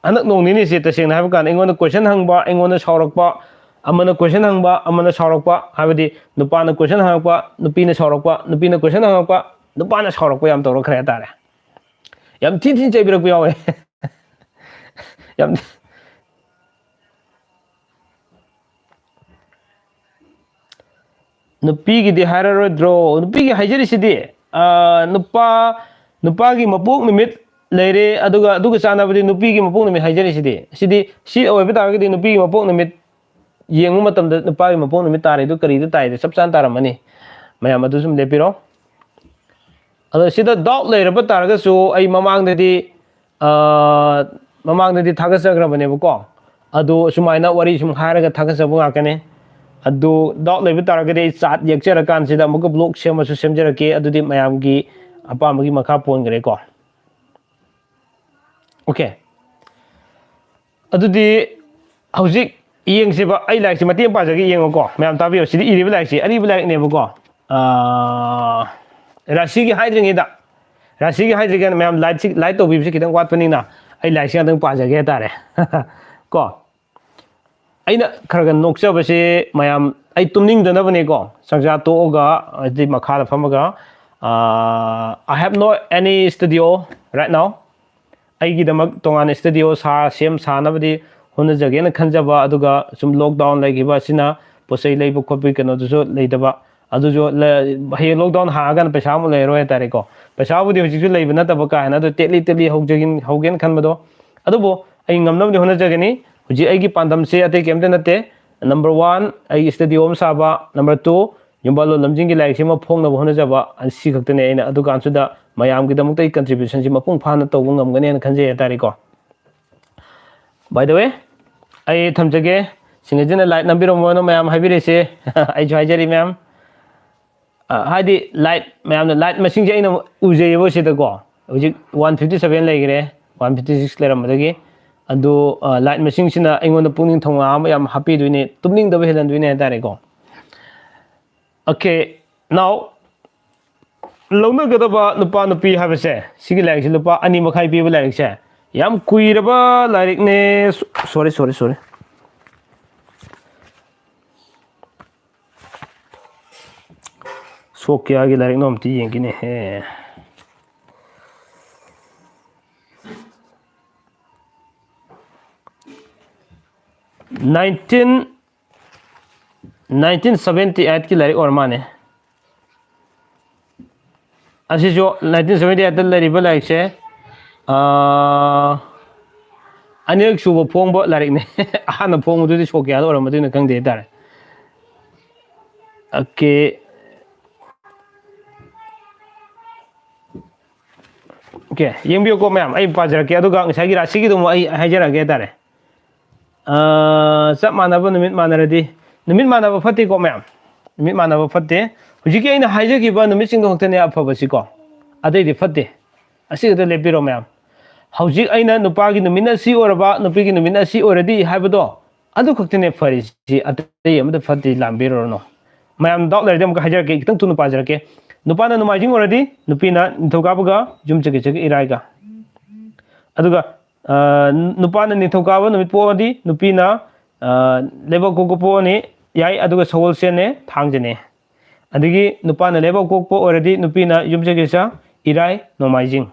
ꯍꯟꯗꯛ ꯅꯣꯡ ꯅꯤꯅꯤꯁꯦ ꯇꯁꯦꯡꯅ ꯍꯥꯏꯕ ꯀꯥꯟꯗ ꯑꯩꯉꯣꯟꯗ question ꯍꯪꯕ, ꯑꯩꯉꯣꯟꯗ ꯁꯥꯎꯔꯛꯄ, ꯑꯃꯅ ꯀꯣꯏꯁꯟ ꯍꯪꯕ, ꯑꯃꯅ ꯁꯥꯎꯔꯛꯄ, ꯍꯥꯏꯕꯗꯤ ꯅꯨꯄꯥꯅ ꯀꯣꯏꯁꯟ ꯍꯪꯉꯛꯄ, ꯅꯨꯄꯤꯅ ꯁꯥꯎꯔꯛꯄ, ꯅꯨꯄꯤꯅ ꯀꯣꯏꯁꯟ ꯍꯪꯉꯛꯄ, ꯅꯨꯄꯥꯅ ꯁꯥꯎꯔꯛꯄ ꯌꯥꯝ ꯇꯧꯔꯛꯈ꯭ꯔꯦ ꯍꯥꯏꯇꯥꯔꯦ꯫ ꯌꯥꯝ ꯊꯤ ꯊꯤꯅ ꯆꯩꯕꯤꯔꯛꯄ ꯌꯥꯎꯋꯦ꯫ ꯌꯥꯝ ꯅꯨꯄꯤꯒꯤꯗꯤ ꯍꯥꯏꯔꯔꯣꯏꯗ꯭ꯔꯣ? ꯅꯨꯄꯤꯒꯤ ꯍꯥꯏꯖꯔꯤꯁꯤꯗꯤ, ꯑꯥ, ꯅꯨꯄꯥ, ꯅꯨꯄꯥꯒꯤ ꯃꯄꯣꯛ ꯅꯨꯃꯤꯠ ꯂꯩꯔꯦ, ꯑꯗꯨꯒ ꯑꯗꯨꯒ ꯆꯥꯟꯅꯕꯗꯤ ꯅꯨꯄꯤꯒꯤ ꯃꯄꯣꯛ ꯅꯨꯃꯤꯠ ꯍꯥꯏꯖꯔꯤꯁꯤꯗꯤ꯫ ꯁꯤꯗꯤ, ꯁꯤ ꯑꯣꯏꯕ ꯇꯥꯔꯒꯗꯤ ꯅꯨꯄꯤꯒꯤ ꯃꯄꯣꯛ ꯅꯨꯃꯤꯠ ꯌꯦꯡꯕ ꯃꯇꯝꯗ ꯅꯨꯄꯥꯒꯤ ꯃꯄꯣꯛ ꯅꯨꯃꯤꯠ ꯇꯥꯔꯤꯗꯨ ꯀꯔꯤꯗ ꯇꯥꯏꯗꯣ ꯆꯞ ꯆꯥꯅ ꯇꯥꯔꯝꯃꯅꯤ꯫ ꯃꯌꯥꯝ ꯑꯗꯨ ꯁꯨꯝ ꯂꯦꯞꯄꯤꯔꯣ꯫ ꯑꯗꯣ ꯁꯤꯗ doubt ꯂꯩꯔꯕ ꯇꯥꯔꯒꯁꯨ ꯑꯩ ꯃꯃꯥꯡꯗꯗꯤ, ꯑꯥ, ꯃꯃꯥꯡꯗꯗꯤ ꯊꯥꯒꯠꯆꯈ꯭ꯔꯕꯅꯦꯕꯀꯣ꯫ ꯑꯗꯣ ꯁꯨꯃꯥꯏꯅ ꯋꯥꯔꯤ ꯁꯨꯝ ꯍꯥꯏꯔꯒ ꯊꯥꯒꯠꯆꯕ ꯉꯥꯛꯇꯅꯦ꯫ ꯑꯗꯨ doubt ꯂꯩꯕ ꯇꯥꯔꯒꯗꯤ ꯑꯩ chart ꯌꯦꯛꯆꯔꯀꯥꯟꯁꯤꯗ ꯑꯃꯨꯛꯀ vlog ꯁꯦꯝꯃꯁꯨ ꯁꯦꯝꯖꯔꯛꯀꯦ꯫ ꯑꯗꯨꯗꯤ ꯃꯌꯥꯝꯒꯤ ꯑꯄꯥꯝꯕꯒꯤ ꯃꯈꯥ ꯄꯣꯟꯈ꯭ꯔꯦꯀꯣ꯫ Okay꯫ ꯑꯗꯨꯗꯤ ꯍꯧꯖꯤꯛ ꯌꯦꯡꯁꯦꯕ, ꯑꯩ ꯂꯥꯏꯔꯤꯛꯁꯦ ꯃꯇꯦꯛ ꯑꯃ ꯄꯥꯖꯒꯦ, ꯌꯦꯡꯉꯣꯀꯣ꯫ ꯃꯌꯥꯝ ꯇꯥꯕꯤꯌꯣ, ꯁꯤꯗꯤ ꯏꯔꯤꯕ ꯂꯥꯏꯔꯤꯛꯁꯦ, ꯑꯔꯤꯕ ꯂꯥꯏꯔꯤꯛꯅꯦꯕꯀꯣ꯫ ꯑꯥ, ꯔꯥꯁꯤꯒꯤ ꯍꯥꯏꯗ꯭ꯔꯤꯉꯩꯗ, ꯔꯥꯁꯤꯒꯤ ꯍꯥꯏꯗ꯭ꯔꯤꯉꯩꯗ ꯃꯌꯥꯝ light ꯁꯤ, light ꯇꯧꯕꯤꯕꯁꯤ ꯈꯤꯇꯪ ꯋꯥꯠꯄꯅꯤꯅ ꯑꯩ ꯂꯥꯏꯔꯤꯛꯁꯦ ꯉꯥꯛꯇꯪ ꯄꯥꯖꯒꯦ ꯍꯥꯏꯇꯥꯔꯦ꯫ ꯀꯣ꯫ ꯑꯩꯅ ꯈꯔ ꯈꯔ ꯅꯣꯛꯆꯕꯁꯦ ꯃꯌꯥꯝ, ꯑꯩ ꯇꯨꯝꯅꯤꯡꯗꯅꯕꯅꯦꯀꯣ, ꯆꯥꯛꯆꯥ ꯇꯣꯛꯑꯒ, ꯍꯥꯏꯗꯤ ꯃꯈꯥꯗ ꯐꯝꯃꯒ, ꯑꯥ, I have no any studio right now꯫ ꯑꯩꯒꯤꯗꯃꯛ ꯇꯣꯉꯥꯟꯅ studio ꯁꯥ-, ꯁꯦꯝ ꯁꯥꯅꯕꯗꯤ ꯍꯣꯠꯅꯖꯒꯦꯅ ꯈꯟꯖꯕ, ꯑꯗꯨꯒ ꯁꯨꯝ lockdown ꯂꯩꯈꯤꯕ ꯑꯁꯤꯅ ꯄꯣꯠ ꯆꯩ ꯂꯩꯕ ꯈꯣꯠꯄꯒꯤ ꯀꯩꯅꯣꯗꯨꯁꯨ ꯂꯩꯇꯕ, ꯑꯗꯨꯁꯨ ꯂ-, ꯍꯌꯦꯡ lockdown ꯍꯥꯡꯉꯀꯥꯟꯗ ꯄꯩꯁꯥ ꯑꯃꯨꯛ ꯂꯩꯔꯔꯣꯏ ꯍꯥꯏꯇꯥꯔꯦꯀꯣ꯫ ꯄꯩꯁꯥꯕꯨꯗꯤ ꯍꯧꯖꯤꯛꯁꯨ ꯂꯩꯕ ꯅꯠꯇꯕ ꯀꯥ ꯍꯦꯟꯅ, ꯑꯗꯨ ꯇꯦꯠꯂꯤ ꯇꯦꯠꯂꯤ ꯍꯧꯖꯒꯤꯟ-, ꯍꯧꯒꯦꯅ ꯈꯟꯕꯗꯣ꯫ ꯑꯗꯨꯕꯨ ꯑꯩ ꯉꯝꯅꯕꯗꯤ ꯍꯣꯠꯅꯖꯒꯅꯤ꯫ ꯍꯧꯖꯤꯛ ꯑꯩꯒꯤ ꯄꯥꯟꯗꯝꯁꯦ ꯑꯇꯩ ꯀꯩꯝꯇ ꯅꯠꯇꯦ꯫ Number one, ꯑꯩꯒꯤ studio ꯑꯃ ꯁꯥꯕ꯫ Number two, ꯌꯨꯝꯕꯥꯜꯂꯣꯟ ꯂꯝꯖꯤꯡꯒꯤ ꯂꯥꯏꯔꯤꯛꯁꯤꯃ ꯐꯣꯡꯅꯕ ꯍꯣꯠꯅꯖꯕ, ꯑꯁꯤ ꯈꯛꯇꯅꯦ ꯑꯩꯅ ꯑꯗꯨꯀꯥꯟꯁꯤꯗ ꯃꯌꯥꯝꯒꯤꯗꯃꯛꯇ ꯑꯩ contribution ꯁꯤ ꯃꯄꯨꯡ ꯐꯥꯅ ꯇꯧꯕ ꯉꯝꯒꯅꯤ ꯍꯥꯏꯅ ꯈꯟꯖꯩ ꯍꯥꯏꯇꯥꯔꯦꯀꯣ꯫ By the way, ꯑꯩ ꯊꯝꯖꯒꯦ, ꯁꯤꯡꯒꯖꯤꯅ light ꯅꯝꯕꯤꯔꯝꯃꯣꯅ ꯃꯌꯥꯝ ꯍꯥꯏꯕꯤꯔꯤꯁꯦ꯫ ꯑꯩꯁꯨ ꯍꯥꯏꯖꯔꯤ ꯃꯌꯥꯝ꯫ ꯑ, ꯍꯥꯏꯗꯤ light, ꯃꯌꯥꯝꯅ light ꯃꯁꯤꯡꯁꯦ ꯑꯩꯅ ꯎꯖꯩꯌꯦꯕ ꯁꯤꯗꯀꯣ꯫ ꯍꯧꯖꯤꯛ one fifty seven ꯂꯩꯈ꯭ꯔꯦ, one fifty six ꯂꯩꯔꯝꯕꯗꯒꯤ꯫ ꯑꯗꯨ, ꯑ, light ꯃꯁꯤꯡꯁꯤꯅ ꯑꯩꯉꯣꯟꯗ ꯄꯨꯛꯅꯤꯡ ꯊꯧꯅꯥ ꯑꯃ ꯌꯥꯝ ꯍꯥꯞꯄꯤꯗꯣꯏꯅꯦ, ꯇꯨꯝꯅꯤꯡꯗꯕ ꯍꯦꯜꯍꯟꯗꯣꯏꯅꯦ ꯍꯥꯏꯇꯥꯔꯦꯀꯣ꯫ Okay, now, ꯂꯧꯅꯒꯗꯕ ꯅꯨꯄꯥ ꯅꯨꯄꯤ ꯍꯥꯏꯕꯁꯦ, ꯁꯤꯒꯤ ꯂꯥꯏꯔꯤꯛꯁꯦ ꯂꯨꯄꯥ ꯑꯅꯤ ꯃꯈꯥꯏ ꯄꯤꯕ ꯂꯥꯏꯔꯤꯛꯁꯦ, ꯌꯥꯝ ꯀꯨꯏꯔꯕ ꯂꯥꯏꯔꯤꯛꯅꯦ꯫ Sorry, sorry, sorry꯫ ꯁꯣꯛ ꯀꯌꯥꯒꯤ ꯂꯥꯏꯔꯤꯛꯅꯣ ꯑꯝꯇ ꯌꯦꯡꯒꯦꯅꯦꯍꯦ꯫ ꯅꯥꯏꯟꯇꯤꯟ ꯅꯥꯏꯟꯇꯤꯟ ꯁꯕꯦꯟꯇꯤ ꯑꯩꯠꯀꯤ ꯂꯥꯏꯔꯤꯛ ꯑꯣꯏꯔ ꯃꯥꯜꯂꯦ꯫ ꯑꯁꯤꯁꯨ ꯅꯥꯏꯟꯇꯤꯟ ꯁꯕꯦꯟꯇꯤ ꯑꯩꯠꯇ ꯂꯩꯔꯤꯕ ꯂꯥꯏꯔꯤꯛꯁꯦ, ꯑꯥ, ꯑꯅꯤꯔꯛ ꯁꯨꯕ ꯐꯣꯡꯕ ꯂꯥꯏꯔꯤꯛꯅꯦ꯫ ꯑꯍꯥꯟꯕ ꯐꯣꯡꯕꯗꯨꯗꯤ ꯁꯣꯛ ꯀꯌꯥꯗ ꯑꯣꯏꯔꯝꯃꯗꯣꯏꯅꯣ ꯈꯪꯗꯦ ꯍꯥꯏꯇꯥꯔꯦ꯫ ꯑꯣꯀꯦ꯫ ꯑꯣꯀꯦ, ꯌꯦꯡꯕꯤꯌꯨꯀꯣ ꯃꯌꯥꯝ, ꯑꯩ ꯄꯥꯖꯔꯛꯀꯦ, ꯑꯗꯨꯒ ꯉꯁꯥꯏꯒꯤ ꯔꯥꯁꯤꯒꯤꯗꯨ ꯑꯃꯨꯛ ꯑꯩ ꯍꯥꯏꯖꯔꯛꯑꯒꯦ ꯍꯥꯏꯇꯥꯔꯦ꯫ ꯑꯥ, ꯆꯞ ꯃꯥꯟꯅꯕ ꯅꯨꯃꯤꯠ ꯃꯥꯟꯅꯔꯗꯤ, ꯅꯨꯃꯤꯠ ꯃꯥꯟꯅꯕ ꯐꯠꯇꯦꯀꯣ ꯃꯌꯥꯝ, ꯅꯨꯃꯤꯠ ꯃꯥꯟꯅꯕ ꯐꯠꯇꯦ꯫ ꯍꯧꯖꯤꯛꯀꯤ ꯑꯩꯅ ꯍꯥꯏꯖꯈꯤꯕ ꯅꯨꯃꯤꯠꯁꯤꯡꯗꯣ ꯈꯛꯇꯅꯦ ꯑꯐꯕꯁꯤꯀꯣ, ꯑꯇꯩꯗꯤ ꯐꯠꯇꯦ꯫ ꯑꯁꯤ ꯈꯛꯇ ꯂꯦꯞꯄꯤꯔꯣ ꯃꯌꯥꯝ꯫ ꯍꯧꯖꯤꯛ ꯑꯩꯅ ꯅꯨꯄꯥꯒꯤ ꯅꯨꯃꯤꯠꯅ ꯁꯤ ꯑꯣꯏꯔꯕ, ꯅꯨꯄꯤꯒꯤ ꯅꯨꯃꯤꯠꯅ ꯁꯤ ꯑꯣꯏꯔꯗꯤ ꯍꯥꯏꯕꯗꯣ, ꯑꯗꯨ ꯈꯛꯇꯅꯦ ꯐꯔꯤꯁꯤ, ꯑꯇꯩ ꯑꯃꯗ ꯐꯠꯇꯦ, ꯂꯥꯝꯕꯤꯔꯨꯔꯅꯨ꯫ ꯃꯌꯥꯝ ꯗꯥꯎꯠ ꯂꯩꯔꯗꯤ ꯑꯃꯨꯛꯀ ꯍꯥꯏꯖꯔꯛꯀꯦ, ꯈꯤꯇꯪ ꯊꯨꯅ ꯄꯥꯖꯔꯛꯀꯦ꯫ ꯅꯨꯄꯥꯅ ꯅꯣꯡꯃꯥꯏꯖꯤꯡ ꯑꯣꯏꯔꯗꯤ ꯅꯨꯄꯤꯅ ꯅꯤꯡꯊꯧꯀꯥꯕꯒ ꯌꯨꯝꯁꯀꯩꯁꯒ ꯏꯔꯥꯏꯒ꯫ ꯑꯗꯨꯒ, ꯑ, ꯅꯨꯄꯥꯅ ꯅꯤꯡꯊꯧꯀꯥꯕ ꯅꯨꯃꯤꯠ ꯄꯣꯛꯑꯗꯤ ꯅꯨꯄꯤꯅ, ꯑ, ꯂꯩꯕꯥꯛꯄꯣꯛꯄ ꯄꯣꯛꯑꯅꯤ, ꯌꯥꯏ, ꯑꯗꯨꯒ ꯁꯒꯣꯜꯁꯦꯟꯅꯦ, ꯊꯥꯡꯖꯅꯦ꯫ ꯑꯗꯒꯤ ꯅꯨꯄꯥꯅ ꯂꯩꯕꯥꯛꯄꯣꯛꯄ ꯑꯣꯏꯔꯗꯤ ꯅꯨꯄꯤꯅ ꯌꯨꯝꯁꯀꯩꯁ, ꯏꯔꯥꯏ, ꯅꯣꯡꯃꯥꯏꯖꯤꯡ꯫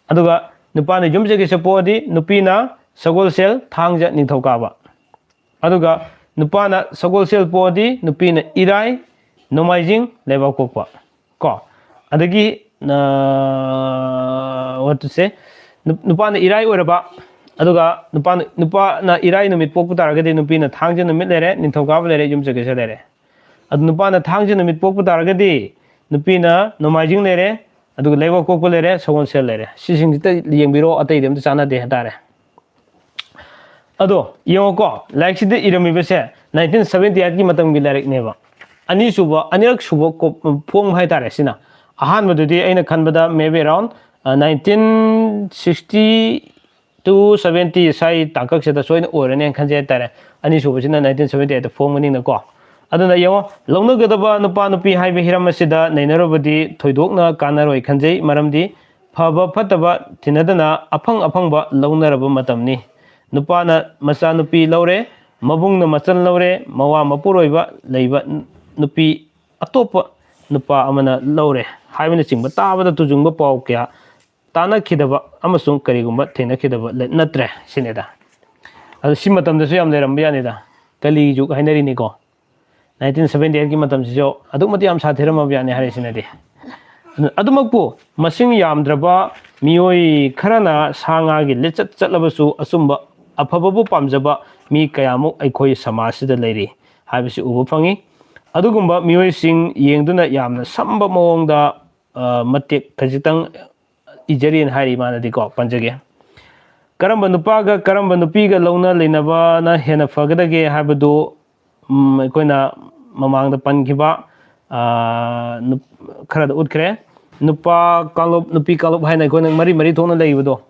ꯑꯗꯨꯒ ꯅꯨꯄꯥꯅ ꯌꯨꯝꯁꯀꯩꯁ ꯄꯣꯛꯑꯗꯤ ꯅꯨꯄꯤꯅ ꯁꯒꯣꯜꯁꯦꯜ, ꯊꯥꯡꯖ, ꯅꯤꯡꯊꯧꯀꯥꯕ꯫ ꯑꯗꯨꯒ ꯅꯨꯄꯥꯅ ꯁꯒꯣꯜꯁꯦꯜ ꯄꯣꯛꯑꯗꯤ ꯅꯨꯄꯤꯅ ꯏꯔꯥꯏ, ꯅꯣꯡꯃꯥꯏꯖꯤꯡ, ꯂꯩꯕꯥꯛꯄꯣꯛꯄ꯫ ꯀꯣ? ꯑꯗꯒꯤ, ꯑ, what to say? ꯅꯨ-, ꯅꯨꯄꯥꯅ ꯏꯔꯥꯏ ꯑꯣꯏꯔꯕ, ꯑꯗꯨꯒ ꯅꯨꯄꯥꯅ, ꯅꯨꯄꯥꯅ ꯏꯔꯥꯏ ꯅꯨꯃꯤꯠ ꯄꯣꯛꯄ ꯇꯥꯔꯒꯗꯤ ꯅꯨꯄꯤꯅ ꯊꯥꯡꯖ ꯅꯨꯃꯤꯠ ꯂꯩꯔꯦ, ꯅꯤꯡꯊꯧꯀꯥꯕ ꯂꯩꯔꯦ, ꯌꯨꯝꯁꯀꯩꯁ ꯂꯩꯔꯦ꯫ ꯑꯗꯨ ꯅꯨꯄꯥꯅ ꯊꯥꯡꯖ ꯅꯨꯃꯤꯠ ꯄꯣꯛꯄ ꯇꯥꯔꯒꯗꯤ ꯅꯨꯄꯤꯅ ꯅꯣꯡꯃꯥꯏꯖꯤꯡ ꯂꯩꯔꯦ, ꯑꯗꯨꯒ ꯂꯩꯕꯥꯛꯄꯣꯛꯄ ꯂꯩꯔꯦ, ꯁꯒꯣꯜꯁꯦꯜ ꯂꯩꯔꯦ꯫ ꯁꯤꯁꯤꯡꯁꯤꯗ ꯌꯦꯡꯕꯤꯔꯣ, ꯑꯇꯩꯗꯤ ꯑꯝꯇ ꯆꯥꯟꯅꯗꯦ ꯍꯥꯏꯇꯥꯔꯦ꯫ ꯑꯗꯣ ꯌꯦꯡꯉꯣꯀꯣ, ꯂꯥꯏꯔꯤꯛꯁꯤꯗ ꯏꯔꯝꯃꯤꯕꯁꯦ ꯅꯥꯏꯟꯇꯤꯟ ꯁꯕꯦꯟꯇꯤ ꯑꯩꯠꯀꯤ ꯃꯇꯝꯒꯤ ꯂꯥꯏꯔꯤꯛꯅꯦꯕ꯫ ꯑꯅꯤꯁꯨꯕ, ꯑꯅꯤꯔꯛ ꯁꯨꯕ ꯀꯣꯞ-, ꯐꯣꯡꯕ ꯍꯥꯏꯇꯥꯔꯦ ꯁꯤꯅ꯫ ꯑꯍꯥꯟꯕꯗꯨꯗꯤ ꯑꯩꯅ ꯈꯟꯕꯗ maybe around, ꯑ, ꯅꯥꯏꯟꯇꯤꯟ ꯁꯤꯛꯁꯇꯤ ꯇꯨ ꯁꯕꯦꯟꯇꯤ ꯁ꯭ꯋꯥꯏ ꯇꯥꯡꯀꯛꯁꯤꯗ ꯁꯣꯏꯅ ꯑꯣꯏꯔꯅꯦꯅ ꯈꯟꯖꯩ ꯍꯥꯏꯇꯥꯔꯦ꯫ ꯑꯅꯤꯁꯨꯕꯁꯤꯅ ꯅꯥꯏꯟꯇꯤꯟ ꯁꯕꯦꯟꯇꯤ ꯑꯩꯠꯇ ꯐꯣꯡꯕꯅꯤꯅꯀꯣ꯫ ꯑꯗꯨꯅ ꯌꯦꯡꯉꯣ, ꯂꯧꯅꯒꯗꯕ ꯅꯨꯄꯥ ꯅꯨꯄꯤ ꯍꯥꯏꯕ ꯍꯤꯔꯝ ꯑꯁꯤꯗ ꯅꯩꯅꯔꯨꯕꯗꯤ ꯊꯣꯏꯗꯣꯛꯅ ꯀꯥꯟꯅꯔꯣꯏ ꯈꯟꯖꯩ꯫ ꯃꯔꯝꯗꯤ ꯐꯕ ꯐꯠꯇꯕ ꯊꯤꯅꯗꯅ ꯑꯐꯪ ꯑꯐꯪꯕ ꯂꯧꯅꯔꯕ ꯃꯇꯝꯅꯤ꯫ ꯅꯨꯄꯥꯅ ꯃꯆꯥꯅꯨꯄꯤ ꯂꯧꯔꯦ, ꯃꯕꯨꯡꯅ ꯃꯆꯜ ꯂꯧꯔꯦ, ꯃꯋꯥ ꯃꯄꯨꯔꯣꯏꯕ ꯂꯩꯕ ꯅꯨꯄꯤ ꯑꯇꯣꯞꯄ ꯅꯨꯄꯥ ꯑꯃꯅ ꯂꯧꯔꯦ ꯍꯥꯏꯕꯅꯆꯤꯡꯕ ꯇꯥꯕꯗ ꯇꯨꯖꯨꯡꯕ ꯄꯥꯎ ꯀꯌꯥ ꯇꯥꯅꯈꯤꯗꯕ ꯑꯃꯁꯨꯡ ꯀꯔꯤꯒꯨꯝꯕ ꯊꯦꯡꯅꯈꯤꯗꯕ ꯂꯩ-, ꯅꯠꯇ꯭ꯔꯦ ꯁꯤꯅꯤꯗ꯫ ꯑꯗꯣ ꯁꯤ ꯃꯇꯝꯗꯁꯨ ꯌꯥꯝ ꯂꯩꯔꯝꯕ ꯌꯥꯅꯤꯗ, ꯀꯂꯤ ꯖꯨꯒ ꯍꯥꯏꯅꯔꯤꯅꯤꯀꯣ꯫ ꯅꯥꯏꯟꯇꯤꯟ ꯁꯕꯦꯟꯇꯤ ꯑꯩꯠꯀꯤ ꯃꯇꯝꯁꯤꯁꯨ ꯑꯗꯨꯛ ꯃꯇꯤꯛ ꯌꯥꯝ ꯁꯥꯊꯤꯔꯝꯃꯕ ꯌꯥꯅꯤ ꯍꯥꯏꯔꯤꯁꯤꯅꯗꯤ꯫ ꯑꯗꯨ-, ꯑꯗꯨꯃꯛꯄꯨ ꯃꯁꯤꯡ ꯌꯥꯝꯗ꯭ꯔꯕ ꯃꯤꯑꯣꯏ ꯈꯔꯅ ꯁꯥ ꯉꯥꯒꯤ ꯂꯤꯆꯠ ꯆꯠꯂꯕꯁꯨ ꯑꯆꯨꯝꯕ ꯑꯐꯕꯕꯨ ꯄꯥꯝꯖꯕ ꯃꯤ ꯀꯌꯥꯃꯨꯛ ꯑꯩꯈꯣꯏ ꯁꯃꯥꯖꯁꯤꯗ ꯂꯩꯔꯤ ꯍꯥꯏꯕꯁꯤ ꯎꯕ ꯐꯪꯉꯤ꯫ ꯑꯗꯨꯒꯨꯝꯕ ꯃꯤꯑꯣꯏꯁꯤꯡ ꯌꯦꯡꯗꯨꯅ ꯌꯥꯝꯅ ꯁꯝꯕ ꯃꯑꯣꯡꯗ, ꯑ, ꯃꯇꯦꯛ ꯈꯖꯤꯛꯇꯪ ꯏꯖꯔꯤꯅ ꯍꯥꯏꯔꯤ ꯃꯥꯅꯗꯤꯀꯣ, ꯄꯟꯖꯒꯦ꯫ ꯀꯔꯝꯕ ꯅꯨꯄꯥꯒ ꯀꯔꯝꯕ ꯅꯨꯄꯤꯒ ꯂꯧꯅ ꯂꯩꯅꯕꯅ ꯍꯦꯟꯅ ꯐꯒꯗꯒꯦ ꯍꯥꯏꯕꯗꯨ, ꯎꯝ, ꯑꯩꯈꯣꯏꯅ ꯃꯃꯥꯡꯗ ꯄꯟꯈꯤꯕ, ꯑ, ꯅꯨꯞ-, ꯈꯔꯗ ꯎꯠꯈ꯭ꯔꯦ꯫ ꯅꯨꯄꯥ ꯀꯥꯡꯂꯨꯞ, ꯅꯨꯄꯤ ꯀꯥꯡꯂꯨꯞ ꯍꯥꯏꯅ ꯑꯩꯈꯣꯏꯅ ꯃꯔꯤ ꯃꯔꯤ ꯊꯣꯛꯅ ꯂꯩꯕꯗꯣ,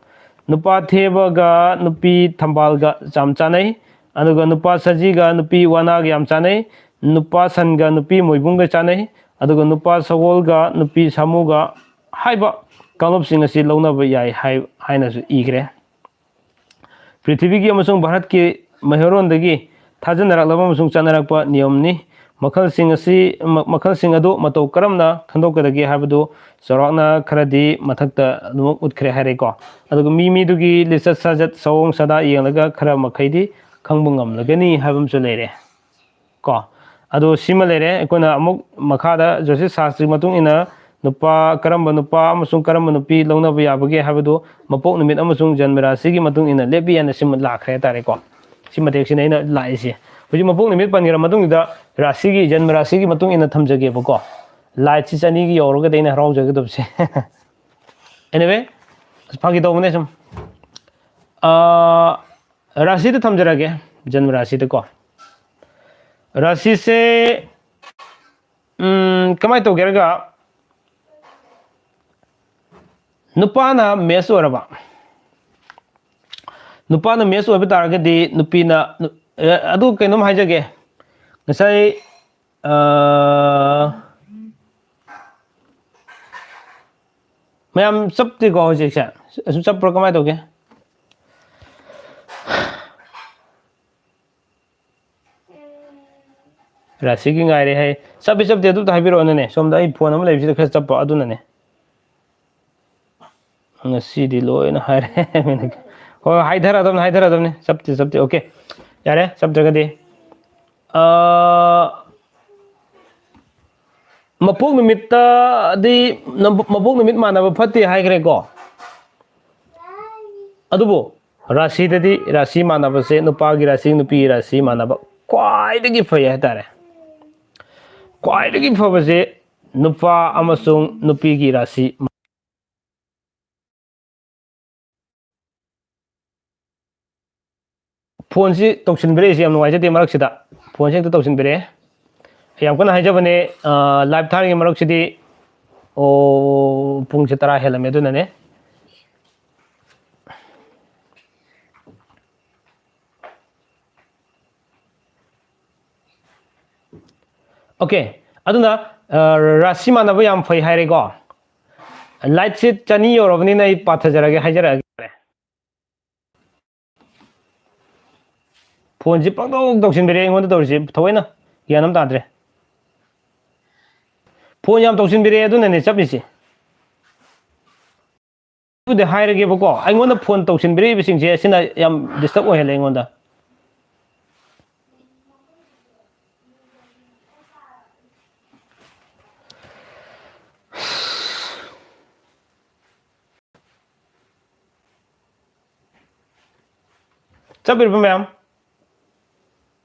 ꯅꯨꯄꯥ ꯊꯦꯕꯒ ꯅꯨꯄꯤ ꯊꯝꯕꯥꯜꯒ ꯌꯥꯝ ꯆꯥꯅꯩ, ꯑꯗꯨꯒ ꯅꯨꯄꯥ ꯁꯖꯤꯒ ꯅꯨꯄꯤ ꯋꯥꯅꯥꯒ ꯌꯥꯝ ꯆꯥꯅꯩ, ꯅꯨꯄꯥ ꯁꯟꯒ ꯅꯨꯄꯤ ꯃꯣꯏꯕꯨꯡꯒ ꯆꯥꯅꯩ, ꯑꯗꯨꯒ ꯅꯨꯄꯥ ꯁꯒꯣꯜꯒ ꯅꯨꯄꯤ ꯁꯥꯃꯨꯒ ꯍꯥꯏꯕ ꯀꯥꯡꯂꯨꯞꯁꯤꯡ ꯑꯁꯤ ꯂꯧꯅꯕ ꯌꯥꯏ ꯍꯥꯏ-, ꯍꯥꯏꯅꯁꯨ ꯏꯈ꯭ꯔꯦ꯫ ꯄ꯭ꯔꯤꯊꯤꯕꯤꯒꯤ ꯑꯃꯁꯨꯡ ꯚꯥꯔꯠꯀꯤ ꯃꯩꯍꯧꯔꯣꯟꯗꯒꯤ ꯊꯥꯖꯅꯔꯛꯂꯕ ꯑꯃꯁꯨꯡ ꯆꯠꯅꯔꯛꯄ ꯅꯤꯌꯣꯝꯅꯤ꯫ ꯃꯈꯜꯁꯤꯡ ꯑꯁꯤ, ꯃ-, ꯃꯈꯜꯁꯤꯡ ꯑꯗꯨ ꯃꯇꯧ ꯀꯔꯝꯅ ꯈꯟꯗꯣꯛꯀꯗꯒꯦ ꯍꯥꯏꯕꯗꯨ ꯆꯥꯎꯔꯥꯛꯅ ꯈꯔꯗꯤ ꯃꯊꯛꯇ ꯑꯗꯨꯃꯛ ꯎꯠꯈ꯭ꯔꯦ ꯍꯥꯏꯔꯦꯀꯣ꯫ ꯑꯗꯨꯒ ꯃꯤ ꯃꯤꯗꯨꯒꯤ ꯂꯤꯆꯠ ꯁꯥꯖꯠ, ꯁꯑꯣꯡ ꯁꯥꯗꯥ ꯌꯦꯡꯂꯒ ꯈꯔ ꯃꯈꯩꯗꯤ ꯈꯪꯕ ꯉꯝꯂꯒꯅꯤ ꯍꯥꯏꯕ ꯑꯃꯁꯨ ꯂꯩꯔꯦ꯫ ꯀꯣ꯫ ꯑꯗꯣ ꯁꯤꯃ ꯂꯩꯔꯦ꯫ ꯑꯩꯈꯣꯏꯅ ꯑꯃꯨꯛ ꯃꯈꯥꯗ ꯖꯣꯁꯤꯁ ꯁꯥꯁꯇ꯭ꯔꯤ ꯃꯇꯨꯡ ꯏꯟꯅ ꯅꯨꯄꯥ, ꯀꯔꯝꯕ ꯅꯨꯄꯥ ꯑꯃꯁꯨꯡ ꯀꯔꯝꯕ ꯅꯨꯄꯤ ꯂꯧꯅꯕ ꯌꯥꯕꯒꯦ ꯍꯥꯏꯕꯗꯨ ꯃꯄꯣꯛ ꯅꯨꯃꯤꯠ ꯑꯃꯁꯨꯡ ꯖꯟꯃ ꯔꯥꯁꯤꯒꯤ ꯃꯇꯨꯡ ꯏꯟꯅ ꯂꯦꯞꯄꯤ ꯍꯥꯏꯅ ꯁꯤꯃ ꯂꯥꯛꯈ꯭ꯔꯦ ꯍꯥꯏꯇꯥꯔꯦꯀꯣ꯫ ꯁꯤ ꯃꯇꯦꯛꯁꯤꯅ ꯑꯩꯅ ꯂꯥꯛꯏꯁꯦ꯫ ꯍꯧꯖꯤꯛ ꯃꯄꯣꯛ ꯅꯨꯃꯤꯠ ꯄꯟꯈ꯭ꯔ ꯃꯇꯨꯡꯁꯤꯗ ꯔꯥꯁꯤꯒꯤ, ꯖꯟꯃ ꯔꯥꯁꯤꯒꯤ ꯃꯇꯨꯡ ꯏꯟꯅ ꯊꯝꯖꯒꯦꯕꯀꯣ꯫ ꯂꯥꯏꯠꯁꯤ ꯆꯅꯤꯒꯤ ꯌꯧꯔꯒꯗꯤ ꯑꯩꯅ ꯍꯔꯥꯎꯖꯒꯗꯕꯁꯦ꯫ Anyway, ꯐꯥꯒꯤ ꯇꯧꯕꯅꯦ ꯁꯨꯝ꯫ ꯑꯥ, ꯔꯥꯁꯤꯗ ꯊꯝꯖꯔꯒꯦ, ꯖꯟꯃ ꯔꯥꯁꯤꯗꯀꯣ꯫ ꯔꯥꯁꯤꯁꯦ, ꯎꯝ, ꯀꯃꯥꯏꯅ ꯇꯧꯒꯦ ꯍꯥꯏꯔꯒ, ꯅꯨꯄꯥꯅ ꯃꯦꯁ ꯑꯣꯏꯔꯕ, ꯅꯨꯄꯥꯅ ꯃꯦꯁ ꯑꯣꯏꯕ ꯇꯥꯔꯒꯗꯤ ꯅꯨꯄꯤꯅ, ꯅꯨ-, ꯑꯦ, ꯑꯗꯨ ꯀꯩꯅꯣꯝ ꯍꯥꯏꯖꯒꯦ꯫ ꯉꯁꯥꯏ, ꯑ, ꯃꯌꯥꯝ ꯆꯞꯇꯦꯀꯣ ꯍꯧꯖꯤꯛꯁꯦ? ꯑꯁꯨꯝ ꯆꯞꯄ꯭ꯔꯣ? ꯀꯃꯥꯏꯅ ꯇꯧꯒꯦ? ꯔꯥꯁꯤꯒꯤ ꯉꯥꯏꯔꯦ ꯍꯥꯏ꯫ ꯆꯞꯄꯤ ꯆꯞꯇꯦ ꯑꯗꯨ ꯑꯝꯇ ꯍꯥꯏꯕꯤꯔꯛꯑꯣꯅꯅꯦ, ꯁꯣꯝꯗ ꯑꯩ ꯐꯣꯟ ꯑꯃ ꯂꯩꯕꯁꯤꯗ ꯈꯔ ꯆꯞꯄ ꯑꯗꯨꯅꯅꯦ꯫ ꯉꯁꯤꯗꯤ ꯂꯣꯏꯅ ꯍꯥꯏꯔꯦ꯫ ꯍꯣꯏ, ꯍꯥꯏꯊꯔꯗꯕꯅꯤ, ꯍꯥꯏꯊꯔꯗꯕꯅꯤ꯫ ꯆꯞꯇꯦ, ꯆꯞꯇꯦ꯫ ꯑꯣꯀꯦ, ꯌꯥꯔꯦ, ꯆꯞꯇ꯭ꯔꯒꯗꯤ꯫ ꯑꯥ, ꯃꯄꯣꯛ ꯅꯨꯃꯤꯠꯇꯗꯤ, ꯅꯝ-, ꯃꯄꯣꯛ ꯅꯨꯃꯤꯠ ꯃꯥꯟꯅꯕ ꯐꯠꯇꯦ ꯍꯥꯏꯈ꯭ꯔꯦꯀꯣ꯫ ꯑꯗꯨꯕꯨ ꯔꯥꯁꯤꯗꯗꯤ ꯔꯥꯁꯤ ꯃꯥꯟꯅꯕꯁꯦ, ꯅꯨꯄꯥꯒꯤ ꯔꯥꯁꯤ, ꯅꯨꯄꯤꯒꯤ ꯔꯥꯁꯤ ꯃꯥꯟꯅꯕ ꯈ꯭ꯋꯥꯏꯗꯒꯤ ꯐꯩ ꯍꯥꯏꯇꯥꯔꯦ꯫ ꯈ꯭ꯋꯥꯏꯗꯒꯤ ꯐꯕꯁꯦ ꯅꯨꯄꯥ ꯑꯃꯁꯨꯡ ꯅꯨꯄꯤꯒꯤ ꯔꯥꯁꯤ꯫ ꯐꯣꯟꯁꯤ ꯇꯧꯁꯤꯟꯕꯤꯔꯛꯏꯁꯦ ꯌꯥꯝ ꯅꯨꯡꯉꯥꯏꯖꯗꯦ ꯃꯔꯛꯁꯤꯗ꯫ ꯐꯣꯟꯁꯤ ꯍꯦꯛꯇ ꯇꯧꯁꯤꯟꯕꯤꯔꯛꯑꯦ꯫ ꯌꯥꯝ ꯀꯟꯅ ꯍꯥꯏꯖꯕꯅꯦ, ꯑ, live ꯊꯥꯔꯤꯉꯩ ꯃꯔꯛꯁꯤꯗꯤ, ꯑꯣ, ꯄꯨꯡꯁꯦ ꯇꯔꯥ ꯍꯦꯜꯂꯝꯃꯦ ꯑꯗꯨꯅꯅꯦ꯫ ꯑꯣꯀꯦ, ꯑꯗꯨꯅ, ꯑ, ꯔꯥꯁꯤ ꯃꯥꯟꯅꯕ ꯌꯥꯝ ꯐꯩ ꯍꯥꯏꯔꯦꯀꯣ꯫ Like ꯁꯦ ꯆꯅꯤ ꯌꯧꯔꯕꯅꯤꯅ ꯑꯩ ꯄꯥꯊꯖꯔꯒꯦ, ꯍꯥꯏꯖꯔꯛꯑꯒꯦ꯫ ꯐꯣꯟꯁꯤ ꯄꯪꯇꯧ ꯇꯧꯁꯤꯟꯕꯤꯔꯦ ꯑꯩꯉꯣꯟꯗ ꯇꯧꯔꯤꯁꯤ, ꯊꯑꯣꯏꯅ ꯒ꯭ꯌꯥꯟ ꯑꯃ ꯇꯥꯗ꯭ꯔꯦ꯫ ꯐꯣꯟ ꯌꯥꯝ ꯇꯧꯁꯤꯟꯕꯤꯔꯛꯑꯦ ꯑꯗꯨꯅꯅꯦ ꯆꯞꯄꯤꯁꯦ꯫ ꯑꯗꯨꯗꯤ ꯍꯥꯏꯔꯒꯦꯕꯀꯣ, ꯑꯩꯉꯣꯟꯗ ꯐꯣꯟ ꯇꯧꯁꯤꯟꯕꯤꯔꯛꯏꯕꯁꯤꯡꯁꯦ ꯑꯁꯤꯅ ꯌꯥꯝ disturb ꯑꯣꯏꯍꯜꯂꯦ ꯑꯩꯉꯣꯟꯗ꯫ ꯆꯠꯄꯤꯔꯤꯕ ꯃꯌꯥꯝ,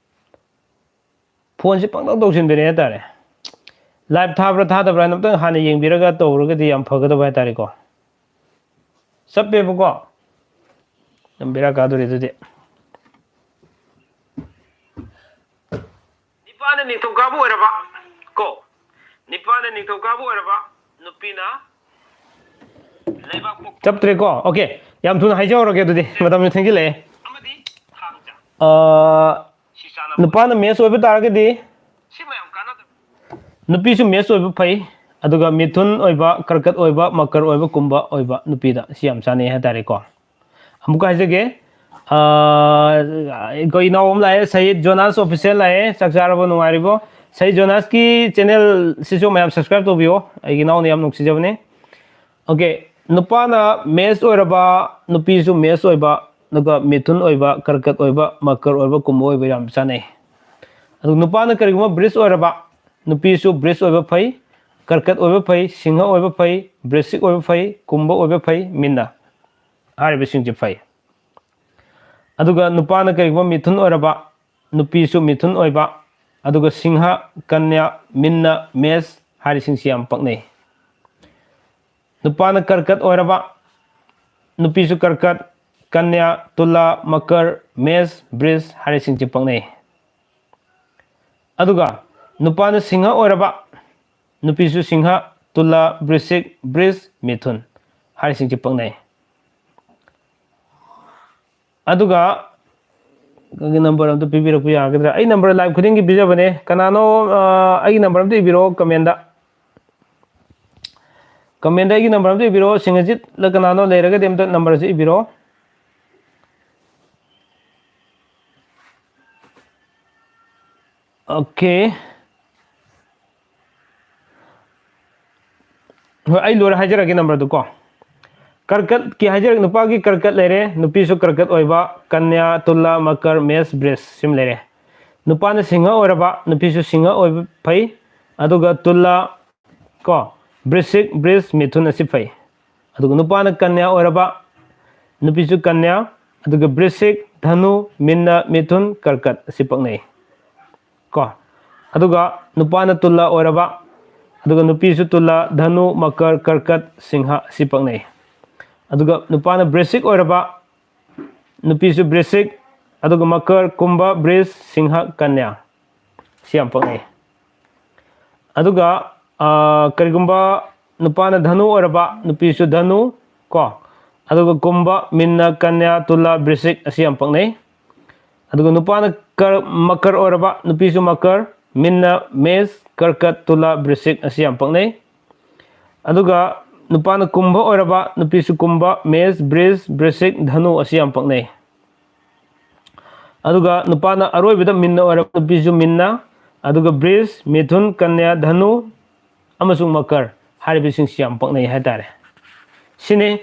ꯐꯣꯟꯁꯦ ꯄꯪꯇꯧ ꯇꯧꯁꯤꯟꯕꯤꯔꯦ ꯍꯥꯏꯇꯥꯔꯦ꯫ Live ꯊꯥꯕ꯭ꯔꯥ ꯊꯥꯗꯕ꯭ꯔꯥ ꯍꯥꯏꯅ ꯑꯝꯇꯪ ꯍꯥꯟꯅ ꯌꯦꯡꯕꯤꯔꯒ ꯇꯧꯔꯒꯗꯤ ꯌꯥꯝ ꯐꯒꯗꯕ ꯍꯥꯏꯇꯥꯔꯦꯀꯣ꯫ ꯆꯞꯄꯦꯕꯀꯣ꯫ ꯌꯥꯝ ꯕꯦꯔꯥ ꯀꯥꯗꯣꯔꯤ ꯑꯗꯨꯗꯤ꯫ ꯅꯤꯄꯥꯅ ꯅꯤꯡꯊꯧꯀꯥꯕꯨ ꯑꯣꯏꯔꯕ ꯀꯣ, ꯅꯤꯄꯥꯅ ꯅꯤꯡꯊꯧꯀꯥꯕꯨ ꯑꯣꯏꯔꯕ, ꯅꯨꯄꯤꯅ ꯂꯩꯕꯥꯛꯄꯣꯛꯄ꯫ ꯆꯞꯇ꯭ꯔꯦꯀꯣ? ꯑꯣꯀꯦ, ꯌꯥꯝ ꯊꯨꯅ ꯍꯥꯏꯖꯍꯧꯔꯒꯦ ꯑꯗꯨꯗꯤ, ꯃꯇꯝꯁꯨ ꯊꯦꯡꯖꯤꯜꯂꯛꯑꯦ꯫ ꯑꯃꯗꯤ ꯊꯥꯡꯖ꯫ ꯑ, ꯁꯤ ꯆꯥꯅꯕ ꯅꯨꯄꯥꯅ ꯃꯦꯁ ꯑꯣꯏꯕ ꯇꯥꯔꯒꯗꯤ ꯁꯤ ꯃꯌꯥꯝ ꯀꯥꯟꯅꯗꯕ꯫ ꯅꯨꯄꯤꯁꯨ ꯃꯦꯁ ꯑꯣꯏꯕ ꯐꯩ, ꯑꯗꯨꯒ ꯃꯤꯊꯨꯟ ꯑꯣꯏꯕ, ꯀꯔꯀꯠ ꯑꯣꯏꯕ, ꯃꯀꯔ ꯑꯣꯏꯕ, ꯀꯨꯝꯚ ꯑꯣꯏꯕ ꯅꯨꯄꯤꯗ ꯁꯤ ꯌꯥꯝ ꯆꯥꯅꯩ ꯍꯥꯏꯇꯥꯔꯦꯀꯣ꯫ ꯑꯃꯨꯛꯀ ꯍꯥꯏꯖꯒꯦ, ꯑꯥ, ꯑꯩꯈꯣꯏ ꯏꯅꯥꯎ ꯑꯃ ꯂꯥꯛꯑꯦ, ꯁꯍꯤꯗ ꯖꯣꯅꯥꯁ ꯑꯣꯐꯤꯁꯤꯌꯦꯜ ꯂꯥꯛꯑꯦ꯫ ꯆꯥꯛ ꯆꯥꯔꯕꯣ, ꯅꯨꯡꯉꯥꯏꯔꯤꯕꯣ? ꯁꯍꯤꯗ ꯖꯣꯅꯥꯁꯀꯤ ꯆꯦꯅꯦꯜꯁꯤꯁꯨ ꯃꯌꯥꯝ ꯁꯕꯁꯀ꯭ꯔꯥꯏꯕ ꯇꯧꯕꯤꯌꯣ, ꯑꯩꯒꯤ ꯏꯅꯥꯎꯅ ꯌꯥꯝ ꯅꯨꯡꯁꯤꯖꯕꯅꯦ꯫ ꯑꯣꯀꯦ, ꯅꯨꯄꯥꯅ ꯃꯦꯁ ꯑꯣꯏꯔꯕ, ꯅꯨꯄꯤꯁꯨ ꯃꯦꯁ ꯑꯣꯏꯕ, ꯑꯗꯨꯒ ꯃꯤꯊꯨꯟ ꯑꯣꯏꯕ, ꯀꯔꯀꯠ ꯑꯣꯏꯕ, ꯃꯀꯔ ꯑꯣꯏꯕ, ꯀꯨꯝꯚ ꯑꯣꯏꯕ ꯌꯥꯝ ꯆꯥꯅꯩ꯫ ꯑꯗꯨ ꯅꯨꯄꯥꯅ ꯀꯔꯤꯒꯨꯝꯕ ꯕ꯭ꯔꯤꯖ ꯑꯣꯏꯔꯕ, ꯅꯨꯄꯤꯁꯨ ꯕ꯭ꯔꯤꯖ ꯑꯣꯏꯕ ꯐꯩ, ꯀꯔꯀꯠ ꯑꯣꯏꯕ ꯐꯩ, ꯁꯤꯡꯍ ꯑꯣꯏꯕ ꯐꯩ, ꯕ꯭ꯔꯤꯁꯤꯛ ꯑꯣꯏꯕ ꯐꯩ, ꯀꯨꯝꯚ ꯑꯣꯏꯕ ꯐꯩ, ꯃꯤꯟꯅ ꯍꯥꯏꯔꯤꯕꯁꯤꯡꯁꯤ ꯐꯩ꯫ ꯑꯗꯨꯒ ꯅꯨꯄꯥꯅ ꯀꯔꯤꯒꯨꯝꯕ ꯃꯤꯊꯨꯟ ꯑꯣꯏꯔꯕ, ꯅꯨꯄꯤꯁꯨ ꯃꯤꯊꯨꯟ ꯑꯣꯏꯕ, ꯑꯗꯨꯒ ꯁꯤꯡꯍ, ꯀꯟꯌꯥ, ꯃꯤꯟꯅ, ꯃꯦꯁ ꯍꯥꯏꯔꯤꯁꯤꯡꯁꯤ ꯌꯥꯝ ꯄꯛꯅꯩ꯫ ꯅꯨꯄꯥꯅ ꯀꯔꯀꯠ ꯑꯣꯏꯔꯕ, ꯅꯨꯄꯤꯁꯨ ꯀꯔꯀꯠ, ꯀꯟꯌꯥ, ꯇꯨꯂꯥ, ꯃꯀꯔ, ꯃꯦꯁ, ꯕ꯭ꯔꯤꯖ ꯍꯥꯏꯔꯤꯁꯤꯡꯁꯤ ꯄꯛꯅꯩ꯫ ꯑꯗꯨꯒ ꯅꯨꯄꯥꯅ ꯁꯤꯡꯍ ꯑꯣꯏꯔꯕ, ꯅꯨꯄꯤꯁꯨ ꯁꯤꯡꯍ, ꯇꯨꯂꯥ, ꯕ꯭ꯔꯤꯁꯤꯛ, ꯕ꯭ꯔꯤꯖ, ꯃꯤꯊꯨꯟ ꯍꯥꯏꯔꯤꯁꯤꯡꯁꯤ ꯄꯛꯅꯩ꯫ ꯑꯗꯨꯒ ꯑꯩꯒꯤ ꯅꯝꯕꯔ ꯑꯝꯇ ꯄꯤꯕꯤꯔꯛꯄ ꯌꯥꯒꯗ꯭ꯔꯥ? ꯑꯩ ꯅꯝꯕꯔ ꯂꯥꯏꯚ ꯈꯨꯗꯤꯡꯒꯤ ꯄꯤꯖꯕꯅꯦ꯫ ꯀꯅꯥꯅꯣ, ꯑ, ꯑꯩꯒꯤ ꯅꯝꯕꯔ ꯑꯝꯇ ꯏꯕꯤꯔꯛꯑꯣ ꯀꯃꯦꯟꯗ꯫ ꯀꯃꯦꯟꯗ ꯑꯩꯒꯤ ꯅꯝꯕꯔ ꯑꯝꯇ ꯏꯕꯤꯔꯛꯑꯣ꯫ ꯁꯤꯡꯍꯖꯤꯠꯂ ꯀꯅꯥꯅꯣ ꯂꯩꯔꯒꯗꯤ ꯑꯝꯇ ꯅꯝꯕꯔꯁꯦ ꯏꯕꯤꯔꯛꯑꯣ꯫ ꯑꯣꯀꯦ꯫ ꯍꯣꯏ, ꯑꯩ ꯂꯣꯏꯔ ꯍꯥꯏꯖꯔꯛꯑꯒꯦ ꯅꯝꯕꯔꯗꯨ ꯀꯣ꯫ ꯀꯔꯀꯠꯀꯤ ꯍꯥꯏꯖꯔꯛ-, ꯅꯨꯄꯥꯒꯤ ꯀꯔꯀꯠ ꯂꯩꯔꯦ, ꯅꯨꯄꯤꯁꯨ ꯀꯔꯀꯠ ꯑꯣꯏꯕ, ꯀꯟꯌꯥ, ꯇꯨꯂꯥ, ꯃꯀꯔ, ꯃꯦꯁ, ꯕ꯭ꯔꯤꯖ ꯁꯤꯃ ꯂꯩꯔꯦ꯫ ꯅꯨꯄꯥꯅ ꯁꯤꯡꯍ ꯑꯣꯏꯔꯕ, ꯅꯨꯄꯤꯁꯨ ꯁꯤꯡꯍ ꯑꯣꯏꯕ ꯐꯩ꯫ ꯑꯗꯨꯒ ꯇꯨꯂꯥ, ꯀꯣ, ꯕ꯭ꯔꯤꯁꯤꯛ, ꯕ꯭ꯔꯤꯖ, ꯃꯤꯊꯨꯟ ꯑꯁꯤ ꯐꯩ꯫ ꯑꯗꯨꯒ ꯅꯨꯄꯥꯅ ꯀꯟꯌꯥ ꯑꯣꯏꯔꯕ, ꯅꯨꯄꯤꯁꯨ ꯀꯟꯌꯥ, ꯑꯗꯨꯒ ꯕ꯭ꯔꯤꯁꯤꯛ, ꯙꯅꯨ, ꯃꯤꯟꯅ, ꯃꯤꯊꯨꯟ, ꯀꯔꯀꯠ ꯑꯁꯤ ꯄꯛꯅꯩ꯫ ꯀꯣ, ꯑꯗꯨꯒ ꯅꯨꯄꯥꯅ ꯇꯨꯂꯥ ꯑꯣꯏꯔꯕ, ꯑꯗꯨꯒ ꯅꯨꯄꯤꯁꯨ ꯇꯨꯂꯥ, ꯙꯅꯨ, ꯃꯀꯔ, ꯀꯔꯀꯠ, ꯁꯤꯡꯍ ꯑꯁꯤ ꯄꯛꯅꯩ꯫ ꯑꯗꯨꯒ ꯅꯨꯄꯥꯅ ꯕ꯭ꯔꯤꯁꯤꯛ ꯑꯣꯏꯔꯕ, ꯅꯨꯄꯤꯁꯨ ꯕ꯭ꯔꯤꯁꯤꯛ, ꯑꯗꯨꯒ ꯃꯀꯔ, ꯀꯨꯝꯚ, ꯕ꯭ꯔꯤꯖ, ꯁꯤꯡꯍ, ꯀꯟꯌꯥ ꯁꯤ ꯌꯥꯝ ꯄꯛꯅꯩ꯫ ꯑꯗꯨꯒ, ꯑ, ꯀꯔꯤꯒꯨꯝꯕ ꯅꯨꯄꯥꯅ ꯙꯅꯨ ꯑꯣꯏꯔꯕ, ꯅꯨꯄꯤꯁꯨ ꯙꯅꯨ, ꯀꯣ, ꯑꯗꯨꯒ ꯀꯨꯝꯚ, ꯃꯤꯟꯅ, ꯀꯟꯌꯥ, ꯇꯨꯂꯥ, ꯕ꯭ꯔꯤꯁꯤꯛ ꯑꯁꯤ ꯌꯥꯝ ꯄꯛꯅꯩ꯫ ꯑꯗꯨꯒ ꯅꯨꯄꯥꯅ ꯀꯔ-, ꯃꯀꯔ ꯑꯣꯏꯔꯕ, ꯅꯨꯄꯤꯁꯨ ꯃꯀꯔ, ꯃꯤꯟꯅ, ꯃꯦꯁ, ꯀꯔꯀꯠ, ꯇꯨꯂꯥ, ꯕ꯭ꯔꯤꯁꯤꯛ ꯑꯁꯤ ꯌꯥꯝ ꯄꯛꯅꯩ꯫ ꯑꯗꯨꯒ ꯅꯨꯄꯥꯅ ꯀꯨꯝꯚ ꯑꯣꯏꯔꯕ, ꯅꯨꯄꯤꯁꯨ ꯀꯨꯝꯚ, ꯃꯦꯁ, ꯕ꯭ꯔꯤꯖ, ꯕ꯭ꯔꯤꯁꯤꯛ, ꯙꯅꯨ ꯑꯁꯤ ꯌꯥꯝ ꯄꯛꯅꯩ꯫ ꯑꯗꯨꯒ ꯅꯨꯄꯥꯅ ꯑꯔꯣꯏꯕꯗ ꯃꯤꯟꯅ ꯑꯣꯏꯔꯕ, ꯅꯨꯄꯤꯁꯨ ꯃꯤꯟꯅ, ꯑꯗꯨꯒ ꯕ꯭ꯔꯤꯖ, ꯃꯤꯊꯨꯟ, ꯀꯟꯌꯥ, ꯙꯅꯨ ꯑꯃꯁꯨꯡ ꯃꯀꯔ ꯍꯥꯏꯔꯤꯕꯁꯤꯡꯁꯤ ꯌꯥꯝ ꯄꯛꯅꯩ ꯍꯥꯏꯇꯥꯔꯦ꯫ ꯁꯤꯅꯤ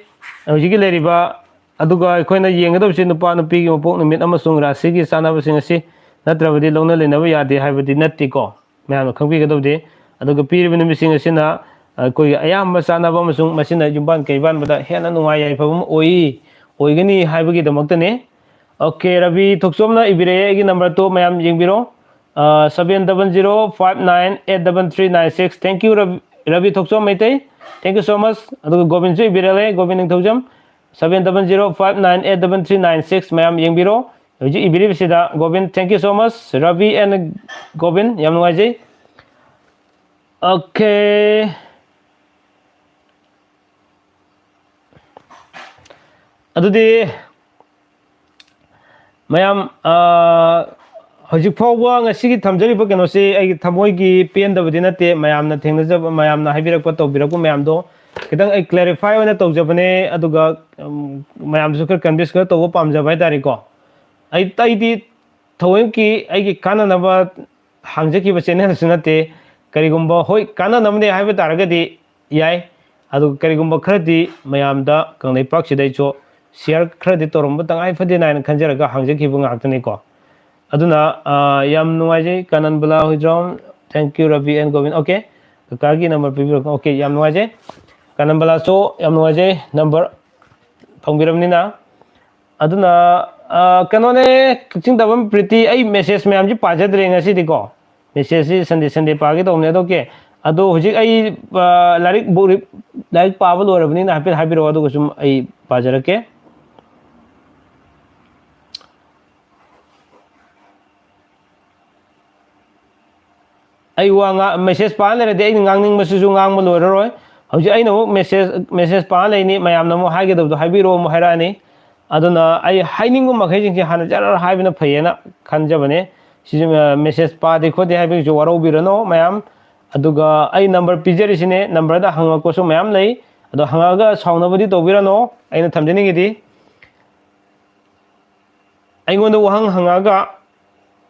ꯍꯧꯖꯤꯛꯀꯤ ꯂꯩꯔꯤꯕ, ꯑꯗꯨꯒ ꯑꯩꯈꯣꯏꯅ ꯌꯦꯡꯒꯗꯕꯁꯤ ꯅꯨꯄꯥ ꯅꯨꯄꯤꯒꯤ ꯃꯄꯣꯛ ꯅꯨꯃꯤꯠ ꯑꯃꯁꯨꯡ ꯔꯥꯁꯤꯒꯤ ꯆꯥꯟꯅꯕꯁꯤꯡ ꯑꯁꯤ ꯅꯠꯇ꯭ꯔꯕꯗꯤ ꯂꯧꯅ ꯂꯩꯅꯕ ꯌꯥꯗꯦ ꯍꯥꯏꯕꯗꯤ ꯅꯠꯇꯦꯀꯣ꯫ ꯃꯌꯥꯝꯅ ꯈꯪꯕꯤꯒꯗꯕꯗꯤ, ꯑꯗꯨꯒ ꯄꯤꯔꯤꯕ ꯅꯨꯃꯤꯠꯁꯤꯡ ꯑꯁꯤꯅ ꯑꯩꯈꯣꯏꯒꯤ ꯑꯌꯥꯝꯕ ꯆꯥꯟꯅꯕ ꯑꯃꯁꯨꯡ ꯃꯁꯤꯅ ꯌꯨꯝꯕꯥꯟ ꯀꯩꯕꯥꯟꯕꯗ ꯍꯦꯟꯅ ꯅꯨꯡꯉꯥꯏ ꯌꯥꯏꯐꯕ ꯑꯃ ꯑꯣꯏ, ꯑꯣꯏꯒꯅꯤ ꯍꯥꯏꯕꯒꯤꯗꯃꯛꯇꯅꯤ꯫ ꯑꯣꯀꯦ, ꯔꯕꯤ ꯊꯣꯛꯆꯣꯝꯅ ꯏꯕꯤꯔꯛꯑꯦ, ꯑꯩꯒꯤ ꯅꯝꯕꯔ ꯇꯨ ꯃꯌꯥꯝ ꯌꯦꯡꯕꯤꯔꯣ, seven double zero five nine eight double three nine six꯫ Thank you, Ravi, Ravi Thokchom Meitei, thank you so much꯫ ꯑꯗꯨꯒ ꯒꯣꯕꯤꯟꯁꯨ ꯏꯕꯤꯔꯛꯂꯦ, ꯒꯣꯕꯤꯟ ꯅꯤꯡꯊꯧꯖꯝ, seven double zero five nine eight double three nine six꯫ ꯃꯌꯥꯝ ꯌꯦꯡꯕꯤꯔꯣ, ꯍꯧꯖꯤꯛ ꯏꯕꯤꯔꯤꯕꯁꯤꯗ Gobin, thank you so much, Ravi and Gobin, ꯌꯥꯝ ꯅꯨꯡꯉꯥꯏꯖꯩ꯫ Okay, ꯑꯗꯨꯗꯤ ꯃꯌꯥꯝ, ꯑ, ꯍꯧꯖꯤꯛ ꯐꯥꯎꯕ ꯉꯁꯤꯒꯤ ꯊꯝꯖꯔꯤꯕ ꯀꯩꯅꯣꯁꯤ ꯑꯩꯒꯤ ꯊꯃꯣꯏꯒꯤ ꯄꯦꯟꯗꯕꯗꯤ ꯅꯠꯇꯦ꯫ ꯃꯌꯥꯝꯅ ꯊꯦꯡꯅꯖꯕ, ꯃꯌꯥꯝꯅ ꯍꯥꯏꯕꯤꯔꯛꯄ, ꯇꯧꯕꯤꯔꯛꯄ ꯃꯌꯥꯝꯗꯣ ꯈꯤꯇꯪ ꯑꯩ clarify ꯑꯣꯏꯅ ꯇꯧꯖꯕꯅꯦ꯫ ꯑꯗꯨꯒ, ꯎꯝ, ꯃꯌꯥꯝꯗꯁꯨ ꯈꯔ convince ꯈꯔ ꯇꯧꯕ ꯄꯥꯝꯖꯕ ꯍꯥꯏꯇꯥꯔꯦꯀꯣ꯫ ꯑꯩ, ꯑꯩꯗꯤ ꯊꯑꯣꯏꯀꯤ ꯑꯩꯒꯤ ꯀꯥꯟꯅꯅꯕ ꯍꯥꯡꯖꯈꯤꯕ channelꯁꯨ ꯅꯠꯇꯦ꯫ ꯀꯔꯤꯒꯨꯝꯕ, ꯍꯣꯏ, ꯀꯥꯟꯅꯅꯕꯅꯦ ꯍꯥꯏꯕ ꯇꯥꯔꯒꯗꯤ ꯌꯥꯏ꯫ ꯑꯗꯨꯒ ꯀꯔꯤꯒꯨꯝꯕ ꯈꯔꯗꯤ ꯃꯌꯥꯝꯗ ꯀꯪꯂꯩꯄꯥꯛꯁꯤꯗꯩꯁꯨ share ꯈꯔꯗꯤ ꯇꯧꯔꯝꯕ ꯇꯉꯥꯏ ꯐꯗꯦꯅ ꯍꯥꯏꯅ ꯈꯟꯖꯔꯒ ꯍꯥꯡꯖꯈꯤꯕ ꯉꯥꯛꯇꯅꯤꯀꯣ꯫ ꯑꯗꯨꯅ, ꯑ, ꯌꯥꯝ ꯅꯨꯡꯉꯥꯏꯖꯩ, ꯀꯥꯅꯟꯕꯂꯥ ꯍꯨꯏꯗ꯭ꯔꯣꯝ꯫ Thank you, Rabi and Gobin. Okay, ꯀꯀꯥꯒꯤ number ꯄꯤꯕꯤꯔꯛꯄ꯫ ꯑꯣꯀꯦ, ꯌꯥꯝ ꯅꯨꯡꯉꯥꯏꯖꯩ꯫ ꯀꯥꯅꯟꯕꯂꯥꯁꯨ ꯌꯥꯝ ꯅꯨꯡꯉꯥꯏꯖꯩ, number ꯐꯪꯕꯤꯔꯕꯅꯤꯅ꯫ ꯑꯗꯨꯅ, ꯑ, ꯀꯩꯅꯣꯅꯦ, ꯀꯛꯆꯤꯡ ꯇꯥꯕꯝ ꯄ꯭ꯔꯤꯇꯤ, ꯑꯩ message ꯃꯌꯥꯝꯁꯤ ꯄꯥꯖꯗ꯭ꯔꯦ ꯉꯁꯤꯗꯤꯀꯣ꯫ Messageꯁꯤ Sunday Sunday ꯄꯥꯒꯦ ꯇꯧꯕꯅꯦ꯫ ꯑꯗꯣ, ꯑꯣꯀꯦ, ꯑꯗꯣ ꯍꯧꯖꯤꯛ ꯑꯩ, ꯑ, ꯂꯥꯏꯔꯤꯛ book re-, ꯂꯥꯏꯔꯤꯛ ꯄꯥꯕ ꯂꯣꯏꯔꯕꯅꯤꯅ ꯍꯥꯏꯐꯦꯠ ꯍꯥꯏꯕꯤꯔꯛꯑꯣ, ꯑꯗꯨꯒ ꯁꯨꯝ ꯑꯩ ꯄꯥꯖꯔꯛꯀꯦ꯫ ꯑꯩ ꯋꯥ ꯉꯥ-, message ꯄꯥ ꯂꯩꯔꯗꯤ ꯑꯩꯅ ꯉꯥꯡꯅꯤꯡꯕꯁꯤꯁꯨ ꯉꯥꯡꯕ ꯂꯣꯏꯔꯔꯣꯏ꯫ ꯍꯧꯖꯤꯛ ꯑꯩꯅ ꯑꯃꯨꯛ message, message ꯄꯥ ꯂꯩꯅꯤ, ꯃꯌꯥꯝꯅ ꯑꯃꯨꯛ ꯍꯥꯏꯒꯗꯕꯗꯣ ꯍꯥꯏꯕꯤꯔꯛꯑꯣ ꯑꯃꯨꯛ ꯍꯥꯏꯔꯛꯑꯅꯤ꯫ ꯑꯗꯨꯅ ꯑꯩ ꯍꯥꯏꯅꯤꯡꯕ ꯃꯈꯩꯁꯤꯡꯁꯦ ꯍꯥꯟꯅ ꯖꯔ ꯍꯥꯏꯕꯅ ꯐꯩꯌꯦꯅ ꯈꯟꯖꯕꯅꯦ꯫ ꯁꯤꯁꯨ, ꯑ, message ꯄꯥꯗꯦ ꯈꯣꯠꯇꯦ ꯍꯥꯏꯕꯒꯤꯁꯨ ꯋꯥꯔꯧꯕꯤꯔꯅꯨ ꯃꯌꯥꯝ꯫ ꯑꯗꯨꯒ ꯑꯩ number ꯄꯤꯖꯔꯤꯁꯤꯅꯦ, numberꯗ ꯍꯪꯉꯛꯄꯁꯨ ꯃꯌꯥꯝ ꯂꯩ꯫ ꯑꯗꯣ ꯍꯪꯉꯛꯑꯒ ꯁꯥꯎꯅꯕꯗꯤ ꯇꯧꯕꯤꯔꯅꯨ, ꯑꯩꯅ ꯊꯝꯖꯅꯤꯡꯉꯤꯗꯤ꯫ ꯑꯩꯉꯣꯟꯗ ꯋꯥꯍꯪ ꯍꯪꯉꯛꯑꯒ,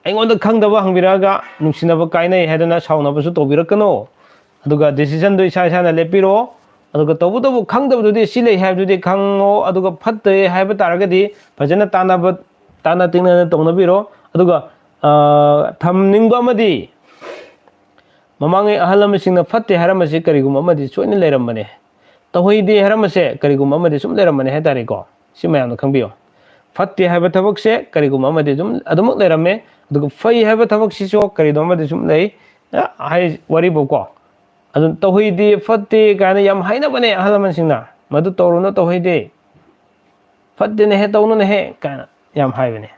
ꯑꯩꯉꯣꯟꯗ ꯈꯪꯗꯕ ꯍꯪꯕꯤꯔꯛꯑꯒ, ꯅꯨꯡꯁꯤꯅꯕ ꯀꯥꯏꯅꯩ ꯍꯥꯏꯗꯅ ꯁꯥꯎꯅꯕꯁꯨ ꯇꯧꯕꯤꯔꯛꯀꯅꯣ꯫ ꯑꯗꯨꯒ decision ꯗꯨ ꯏꯁꯥ ꯏꯁꯥꯅ ꯂꯦꯞꯄꯤꯔꯣ꯫ ꯑꯗꯨꯒ ꯇꯧꯕꯇꯕꯨ ꯈꯪꯗꯕꯗꯨꯗꯤ ꯁꯤ ꯂꯩ ꯍꯥꯏꯕꯗꯨꯗꯤ ꯈꯪꯉꯣ꯫ ꯑꯗꯨꯒ ꯐꯠꯇꯦ ꯍꯥꯏꯕ ꯇꯥꯔꯒꯗꯤ ꯐꯖꯅ ꯇꯥꯟꯅꯕ, ꯇꯥꯟꯅ ꯇꯤꯡꯅꯅ ꯇꯧꯅꯕꯤꯔꯣ꯫ ꯑꯗꯨꯒ, ꯑ, ꯊꯝꯅꯤꯡꯕ ꯑꯃꯗꯤ, ꯃꯃꯥꯡꯉꯩ ꯑꯍꯜ ꯂꯃꯟꯁꯤꯡꯅ ꯐꯠꯇꯦ ꯍꯥꯏꯔꯝꯕꯁꯤ ꯀꯔꯤꯒꯨꯝꯕ ꯑꯃꯗꯤ ꯁꯣꯏꯅ ꯂꯩꯔꯝꯕꯅꯦ꯫ ꯇꯧꯍꯩꯗꯦ ꯍꯥꯏꯔꯝꯕꯁꯦ ꯀꯔꯤꯒꯨꯝꯕ ꯑꯃꯗꯤ ꯁꯨꯝ ꯂꯩꯔꯝꯕꯅꯦ ꯍꯥꯏ ꯇꯥꯔꯦꯀꯣ꯫ ꯁꯤ ꯃꯌꯥꯝꯅ ꯈꯪꯕꯤꯌꯨ꯫ ꯐꯠꯇꯦ ꯍꯥꯏꯕ ꯊꯕꯛꯁꯦ ꯀꯔꯤꯒꯨꯝꯕ ꯑꯃꯗꯤ ꯑꯗꯨꯝ, ꯑꯗꯨꯃꯛ ꯂꯩꯔꯝꯃꯦ꯫ ꯑꯗꯨꯒ ꯐꯩ ꯍꯥꯏꯕ ꯊꯕꯛꯁꯤꯁꯨ ꯀꯔꯤꯒꯨꯝꯕ ꯑꯃꯗꯤ ꯁꯨꯝ ꯂꯩ꯫ ꯑ, ꯍꯥꯏ, ꯋꯥꯔꯤꯕꯨꯀꯣ꯫ ꯑꯗꯨꯝ ꯇꯧꯍꯩꯗꯦ, ꯐꯠꯇꯦ ꯀꯥꯏꯅ ꯌꯥꯝ ꯍꯥꯏꯅꯕꯅꯦ ꯑꯍꯜ ꯂꯃꯟꯁꯤꯡꯅ꯫ "ꯃꯗꯨ ꯇꯧꯔꯨꯅꯨ, ꯇꯧꯍꯩꯗꯦ꯫ ꯐꯠꯇꯦꯅꯦꯍꯦ, ꯇꯧꯅꯨꯅꯦꯍꯦ" ꯀꯥꯏꯅ ꯌꯥꯝ ꯍꯥꯏꯕꯅꯦ꯫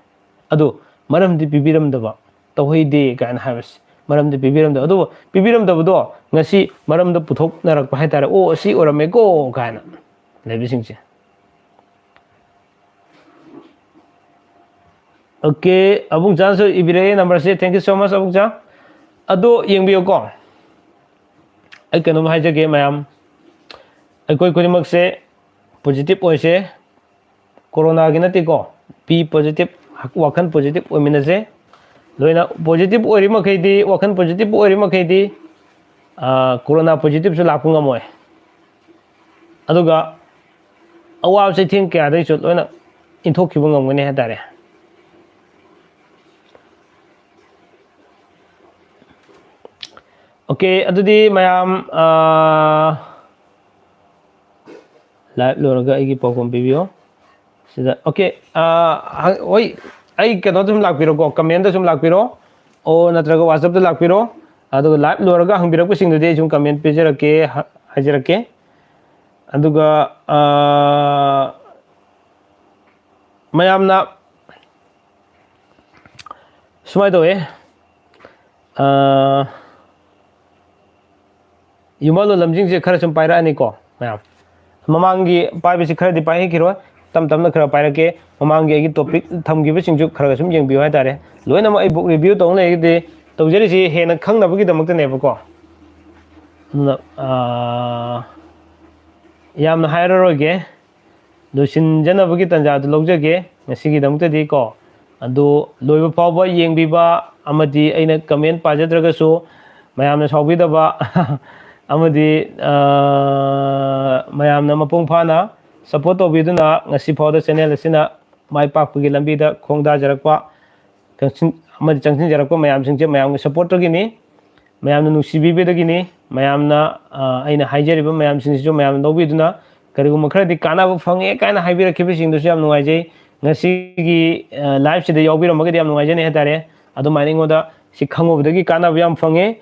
ꯑꯗꯨ ꯃꯔꯝꯗꯤ ꯄꯤꯕꯤꯔꯝꯗꯕ, "ꯇꯧꯍꯩꯗꯦ" ꯀꯥꯏꯅ ꯍꯥꯏꯕꯁꯦ ꯃꯔꯝꯗꯤ ꯄꯤꯕꯤꯔꯝꯗꯕ꯫ ꯑꯗꯨꯕꯨ ꯄꯤꯕꯤꯔꯝꯗꯕꯗꯣ ꯉꯁꯤ ꯃꯔꯝꯗꯣ ꯄꯨꯊꯣꯛꯅꯔꯛꯄ ꯍꯥꯏ ꯇꯥꯔꯦ, "ꯑꯣ, ꯑꯁꯤ ꯑꯣꯏꯔꯝꯃꯦꯀꯣ" ꯀꯥꯏꯅ ꯂꯩꯕꯁꯤꯡꯁꯦ꯫ ꯑꯣꯀꯦ, ꯑꯕꯨꯡꯆꯥꯅꯁꯨ ꯏꯕꯤꯔꯛꯑꯦ number ꯁꯦ, thank you so much ꯑꯕꯨꯡꯆꯥ꯫ ꯑꯗꯣ ꯌꯦꯡꯕꯤꯌꯨꯀꯣ, ꯑꯩ ꯀꯩꯅꯣꯝ ꯍꯥꯏꯖꯒꯦ ꯃꯌꯥꯝ, ꯑꯩꯈꯣꯏ ꯈꯨꯗꯤꯡꯃꯛꯁꯦ positive ꯑꯣꯏꯁꯦ꯫ ꯀꯣꯔꯣꯅꯥꯒꯤ ꯅꯠꯇꯦꯀꯣ, be positive, ꯋꯥꯈꯜ positive ꯑꯣꯏꯃꯤꯟꯅꯁꯦ꯫ ꯂꯣꯏꯅ positive ꯑꯣꯏꯔꯤ ꯃꯈꯩꯗꯤ, ꯋꯥꯈꯜ positive ꯑꯣꯏꯔꯤ ꯃꯈꯩꯗꯤ, ꯑꯥ, ꯀꯣꯔꯣꯅꯥ positive ꯁꯨ ꯂꯥꯛꯄ ꯉꯝꯃꯣꯏ꯫ ꯑꯗꯨꯒ ꯑꯋꯥꯕ ꯆꯩꯊꯦꯡ ꯀꯌꯥꯗꯒꯤꯁꯨ ꯂꯣꯏꯅ ꯏꯟꯊꯣꯛꯈꯤꯕ ꯉꯝꯒꯅꯤ ꯍꯥꯏ ꯇꯥꯔꯦ꯫ ꯑꯣꯀꯦ, ꯑꯗꯨꯗꯤ ꯃꯌꯥꯝ, ꯑꯥ, live ꯂꯣꯏꯔꯒ ꯑꯩꯒꯤ ꯄꯥꯎꯈꯨꯝ ꯄꯤꯕꯤꯌꯣ꯫ ꯁꯤꯗ, ꯑꯣꯀꯦ, ꯑꯥ, ꯍ-, ꯍꯣꯏ, ꯑꯩ ꯀꯩꯅꯣꯗ ꯁꯨꯝ ꯂꯥꯛꯄꯤꯔꯣꯀꯣ, comment ꯇ ꯁꯨꯝ ꯂꯥꯛꯄꯤꯔꯣ, ꯑꯣ, ꯅꯠꯇ꯭ꯔꯒ WhatsApp ꯇ ꯂꯥꯛꯄꯤꯔꯣ, ꯑꯗꯨꯒ live ꯂꯣꯏꯔꯒ ꯍꯪꯕꯤꯔꯛꯄꯁꯤꯡꯗꯨꯗꯤ ꯑꯩ ꯁꯨꯝ comment ꯄꯤꯖꯔꯛꯀꯦ, ꯍ-, ꯍꯥꯏꯖꯔꯛꯀꯦ꯫ ꯑꯗꯨꯒ, ꯑꯥ, ꯃꯌꯥꯝꯅ ꯁꯨꯃꯥꯏꯅ ꯇꯧꯋꯦ, ꯑꯥ, ꯌꯨꯝꯕꯥꯜ ꯂꯣꯂꯝꯁꯤꯡꯁꯦ ꯈꯔ ꯁꯨꯝ ꯄꯥꯏꯔꯛꯑꯅꯤꯀꯣ ꯃꯌꯥꯝ꯫ ꯃꯃꯥꯡꯒꯤ ꯄꯥꯏꯕꯁꯤ ꯈꯔꯗꯤ ꯄꯥꯏꯍꯟꯈꯤꯔꯣꯏ, ꯇꯞ ꯇꯞꯅ ꯈꯔ ꯄꯥꯏꯔꯛꯀꯦ꯫ ꯃꯃꯥꯡꯒꯤ ꯑꯩꯒꯤ topic ꯊꯝꯈꯤꯕꯁꯤꯡꯁꯨ ꯈꯔ ꯈꯔ ꯁꯨꯝ ꯌꯦꯡꯕꯤꯌꯨ ꯍꯥꯏꯇꯥꯔꯦ꯫ ꯂꯣꯏꯅꯃꯛ ꯑꯩ book review ꯇꯧꯅ ꯂꯩꯔꯒꯗꯤ ꯇꯧꯖꯔꯤꯁꯤ ꯍꯦꯟꯅ ꯈꯪꯅꯕꯒꯤꯗꯃꯛꯇꯅꯦꯕꯀꯣ꯫ ꯑꯗꯨꯅ, ꯑꯥ, ꯌꯥꯝꯅ ꯍꯥꯏꯔꯔꯣꯏꯒꯦ, ꯂꯣꯏꯁꯤꯟꯖꯅꯕꯒꯤ ꯇꯥꯟꯖꯥꯗꯨ ꯂꯧꯖꯒꯦ ꯉꯁꯤꯒꯤꯗꯃꯛꯇꯗꯤ ꯀꯣ꯫ ꯑꯗꯨ ꯂꯣꯏꯕ ꯐꯥꯎꯕ ꯌꯦꯡꯕꯤꯕ ꯑꯃꯗꯤ ꯑꯩꯅ comment ꯄꯥꯖꯗ꯭ꯔꯒꯁꯨ ꯃꯌꯥꯝꯅ ꯁꯥꯎꯕꯤꯗꯕ ꯑꯃꯗꯤ, ꯑ, ꯃꯌꯥꯝꯅ ꯃꯄꯨꯡ ꯐꯥꯅ support ꯇꯧꯕꯤꯗꯨꯅ ꯉꯁꯤ ꯐꯥꯎꯗ channel ꯑꯁꯤꯅ ꯃꯥꯏ ꯄꯥꯛꯄꯒꯤ ꯂꯝꯕꯤꯗ ꯈꯣꯡꯗꯥꯖꯔꯛꯄ, ꯆꯪꯁꯤꯟ-, ꯑꯃꯗꯤ ꯆꯪꯁꯤꯟꯖꯔꯛꯄ ꯃꯌꯥꯝꯁꯤꯡꯁꯦ ꯃꯌꯥꯝꯒꯤ supportꯇꯒꯤꯅꯤ꯫ ꯃꯌꯥꯝꯅ ꯅꯨꯡꯁꯤꯕꯤꯕꯗꯒꯤꯅꯤ꯫ ꯃꯌꯥꯝꯅ, ꯑ, ꯑꯩꯅ ꯍꯥꯏꯖꯔꯤꯕ ꯃꯌꯥꯝꯁꯤꯡꯁꯤꯁꯨ ꯃꯌꯥꯝꯅ ꯂꯧꯕꯤꯗꯨꯅ ꯀꯔꯤꯒꯨꯝꯕ ꯈꯔꯗꯤ ꯀꯥꯟꯅꯕ ꯐꯪꯉꯦ ꯀꯥꯏꯅ ꯍꯥꯏꯕꯤꯔꯛꯈꯤꯕꯁꯤꯡꯗꯨꯁꯨ ꯌꯥꯝ ꯅꯨꯡꯉꯥꯏꯖꯩ꯫ ꯉꯁꯤꯒꯤ, ꯑ, liveꯁꯤꯗ ꯌꯥꯎꯕꯤꯔꯝꯃꯒꯗꯤ ꯌꯥꯝ ꯅꯨꯡꯉꯥꯏꯖꯅꯤ ꯍꯥꯏꯇꯥꯔꯦ꯫ ꯑꯗꯨꯃꯥꯏꯅ ꯑꯩꯉꯣꯟꯗ ꯁꯤ ꯈꯪꯉꯨꯕꯗꯒꯤ ꯀꯥꯟꯅꯕ ꯌꯥꯝ ꯐꯪꯉꯦ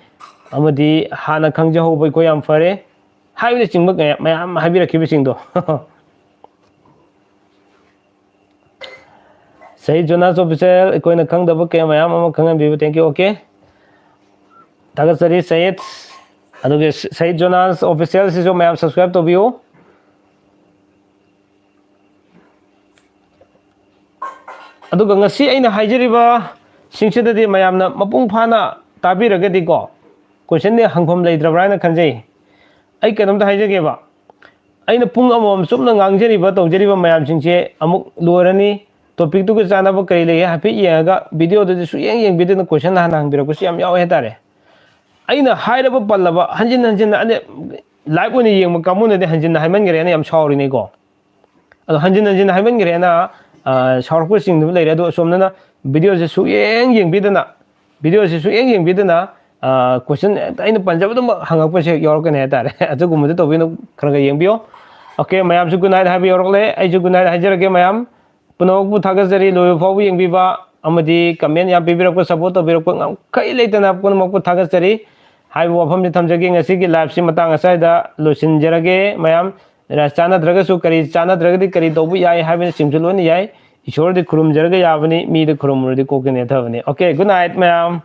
ꯑꯃꯗꯤ ꯍꯥꯟꯅ ꯈꯪꯖꯍꯧꯕ ꯑꯩꯈꯣꯏ ꯌꯥꯝ ꯐꯔꯦ ꯍꯥꯏꯕꯅꯆꯤꯡꯕ ꯀꯌꯥ ꯃꯌꯥꯝ ꯍꯥꯏꯕꯤꯔꯛꯈꯤꯕꯁꯤꯡꯗꯣ꯫ ꯁꯍꯤꯗ ꯖꯣꯅꯥꯁ Official, ꯑꯩꯈꯣꯏꯅ ꯈꯪꯗꯕ ꯀꯌꯥ ꯃꯌꯥꯝ ꯑꯃ ꯈꯪꯍꯟꯕꯤꯕ, thank you, okay꯫ ꯊꯥꯒꯠꯆꯔꯤ ꯁꯍꯤꯗ꯫ ꯑꯗꯨꯒ ꯁꯍꯤꯗ ꯖꯣꯅꯥꯁ Officialꯁꯤꯁꯨ ꯃꯌꯥꯝ subscribe ꯇꯧꯕꯤꯌꯨ꯫ ꯑꯗꯨꯒ ꯉꯁꯤ ꯑꯩꯅ ꯍꯥꯏꯖꯔꯤꯕꯁꯤꯡꯁꯤꯗꯗꯤ ꯃꯌꯥꯝꯅ ꯃꯄꯨꯡ ꯐꯥꯅ ꯇꯥꯕꯤꯔꯒꯗꯤꯀꯣ, questionꯗꯤ ꯍꯪꯐꯝ ꯂꯩꯇ꯭ꯔꯕ꯭ꯔꯥ ꯍꯥꯏꯅ ꯈꯟꯖꯩ꯫ ꯑꯩ ꯀꯩꯅꯣꯝꯇ ꯍꯥꯏꯖꯒꯦꯕ, ꯑꯩꯅ ꯄꯨꯡ ꯑꯃꯃꯝ ꯆꯨꯞꯅ ꯉꯥꯡꯖꯔꯤꯕ, ꯇꯧꯖꯔꯤꯕ ꯃꯌꯥꯝꯁꯤꯡꯁꯦ ꯑꯃꯨꯛ ꯂꯣꯏꯔꯅꯤ꯫ Topicꯇꯨꯒ ꯆꯥꯟꯅꯕ ꯀꯔꯤ ꯂꯩꯒꯦ ꯍꯥꯏꯐꯦꯠ ꯌꯦꯡꯉꯒ videoꯗꯨꯗꯤ ꯁꯨꯛꯌꯦꯡ ꯌꯦꯡꯕꯤꯗꯅ question ꯍꯥꯟꯅ ꯍꯪꯕꯤꯔꯛꯄꯁꯨ ꯌꯥꯝ ꯌꯥꯎꯋꯦ ꯍꯥꯏꯇꯥꯔꯦ꯫ ꯑꯩꯅ ꯍꯥꯏꯔꯕ ꯄꯜꯂꯕ ꯍꯟꯖꯤꯟ ꯍꯟꯖꯤꯟꯅ ꯑꯅꯦ-, live ꯑꯣꯏꯅ ꯌꯦꯡꯕ ꯀꯥꯡꯕꯨꯅꯗꯤ ꯍꯟꯖꯤꯟꯅ ꯍꯥꯏꯃꯟꯈ꯭ꯔꯦꯅ ꯌꯥꯝ ꯁꯥꯎꯔꯤꯅꯤꯀꯣ꯫ ꯑꯗꯣ ꯍꯟꯖꯤꯟ ꯍꯟꯖꯤꯟ ꯍꯥꯏꯃꯟꯈ꯭ꯔꯦꯅ, ꯑ, ꯁꯥꯎꯔꯛꯄꯁꯤꯡꯗꯨ ꯂꯩꯔꯦ꯫ ꯑꯗꯣ ꯑꯁꯣꯝꯗꯅ videoꯁꯦ ꯁꯨꯛꯌꯦꯡ ꯌꯦꯡꯕꯤꯗꯅ, videoꯁꯦ ꯁꯨꯛꯌꯦꯡ ꯌꯦꯡꯕꯤꯗꯅ, ꯑ, question ꯍꯦꯛꯇ ꯑꯩꯅ ꯄꯟꯖꯕꯗꯨꯃꯛ ꯍꯪꯉꯛꯄꯁꯦ ꯌꯥꯎꯔꯛꯀꯅꯤ ꯍꯥꯏꯇꯥꯔꯦ꯫ ꯑꯗꯨꯒꯨꯝꯕꯗꯣ ꯇꯧꯕꯤꯅꯨ, ꯈꯔ ꯈꯔ ꯌꯦꯡꯕꯤꯌꯣ꯫ Okay, ꯃꯌꯥꯝꯁꯨ good night ꯍꯥꯏꯕ ꯌꯧꯔꯛꯂꯦ, ꯑꯩꯁꯨ good night ꯍꯥꯏꯖꯔꯒꯦ ꯃꯌꯥꯝ꯫ ꯄꯨꯝꯅꯃꯛꯄꯨ ꯊꯥꯒꯠꯆꯔꯤ, ꯂꯣꯏꯕ ꯐꯥꯎꯕ ꯌꯦꯡꯕꯤꯕ ꯑꯃꯗꯤ comment ꯌꯥꯝ ꯄꯤꯕꯤꯔꯛꯄ, support ꯇꯧꯕꯤꯔꯛꯄ ꯉꯝꯈꯩ ꯂꯩꯇꯅ ꯄꯨꯝꯅꯃꯛꯄꯨ ꯊꯥꯒꯠꯆꯔꯤ꯫ ꯍꯥꯏꯕ ꯋꯥꯐꯝꯁꯤ ꯊꯝꯖꯒꯦ꯫ ꯉꯁꯤꯒꯤ liveꯁꯤ ꯃꯇꯥꯡ ꯑꯁ꯭ꯋꯥꯏꯗ ꯂꯣꯏꯁꯤꯟꯖꯔꯒꯦ꯫ ꯃꯌꯥꯝ ꯆꯥꯟꯅꯗ꯭ꯔꯒꯁꯨ ꯀꯔꯤ ꯆꯥꯟꯅꯗ꯭ꯔꯒꯗꯤ ꯀꯔꯤ ꯇꯧꯕ ꯌꯥꯏ ꯍꯥꯏꯕꯅꯆꯤꯡꯕꯁꯨ ꯂꯣꯏꯅ ꯌꯥꯏ꯫ ꯏꯁꯣꯔꯗꯤ ꯈꯨꯔꯨꯝꯖꯔꯒ ꯌꯥꯕꯅꯤ, ꯃꯤꯗꯤ ꯈꯨꯔꯨꯝꯃꯨꯔꯗꯤ ꯀꯣꯛꯇ ꯅꯦꯠꯊꯕꯅꯤ꯫ Okay, good night ꯃꯌꯥꯝ꯫